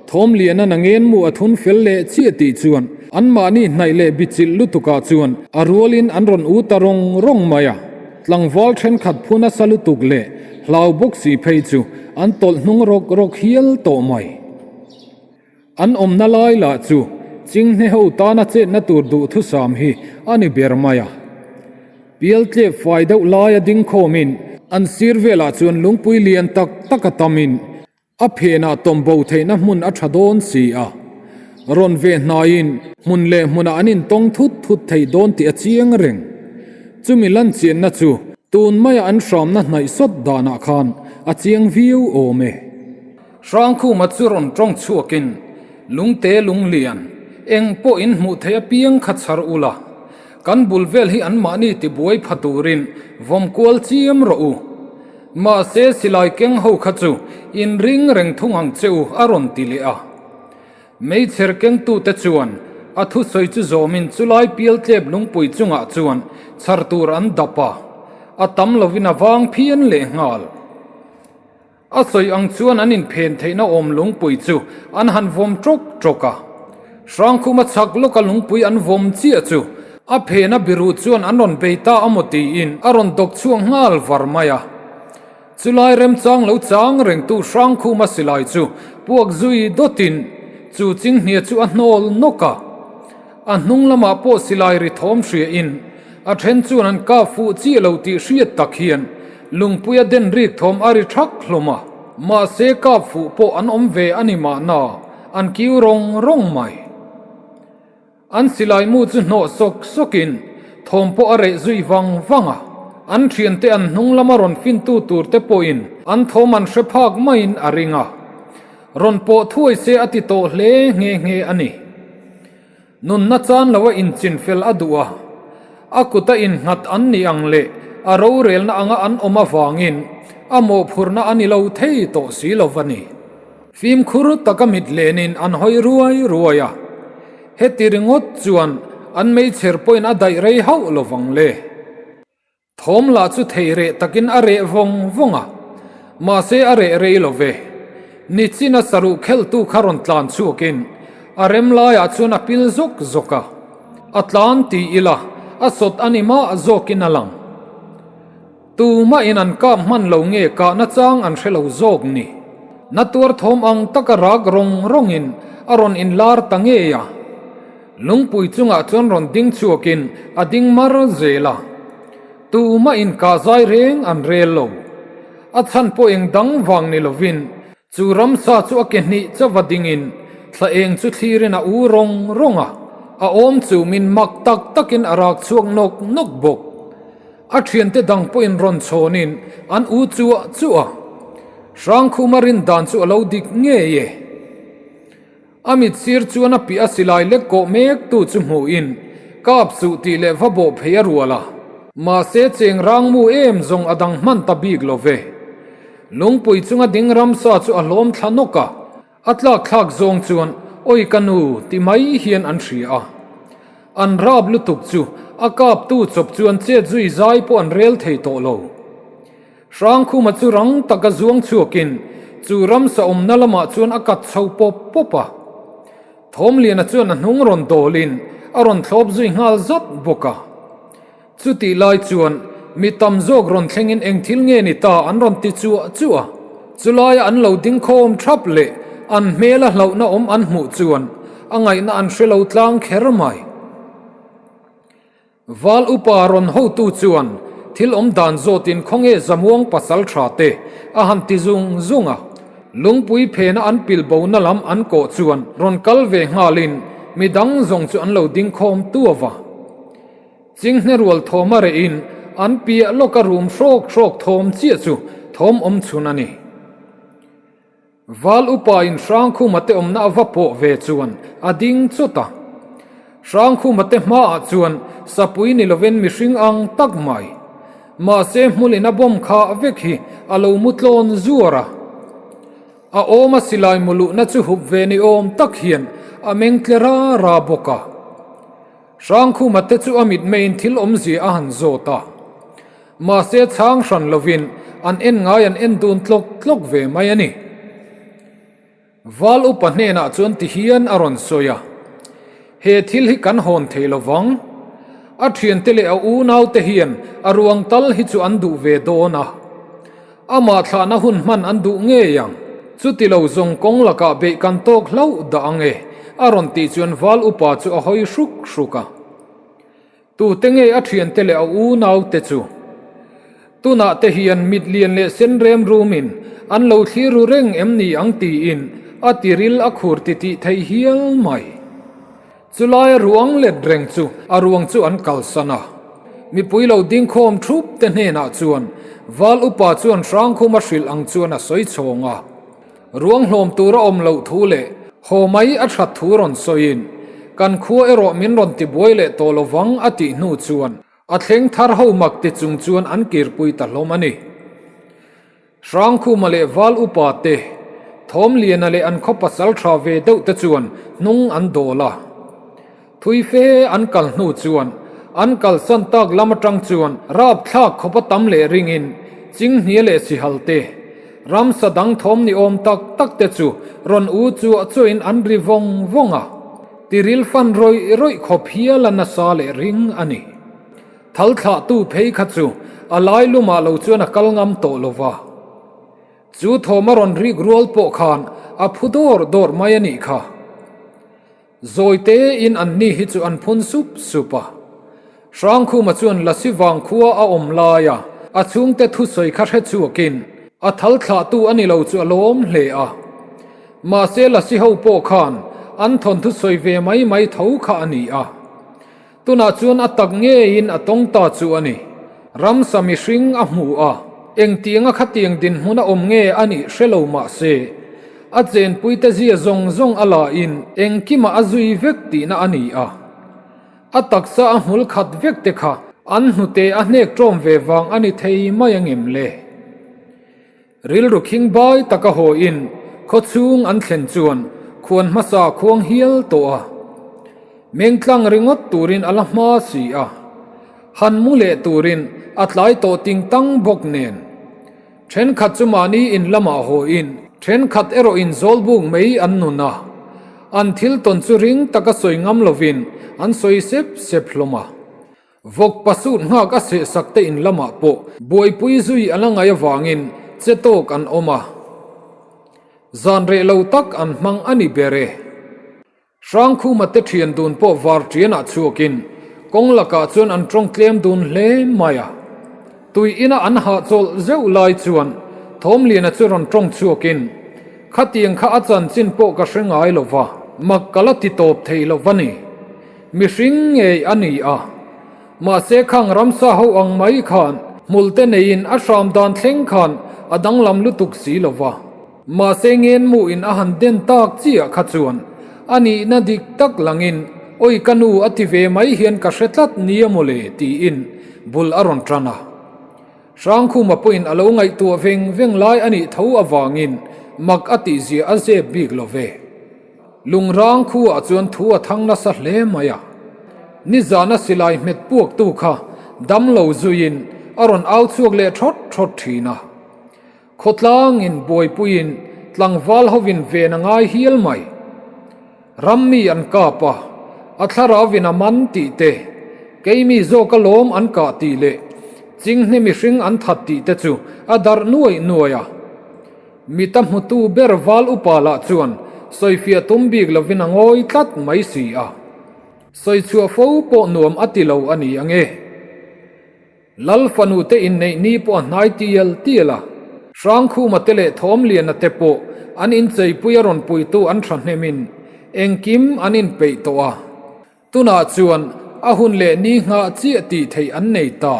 S1: thawm liana na ngen mu a thun fel leh chiah tih chuan anmahni hnaih leh bichilh lutukah chuan a rualin an rawn u ta rawng rawng mai a. Tlangval thenkhat phu nasa lutuk leh hlau bawk si phei chu an tawlh hnung rawk rawk hial tawh mai. An awmna lai lah chu Chinghne ho tana chetna tur duhthusam hi a ni ber mai a. Pial tlep fai deuh laia ding khawmin an sir velah chuan lungpui lian tak tak a tamin a phenah tawm bo theihna hmun a tha dawn si a. Rawn ve hnaiin hmun leh hmunah an intawng thut thut thei dawn tih a chiang reng. Chumi lanchianna chu tun maia an hramna hnaih sawt danah khan a chiang viau awm e. Hrangkhuma chu rawn tawng chhuakin, Lungte lunglian, eng pawh in hmuh theih apiang kha chhar ula, kan bul vel hi anmahni tibuai pha turin vawm kual chiam rawh u. Mahse silai keng ho kha chu in ring reng thung ang che u a rawn ti leh a. Meichher kengtute chuan a thusawi chu zawmin chulai pial tlep lungpui chungah chuan chhar tur an dap a, a tam lovin a vang phian lehnghal. A sawi ang chuan an inphen theihna awm lungpui chu an han vawm ṭawk ṭawk a. Hrangkhuma chhak lawka lungpui an vawm chiah chu a phena biru chuan an rawn bei ta a maw tiin a rawn dawk chhuak nghal var mai a. Chulai remchang lo chang rengtu Hrangkhuma silai chu puak zui dawtin chu chinghnia chu a hnawl nawk a. A hnung lamah pawh silai ri thawm hriain a then chuan an kap fuh chiah lo tih hriat tak hian Lungpuia den rik thawm a ri thak hlawm a, mahse kap fuh pawh an awm ve a ni mahna, an kiu rawng rawng mai. An silai mu chu hnawh sawk sawkin thawm pawh a reh zui vang vang a, an thiante an hnung lama rawn fintu tur te pawhin an thawm an hre phak maiin a ring a, rawn pawh thuai se a ti tawh hle nghe nghe a ni. Nunna chan lo a inchinfel a duh a, a kuta innghat an nih ang leh a rorelna anga an awm avangin a mawhphurhna a ni lo thei tawh si lo va ni. Fimkhur taka mit lenin an hawi ruai ruai a, heti ringawt chuan an meichher pawhin a daih rei hauh lo vang le. Thawm lah chu thei reh takin a reh vawng vawng a, mahse a reh rei lo ve. Nichina saruh kheltu kha rawn tlan chhuakin a rem laiah chuan a pil zawk zawk a, a tlan ti ila a sawt a ni mah zawkin a lang. Tumahin an kap hman lo nge kahna chang an hre lo zawk ni. Na tuar thawm ang taka rak rawng rawngin a rawn inlar ta ngei a. Lungpui chungah chuan rawn ding chhuakin a ding mar zel a, tumah inkah zai reng an rel lo. A chhan pawh eng dang vang ni lovin chu ramsa chu a ke hnih chauva dingin thla eng chu thlirin a u rawng rawng a, a awm chu min mak tak takin a rak chhuak nawk nawk bawk. A thiante dang pawhin rawn chhawnin an u chuah chuah a, Hrangkhuma rin dan chu a lo dik ngei e. A mit sir chuan a piah a silai lek kawh mek tu chu hmuhin kap suh tih leh va bawh phei a rual a. Mahse cheng rang mu em zawng a dang hman ta bik lo ve. Lungpui chunga ding ramsa chu a hlawm thla nawk a, a tlak thlak zawng chuan Awi ka nu ti mai hian an hria a. An rap lutuk chu a kap tu chawp chuan chet zui zai pawh an rel thei tawh lo. Hrangkhuma chu rang taka zuang chhuakin chu ramsa awmna lamah chuan a kat chho pawp pawp a. Thawmliana chuan a hnung rawn dawlin a rawn thlawp zui nghal zat bawk a. Chutih lai chuan mi tam zawk rawn thlengin eng thil nge ni ta an rawn ti chuah chuah a. Chulaia an lo ding khawm thap leh an hmela hlauhna awm an hmuh chuan a ngaihna an hre lo tlang kher mai. Val upa rawn hotu chuan thil awm dan zawtin khawnge Zamuang pasal tha te a han ti zung zung a, lungpui phena an pil bona lam an kawh chuan rawn kal ve nghalin mi dang zawng chu an lo ding khawm tuau a. Chinghne rual thawm a rehin an piah lawka rum hrawk hrawk thawm chiah chu thawm awm chhun a ni. Val upa in Hrangkhuma te awmna a va pawh ve chuan a ding chawt a. Hrangkhuma te hmaah chuan sapui ni lovin mihring ang tak mai. Mahse hmulin a bawm khah vek hi a lo mu tlawn zuar a. A awma silai mu luhna chu hup ve ni awm tak hian a meng tle ra ra bawk a. Hrangkhuma te chu a mitmeiin thil awmzia a han zawt a. Mahse chhang hran lovin an en ngai an en dun tlawk tlawk ve mai a ni. Val upa hnenah chuan ti hian a rawn sawi a, He thil hi kan hawn thei lo vang. A thiante leh a unaute hian a ruang tal hi chu an duh ve dawn a. Amah thlahna hun hman an duh ngei ang. Chuti lo zawng kawng lakah beih kan tawk hlauh dah ang e, a rawn tih chuan val upa chu a hawi hruk hruk a. Tute nge a thiante leh a unaute chu? Tunah te hian mit lian leh sen rem rumin an lo thlir ru reng em ni ang tiin a tiril a khur titih thei hial mai. Chulaia ruang let reng chu a ruang chu an kalsan a. Mipui lo dingkhawm thup te hnenah chuan Val upa chuan Hrangkhuma hrilh ang chuan a sawi chhawng a. Ruang hlawm tur a awm loh thu leh haw mai a that thu rawn sawiin, Kan khua erawh min rawn tibuai leh tawh lo vang a tih hnu chuan a thleng thar ho mak ti chung chuan an kirpui ta hlawm a ni. Hrangkhuma leh Val upa te, Thawmliana leh an khaw pasal tha ve deuh te chuan hnung an dawl a. Thui fe an kal hnu chuan an kalsan tak lam atang chuan rapthlak khawp a tam leh ringin Chinghnia leh Sihal te, ramsa dang thawm ni awm tak tak te chu rawn u chuah chuahin an ri vawng vawng a, tiril fan rawih rawih khawp hial a nasa leh ring a ni. Thal thlahtu phei kha chu a lai lumah lo chuan a kal ngam tawh lo va. Chu thawm a rawn rik rual pawh khan a phu dawr dawr mai a nih kha. Zawi tein an ni hi chu an phun sup sup a. Hrangkhuma chuan Lasi vang khua a awm lai a, a chhungte thusawi kha hre chhuakin a thal thlahtu a ni lo chu a lawm hle a. Mahse Lasi ho pawh khan an thawnthu sawi ve mai mai tho kha a ni a. Tunah chuan a tak ngeiin a tawng ta chu a ni. Ramsa mihring a hmu a, engtianga khatiang dinhmun a awm nge a nih hre lo mah se, a chenpuite zia zawng zawng a lahin engkimah a zui vek tihna a ni a. A taksa a hmul khat vek te kha an hnute a hnek ṭawm ve vang a ni thei mai angem le? Rilru khing bai taka hawiin khawchhung an thlen chuan khuan hmasa khuang hial tawh a. Mengtlang ringawt turin a la hma si a. Han mu leh turin a tlai tawh ting tang bawk nen. Thenkhat chu mahni in lamah hawiin thenkhat erawh in zawlbuk mai an nun a. An thil tawn chu ring taka sawi ngam lovin an sawi sep sep hlawm a. Vawk pasut nghak a sehsak te in lamah pawh buaipui zui a la ngaih avangin che tawk an awm a, zan reh lo tak an hmang a ni ber e. Hrangkhuma te thian dun pawh var tianah chhuakin kawng lakah chuan an tawng tlem dun hle mai a. Tui ina an hahchawlh zeuh lai chuan Thawmliana chu rawn tawng chhuakin, Khatiang kha a chanchin pawh ka hre ngai lo va, mak ka la ti tawp thei lo va ni. Mihring ngei a ni a, mahse khang ramsa ho ang mai khan hmulte neiin a hram dan thleng khan a danglam lutuk si lo va. Mahse ngenmuhin a han den tak chiah kha chuan a nihna dik tak langin Oi ka nu a ti ve mai hian ka hre tlat nia mawle tiin bul a rawn tan a. Hrangkhuma pawhin a lo ngaihtuah veng veng lai a nih tho avangin mak a tihzia a zep bik lo ve. Lungrang khuaah chuan thu a thang nasa hle mai a. Nizana silai hmet puaktu kha damlo zuiin a rawn au chhuak leh thawt thawt thin a. Khawtlangin buaipuiin tlangval hovin ven a ngai hial mai. Ram mi an kap a, a thlarauvin a man tih te, keimi zawk a lawm an kah tih leh chinghne mihring an that tih te chu a darh nuaih nuaih a. Mita hmutu ber val upa lah chuan sawifiah tum bik lovin a ngawi tlat mai si a. Sawichhuah fo pawh nuam a ti lo a ni ang e. Lal fanu te inneih ni pawh a hnai tial tial a. Hrangkhuma te leh Thawmliana te pawh an incheipui a rawn puitu an thahnemin engkim an inpeih tawh a. Tunah chuan a hun leh ni nghah chiah tih theih an nei ta.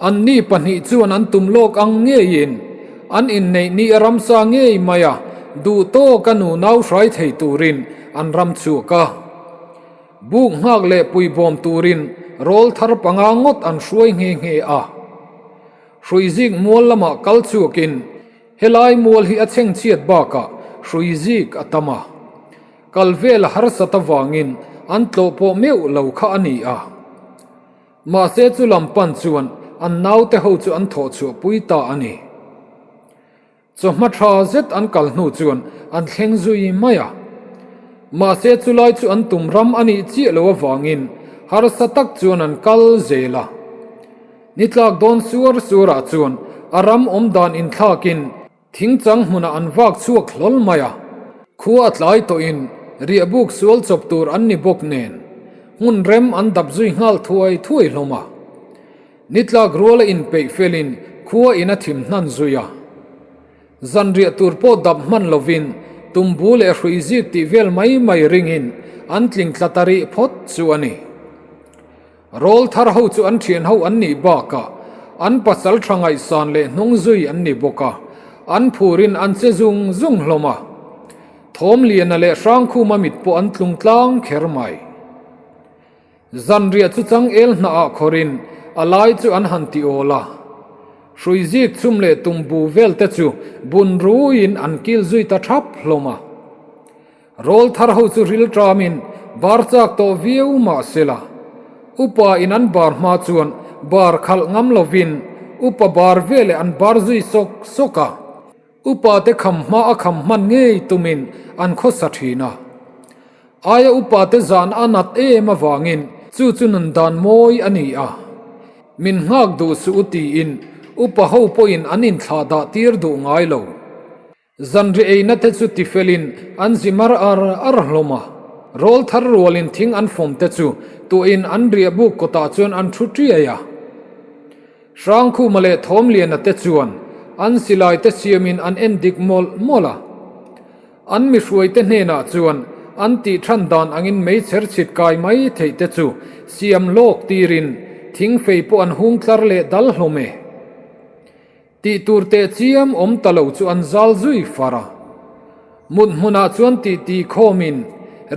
S1: Anni pahnih chuan an tum lawk ang ngeiin an inneih ni a ramsa ngei mai a, duh tawka nunau hrai thei turin an ram chhuak a. Buk nghak leh puibawm turin rawl thar panga ngawt an hruai nghe nghe a. Hruizik mual lamah kal chhuakin helai mual hi a chhengchhiat bakah hruizik a tam a. Kal vel a harsat avangin an tlawh pawh meuh lo kha a ni a. Mahse chu lam pan chuan an naute ho chu an thawh chhuah pui ta a ni. Chawhma tha zet an kal hnu chuan an thleng zui mai a. Mahse chulai chu an tum ram a nih chiah lo avangin harsa tak chuan an kal zel a. Ni tlak dawn suar suarah chuan a ram awm dan inthlakin thingchang hmunah an vak chhuak hlawl mai a. Khua a tlai tawhin riahbuk sual chawp tur an ni bawk nen hmun rem an dap zui nghal thuai thuai hlawm a. Ni tlak ruala inpeih felin khua in a thim hnan zui a. Zanriah tur pawh dap hman lovin tumbu leh hrui zik tih vel mai mai ringin an tling tla ta rih phawt chu a ni. Rawl thar ho chu an thian ho an nih bakah an pasal tha ngaihsan leh hnung zui an ni bawk a, an phurin an che zung zung hlawm a. Thawmliana leh Hrangkhuma mit pawh an tlung tlang kher mai. Zanriah chu changel hnahah khawrin a lai chu an han ti awl a. Hrui zik chhum leh tumbu vel te chu bun ruiin an kil zui ta thap hlawm a. Rawl thar ho chu ril ṭamin bar chak tawh viau mah sela, upa in an bar hma chuan bar khalh ngam lovin upa bar veleh an bar zui sawk sawk a. Upa te kham hma a kham hman ngei tumin an khawsa thin a. Aia upa te zan a nat em avangin chu chu nun dan mawi a ni a. Min nghak duh suh u tiin upa ho pawhin an inthlah dah tir duh ngai lo. Zanri eina te chu tifelin an zi mar ar ar hlawm a. Rawl thar rualin thing an fawm te chu tuahin an riah buk kawtah chuan an thu tiai a. Hrangkhuma leh Thawmliana te chuan an silai te siamin an en dik mawlh mawlh a. An mihruai te hnenah chuan an tih than dan angin meichher chhit kai mai theih te chu siam lawk tirin thingfei pawh an hung tlar leh dal hlawm e. Tih tur teh chiam awm ta lo chu an zal zui far a. Mut hmunah chuan titi khawmin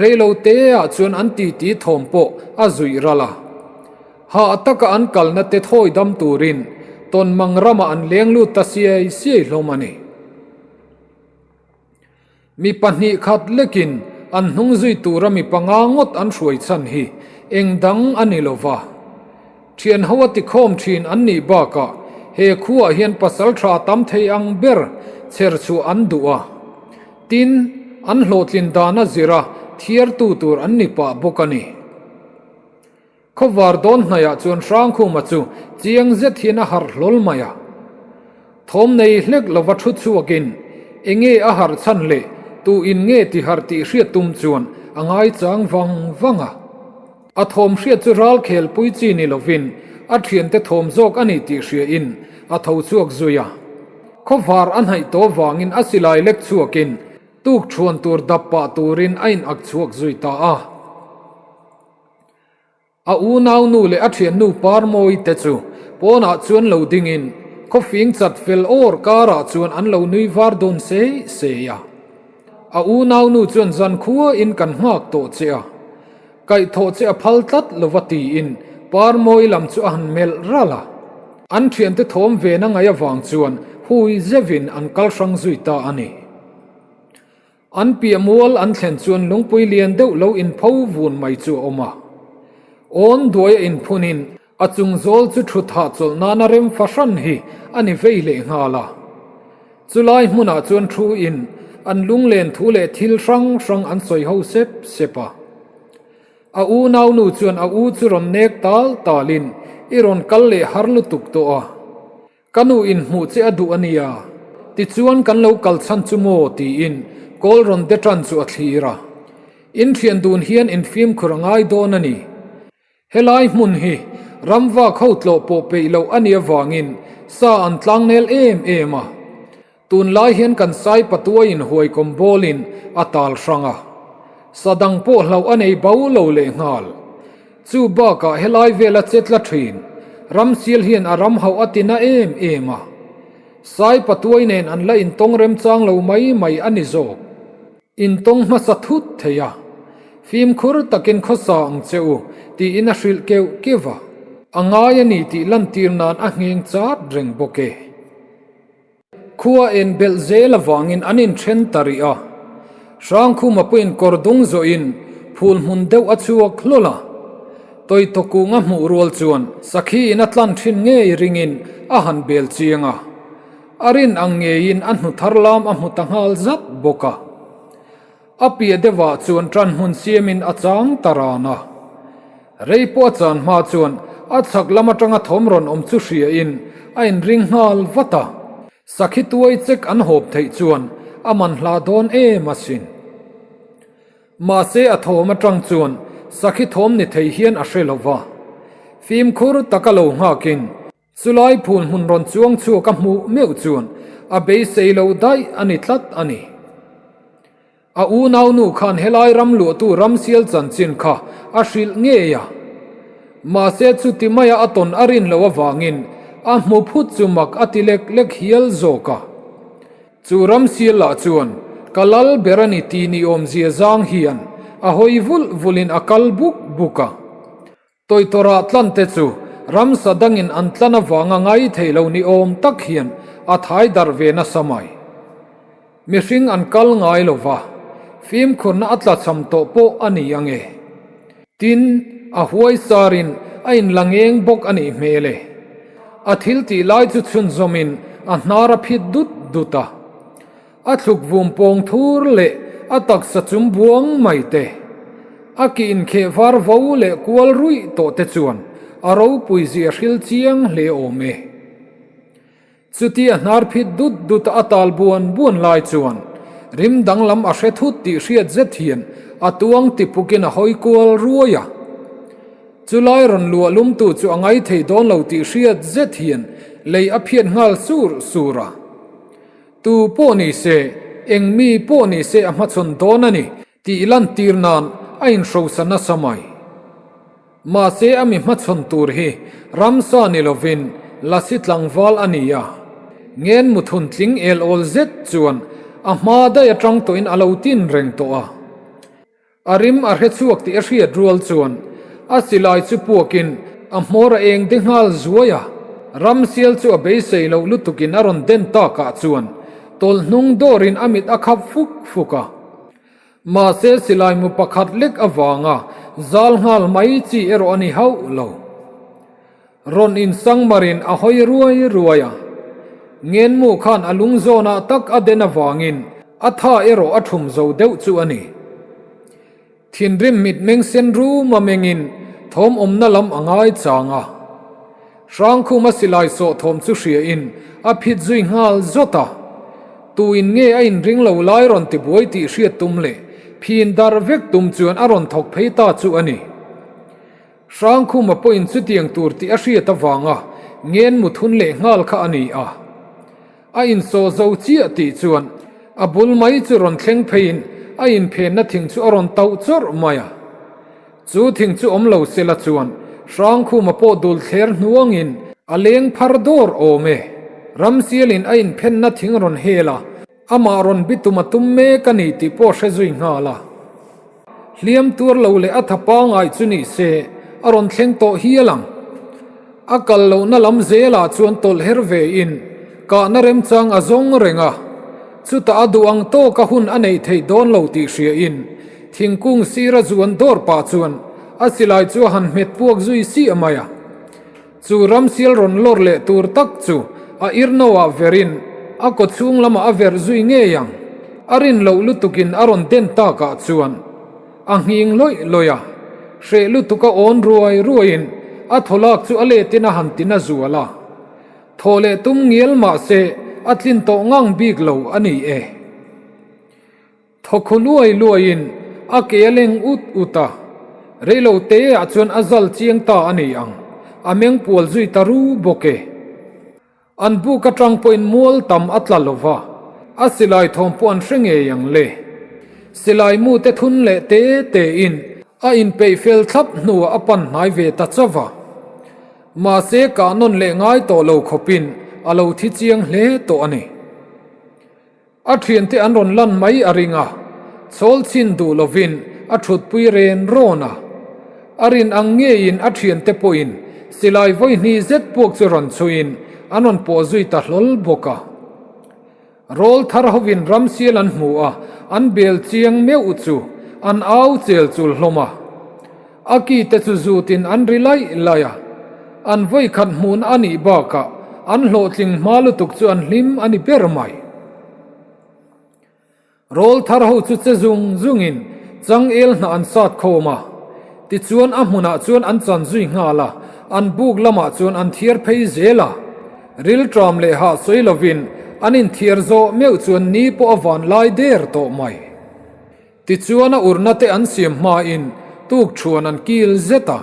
S1: reilo teah chuan an titi thawm pawh a zuih ral a. Hah taka an kalna te thawi dam turin tawnmang ramah an leng lut ta siai siai hlawm a ni. Mi pahnih khat lekin an hnung zui tura mi panga ngawt an hruai chhan hi eng dang a ni lo va. Thian ho a tikhawm thin an nih bakah he khuaah hian pasal tha tam thei ang ber chher chhuah an duh a. Tin, an hlawhtlin dana zira thiartu tur an ni pah bawk a ni. Khawvar dawn hnaiah chuan Hrangkhuma chu chiang zet hian a harh hlawl mai a. Thawm nei hlek lova thu chhuakin enge a harh chhan leh tu in nge ti harh tih hriat tum chuan a ngaichang vang vang a. A thawm hriat chu ral khel pui chi ni lovin a thiante thawm zawk a ni tih hriain a tho chhuak zui a. Khawvar a hnaih tawh vangin a silai lek chhuakin tuk thuan tur dap pah turin a in ak chhuak zui ta a. A unau nu leh a thiannu Parmawi te chu pawnah chuan lo dingin khawfing chat fel awr karah chuan an lo nui var dawn sei sei a. A unau nu chuan zankhuain kan nghak tawh che a, kaihthawh che a phal tlat lova tiin Parmawi lam chu a han melh ralh a. An thiante thawm ven a ngaih avang chuan hui zeuhin an kal hrang zui ta a ni. An piah mual an thlen chuan lungpui lian deuh lo inpho vun mai chu a awm a. Awn duai a inphunin a chung zawl chu thu thah chawlh nana rem fahran hi a ni vei leh nghal a. Chulai hmunah chuan thu in an lunglen thu leh thil hrang hrang an sawi ho sep sep a. A unaunu chuan a u chu rawn nek tal talin i rawn kal leh har lutuk tawh a. Ka nu in hmuh che a duh a nia, tichuan kan lo kal chhan chu maw tiin kawl rawn de tan chu a thlir a. In thian dun hian in fimkhur a ngai dawn a ni. Helai hmun hi ramvak ho tlawh pawh peih loh a nih avangin sa an tlangnel em em a. Tunlai hian kan sai patuaiin huaikawm bawlin a tal hrang a, sa dang pawh hlauh a nei bo lo lehnghal. Chu bakah helai vela che tla thin, ramsial hian a ram hauh a ti na em em a. Sai patuai nen an la intawng remchang lo mai mai a ni zawk. Intawng hmasa thut thei a, fimkhur takin khawsa ang che u tiin a hrilh keuh keuh a. A ngai a ni tih lantir nan a ngheng chat reng bawk e. Khua en belh zel avangin an inthen ta rih a. Hrangkhuma pawhin kawr dung zawhin. phul hmun deuh a chhuak hlawl a. Tawitaw kung a hmuh rual chuan sakhi in a tlan thin ngei ringin a han bel chiang a. A rin ang ngeiin a hnu thar lam a hmu ta nghal zat bawk a. A piah deuhah chuan ṭan hmun siamin a chang ta ran a. Rei pawh a chan hma chuan a chhak lam aṭanga thawm rawn awm chu hriain a inring nghal vat a. Sakhi tuai chek an hawp theih chuan a man hla dawn em asin. Mahse a thawm aṭang chuan sakhi thawm ni thei hian a hre lo va. Fimkhur taka lo nghakin Chulai phul hmun rawn chuang chhuak a hmuh meuh chuan a beisei lo daih a ni tlat a ni. A unaunu khan helai ram luahtu ramsial chanchin kha a hrilh ngei a. Mahse chuti maia a tawn a rin loh avangin a hmu phut chu mak a ti lek lek hial zawk a. Chu ramsial lah chuan ka lal ber a ni tih ni awmzia zang hian a hawi vulh vulhin a kal buk buk a. Tawitawrah tlante chu ramsa dangin an tlan avanga ngai thei lo ni awm tak hian a thai darh ve nasa mai. Mihring an kal ngai lo va, fimkhurna a tlachham tawh pawh a ni ang e. Tin, a huai sarin a inla ngeng bawk a nih hmel e. A thil tih lai chu chhunzawmin a hnar a phit dut dut a. A thluk vum pawng thur leh a taksa chum buang mai te, a ki inkheh var vo leh kual ruih tawh te chuan a ropui zia hril chiang hle awm e. Chuti a hnar phit dut dut a tal buan buan lai chuan rim danglam a hre thut tih hriat zet hian a tuang tipukin a hawi kual ruai a. Chulai rawn luah lumtu chu a ngai thei dawn lo tih hriat zet hian lei a phiat nghal sur sur a. Tu pawh ni se, eng mi pawh ni se a hmachhawn dawn a ni tih lantir nan a inhrosa nasa mai. Mahse a mi hmachhawn tur hi ramsa ni lovin lasi tlangval a ni a, ngen muthun tling el awl zet chuan a hma daih atang tawhin a lo tin reng tawh a. A rim a hre chhuak tih a hriat rual chuan a silai chu puakin a hmawr a eng de nghal zuai a, ramsial chu a beisei loh lutukin a rawn den takah chuan tawlh hnung dawrin a mit a khap fuk fuk a. Mahse silai mu pakhat lek avanga zal nghal mai chi erawh a ni hauh lo. Rawn insangmarin a hawi ruai ruai a, Ngenmu khan a lung zawnah tak a den avangin a tha erawh a thum zo deuh chu a ni. Thinrim mitmeng sen rum a mengin thawm awmna lam a ngai chang a. Hrangkhuma silai sawh thawm chu hriain a phit zui nghal zawt a. Tuin nge a inring lo lai rawn tibuai tih hriat tum leh phin darh vek tum chuan a rawn thawk phei ta chu a ni. Hrangkhuma pawhin chutiang tur tih a hriat avanga ngen mut hun leh nghal kha a ni a. A insawh zo chiah tih chuan a bul mai chu rawn thleng pheiin a inphenna thing chu a rawn tauh chawrh mai a. Chu thing chu awm lo sela chuan Hrangkhuma pawh dul thler hnuangin a leng phar dawr awm e. Ramsialin a inphenna thing rawn hel a, amah rawn bitum a tum mek a ni tih pawh hre zui nghal a. Hliam tuar lo leh a tha pangai chu ni se a rawn thleng tawh hial ang. A kal lohna lam zelah chuan tawlh her ve in kahna remchang a zawng reng a, chutah a duh ang tawk a hun a neih theih dawn lo tih hria in thingkung sira zuan dawr pah chuan a silai chu a han hmet puak zui siah mai a. Chu ramsial rawn lawr leh tur tak chu a irno ah verin a kaw chhung lamah a verh zui ngei ang. A rin loh lutukin a rawn den takah chuan a nghing lawih lawih a, hreh lutuk a awn ruai ruaiin a thaw lak chu a letin a han ti na zual a. Thaw leh tum ngial mah se a tlin tawh ngang bik lo a ni e. Thawkhaw luai luaiin a ke a leng ut ut a, reilo te ah chuan a zal chiang ta a ni ang, a meng pual zui ta ru bawk e. An buk atang pawhin mual tam a tla lo va, a silai thawm pawh an hre ngei ang le. Silai mu te thun leh te te in a inpeih fel thlap hnuah a pan hnai ve ta chauh va. Mahse kah nawn leh ngai tawh lo khawpin a lo thi chiang hle tawh a ni. A thiante an rawn lan mai a ring a, chawl chhin duh lovin a thutpui ren rawn a. A rin ang ngeiin a thiante pawhin silai vawi hnih zet puak chu rawn chhuiin an rawn pawh zui ta hlawl bawk a. Rawl thar hovin ramsial an hmu a, an bel chiang meuh chu. an au chel chul hlawm a. A ki te chu zutin an ri laih laih a, an vawikhat hmun a nih bakah an hlawhtling hma lutuk chu an hlim a ni ber mai. Rawl thar ho chu che zung zungin changel hnah an sat khawm a, tichuan a hmunah chuan an chan zui nghal a, an buk lamah chuan an thiar phei zel a. Rilṭam leh hah sawi lovin an inthiar zawh meuh chuan ni pawh a van lai der tawh mai. Tichuan a urna te an siam hmain tuk thuan an kil zet a.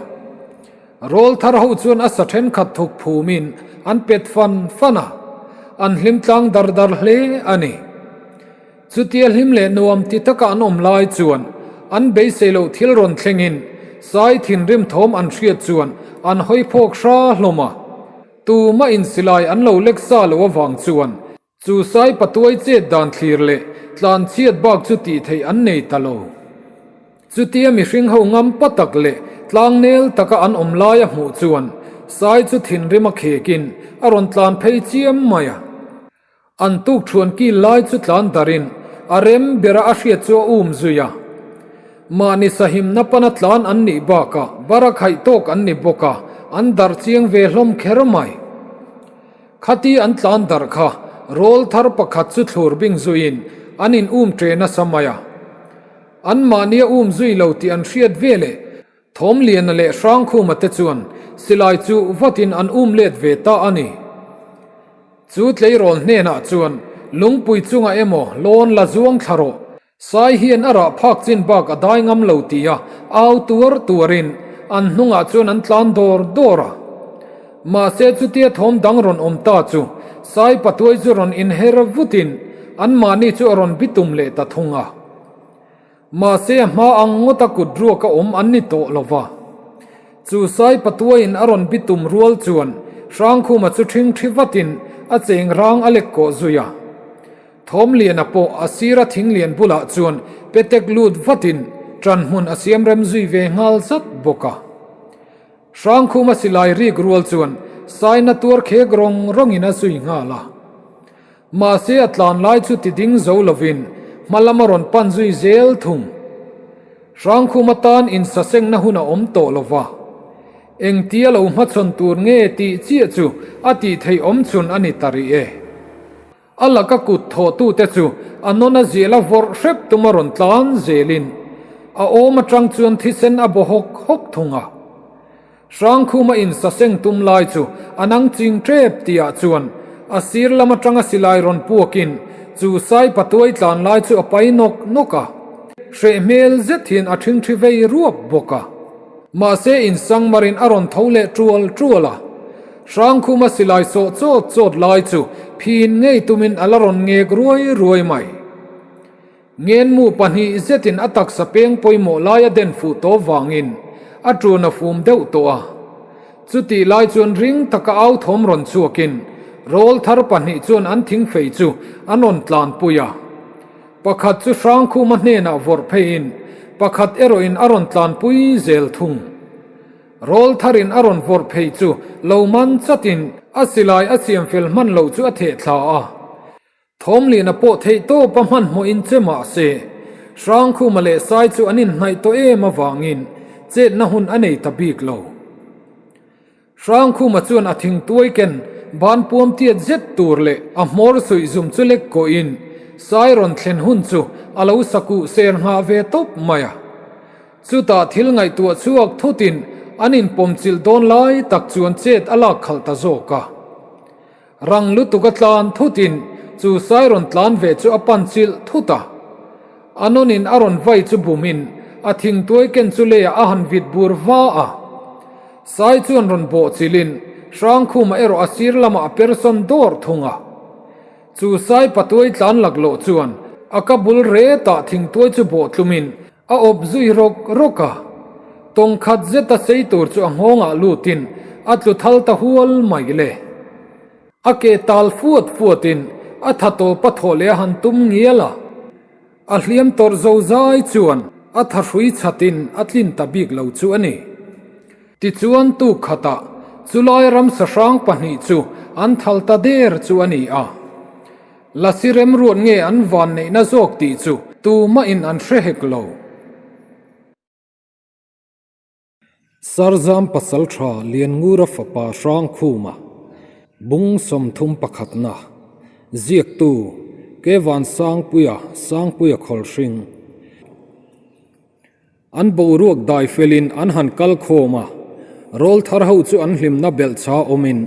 S1: Rawl thar ho chuan a sa thenkhat thuk phumin an pet fan fan a, an hlim tlang dar dar hle a ni. Chutia hlim leh nuam ti taka an awm lai chuan an beisei loh thil rawn thlengin Sai thinrim thawm an hriat chuan an hawi phawk hra hlawm a. Tumah in silai an lo lek sa lo avang chuan Chu sai patuai chet dan thlir leh tlan chhiat bak chu tih theih an nei ta lo. Chutia mihring ho ngam pa tak leh tlang nel taka an awm lai a hmuh chuan sai chu thinrim a khekin a rawn tlan phei chiam mai a. An tuk thuan kil lai chu tlan darin a rem bera a hriat chu a um zui a. Mahni sahimna pana tlan an nih bakah bara khaih tawk an ni bawk a, an darh chiang ve hlawm kher mai. Khati an tlan darh kha rawl thar pakhat chu thlur bing zuiin an in um ṭe nasa mai a. An mahnia um zui lo tih an hriat ve leh Thawmliana leh Hrangkhuma te chuan silai chu vatin an um let ve ta a ni. Chu tleirawl hnenah chuan lungpui chungah emaw lawn la zuang thla rawh Sai hian a rah phak chin bak a dai ngam lo tia au tuar tuarin an hnungah chuan an tlan dawr dawr a. Mahse chutia thawm dang rawn awm ta chu Sai patuai chu rawn inher vutin anmahni chu a rawn bitum leh ta thung a. Mahse a hma ang ngawta kut ruaka awm an ni tawh lo va. Chu Sai patuaiin a rawn bitum rual chuan Hrangkhuma chu ṭhingṭhi vatin a cheng rang a lek kawh zui a. Thawmliana pawh a sira thinglian bulah chuan petek lut vatin ṭanhmun a siam rem zui ve nghal zat bawk a. Hrangkhuma silai rik rual chuan saina tuar khek rawng rawngin a zui nghal a. Mahse a tlan lai chu ti ding zo lovin hma lam a rawn pan zui zel thung. Hrangkhuma tan insasengna hun a awm tawh lo va. Engtia lo hmachhawn tur nge tih chiah chu a tih theih awmchhun a ni ta rih e. A laka kut thawhtute chu a nawn a zial a vawrh hrep tum a rawn tlan zelin a awm atang chuan thisen a baw hawk hawk thung a. Hrangkhuma insaseng tum lai chu a nang ching tep tihah chuan a sir lam atanga silai rawn puakin chu sai patuai tlan lai chu a pai nawk nawk a. Hreh hmel zet hian a ṭhingṭhi vei ruap bawk a. Mahse insangmarin a rawn tho leh ṭual ṭual a. Hrangkhuma silai sawh chawt chawt lai chu phin ngei tumin a la rawn ngek ruai ruai mai. Ngenmu pahnih zetin a taksa peng pawimawh lai a den fuh tawp vangin a ṭun a fum deuh tawh a. Chutih lai chuan ring taka au thawm rawn chhuakin rawl thar pahnih chuan an thingfei chu an rawn tlanpui a. Pakhat chu Hrangkhuma hnenah vawrh pheiin pakhat erawhin a rawn tlanpui zel thung. Rawl tharin a rawn vawrh phei chu lo man chatin a silai a siam fel hman loh chu a theh thla a. Thawmliana pawh theih tawp a hmanhmawhin che mah se, Hrangkhuma leh Sai chu an inhnaih tawh em avangin chetna hun a nei ta bik lo. Hrangkhuma chuan a thingtuai ken ban puam tiat zet tur leh a hmawr suih zum chu lek kawhin Sai rawn thlen hun chu a lo sakuh ser nghah ve tawp mai a. Chutah thil ngaihtuah chhuak thutin an inpawmchilh dawn lai tak chuan chet a lak khalh ta zawk a. Rang lutuk a tlan thutin chu sai rawn tlan ve chu a pan chilh thut a. A nawnin a rawn vai chu bumin a thingtuai ken chu leiah a han vit bur va a. Sai chuan rawn bawh chilhin Hrangkhuma erawh a sir lamah a persawn dawr thung a. Chu sai patuai tlan laklawh chuan a ka bul retah thingtuai chu bawh tlumin A awp zui rawk rawk a, tawng khat zeta sei tur chu a nghawngah lutin a tlu thal ta hual mai le. A ke tal fuat fuatin a tha tawp a thawh leh a han tum ngial a, a hliam tawrh zo zai chuan a tha hrui chhatin a tlin ta bik lo chu a ni. Tichuan tuk khatah chulai ramsa hrang pahnih chu an thal ta der chu a ni a. Lasi remruat nge an van neihna zawk tih chu tumahin an hre hek lo. Sarzam pasaltha Lianngura fapa Hrangkhuma, Bung 30 pakhatna, Ziaktu, Kevan Sangpuia, Sangpuia Khawlhring. An boruak dai felin an han kal khawm a, rawlthar ho chu an hlimna belh cha awmin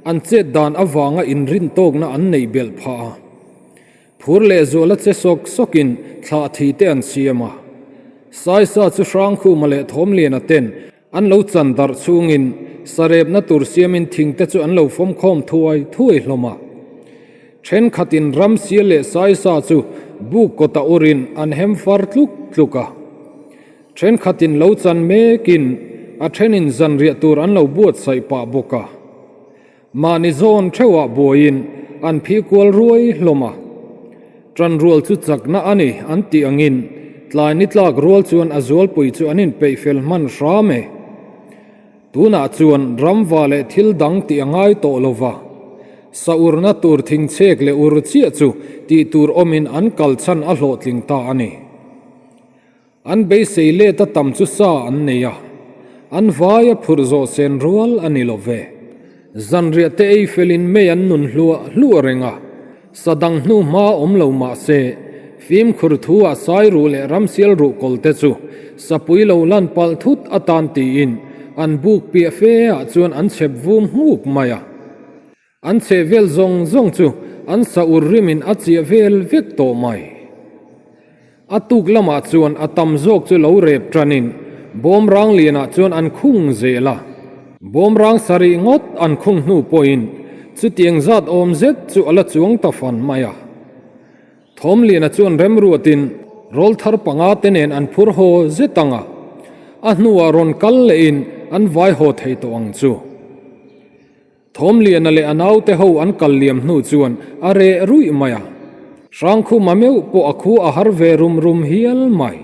S1: an chet dan avanga inrintawkna an neih belh phah a. Phur leh zuala che sawk sawkin thlah thi te an siam a. Saisa chu Hrangkhuma leh Thawmliana ten an lo chan darh chhungin sarepna tur siamin thing te chu an lo fawmkhawm thuai thuai hlawm a. Thenkhatin Ramsia leh Saisa chu buk kawta urin an hem far tluk tluk a. Thenkhatin lo chan mekin a thenin zanriah tur an lo buatsaih pah bawk a. Mahni zawn theuhah buaiin an phi kual ruai hlawm a, ṭanrual chu chakna a ni an tih angin tlai ni tlak rual chuan a zualpui chu an inpeih fel hman hram e. Tunah chuan ramva leh thil dang tih a ngai tawh lo va, sa urna tur thingchhek leh ur chiah chu tih tur awmin an kal chhan a hlawhtling ta a ni. An beisei let a tam chu sa an nei a, an vai a phurh zawh sen rual a ni lo ve. Zanriah te ei felin mei an nun hluah hluah reng a, sa dang hnu hma awm lo mah se, fimkhur thu ah sai ruh leh ramsial ruh kawl te chu sapui lo lan palh thut atan tiin an buk piah fe ah chuan an chhep vum nghuk mai a. An chheh vel zawng zawng chu an sa ur rimin a chiah vel vek tawh mai. A tuk lamah chuan a tam zawk chu lo rep tanin bawmrang lianah chuan an khung zel a. Bawmrang sarih ngawt an khung hnu pawhin chutiang zat awm zet chu a la chuang ta fan mai a. Thawmliana chuan remruatin rawlthar panga te nen an phur haw zet ang a, a hnuah rawn kal lehin an vai haw thei tawh ang chu. Thawmliana leh a naute ho an kal liam hnu chuan a reh ruih mai a, Hrangkhuma meuh pawh a khu a har ve rum rum hial mai.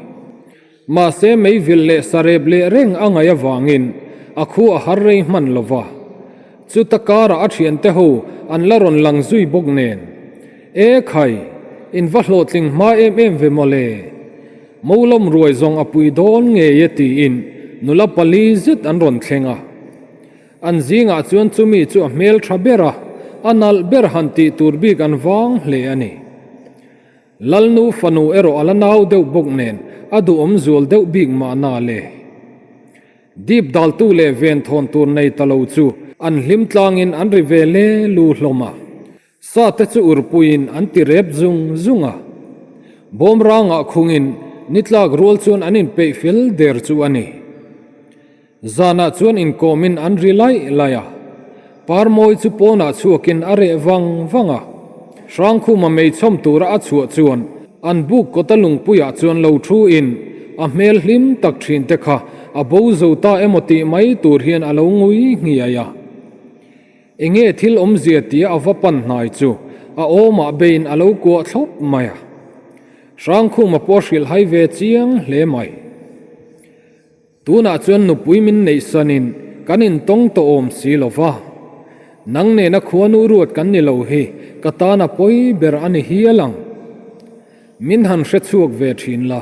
S1: Mahse meivil leh sarep leh reng a ngaih avangin a khu a har rei hman lo va. Chuta karah a thiante ho an la rawn lang zui bawk nen. E khai, in va hlawhtling hma em em ve mawle. Molawm ruai zawng a pui dawn ngei e tiin nula pali zet an rawn thleng a. An zingah chuan chumi chu a hmel tha ber a, a nalh ber han tih tur bik an vang hle a ni. Lalnu fanu erawh a la nau deuh bawk nen a duhawm zual deuh bik mahna le. Dip daltu leh ven thawn tur nei ta lo chu an hlim tlangin an ri ve le lu hlawm a. Sa te chu urpuiin an ti rep zung zung a, bawmrangah khungin ni tlak rual chuan an inpeih fel der chu a ni. Zanah chuan inkawmin an ri laih laih a, Parmawi chu pawnah chhuakin a reh vang vang a. Hrangkhuma meichhawm tura a chhuah chuan an buk kawta lungpuiah chuan lo thuin a hmel hlim tak thinte kha a bo zo ta emaw tih mai tur hian a lo ngui nghiai a. Enge thil awmzia tia a va pan hnai chu a awmah beiin a lo kuah thlawp mai a. Hrangkhuma pawh a hrilh hai ve chiang hle mai. Tunah chuan nupui min neih sanin kan intawng tawh awm si lo va. Nang nena khuanu ruat kan ni lo hi ka tan a pawi ber a ni hial ang. Min han hre chhuak ve thin la,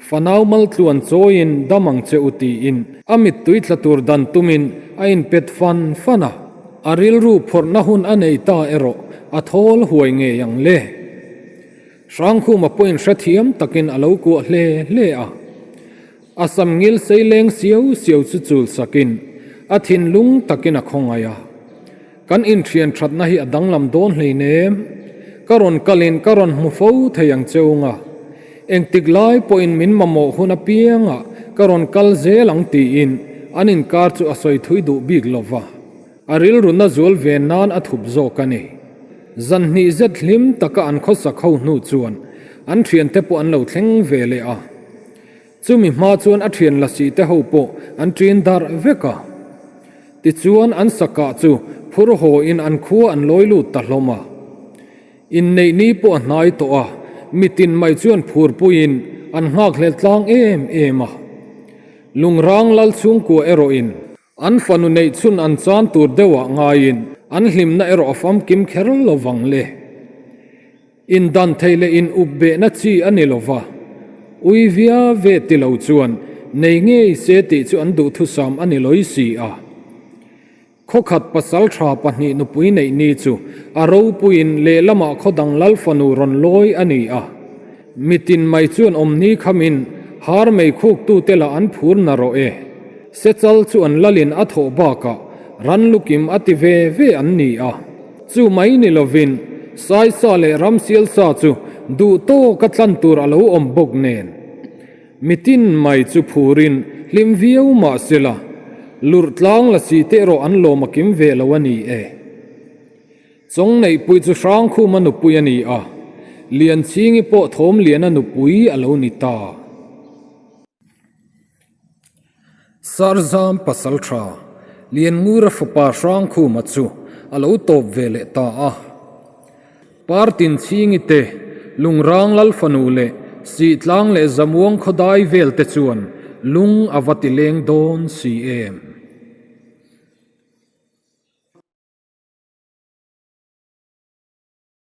S1: fanau maltluan chawiin dam ang che u tiin a mittui tla tur dan tumin a inpet fan fan a, a rilru phawrhna hun a nei ta erawh a thawl huai ngei ang le. Hrangkhuma pawhin hrethiam takin a lo kuah hle hle a. A sam ngil sei leng siau siau chu chul sakin a thinlung takin a khawngaih a. Kan inthian thatna hi a danglam dawn hleinem. Ka rawn kalin ka rawn hmu fo thei ang cheu nga. Engtik lai pawhin min mamawh hun apiangah ka rawn kal zel ang tiin an inkar chu a sawi thui duh bik lo va. A rilruna zual ve nan a thup zawk a ni. Zan hnih zet hlim taka an khawsak ho hnu chuan an thiante pawh an lo thleng ve leh a. Chumi hma chuan a thian lasi te ho pawh an ṭin darh vek a. Tichuan an sakah chu phur hawiin an khua an lawi lut ta hlawm a. Inneih ni pawh a hnai tawh a, mitin mai chuan phurpuiin an nghakhlel tlang em em a. Lungrang lal chhungkua erawhin an fanu neih chhun an chan tur deuhah ngaiin an hlimna erawh a famkim kher lo vang le. Indan theih leh in up behna chi a ni lo va, ui via ve ti lo chuan Nei ngei se tih chu an duhthusam a ni lawi si a. Khawkhat pasaltha pahnih nupui neih ni chu a ropuiin lehlamah khaw dang lal fanu rawn lawi a ni a. Mitin mai chuan awmni khamin har mei khuktute lah an phur na rawh e. Sechal chu an lalin a thawh bakah ran lukim a ti ve ve an ni a. Chu mai ni lovin Saisa leh Ramsialsa chu duh tawka tlan tur a lo awm bawk nen. Mitin mai chu phurin hlim viau mah sela, lurh tlang la si te erawh an lawm a kim ve lo a ni e. Chawngneihpui chu Hrangkhuma nupui a ni a, Lianchhingi pawh Thawmliana nupui a lo ni ta. Sarzam pasaltha Lianngura fapa Hrangkhuma chu a lo tawp ve leh ta a. Partinchhingi te, Lungrang Lalfanu leh Sihtlang leh Zamuang khawdai vel te chuan lung a va ti leng dawn si em?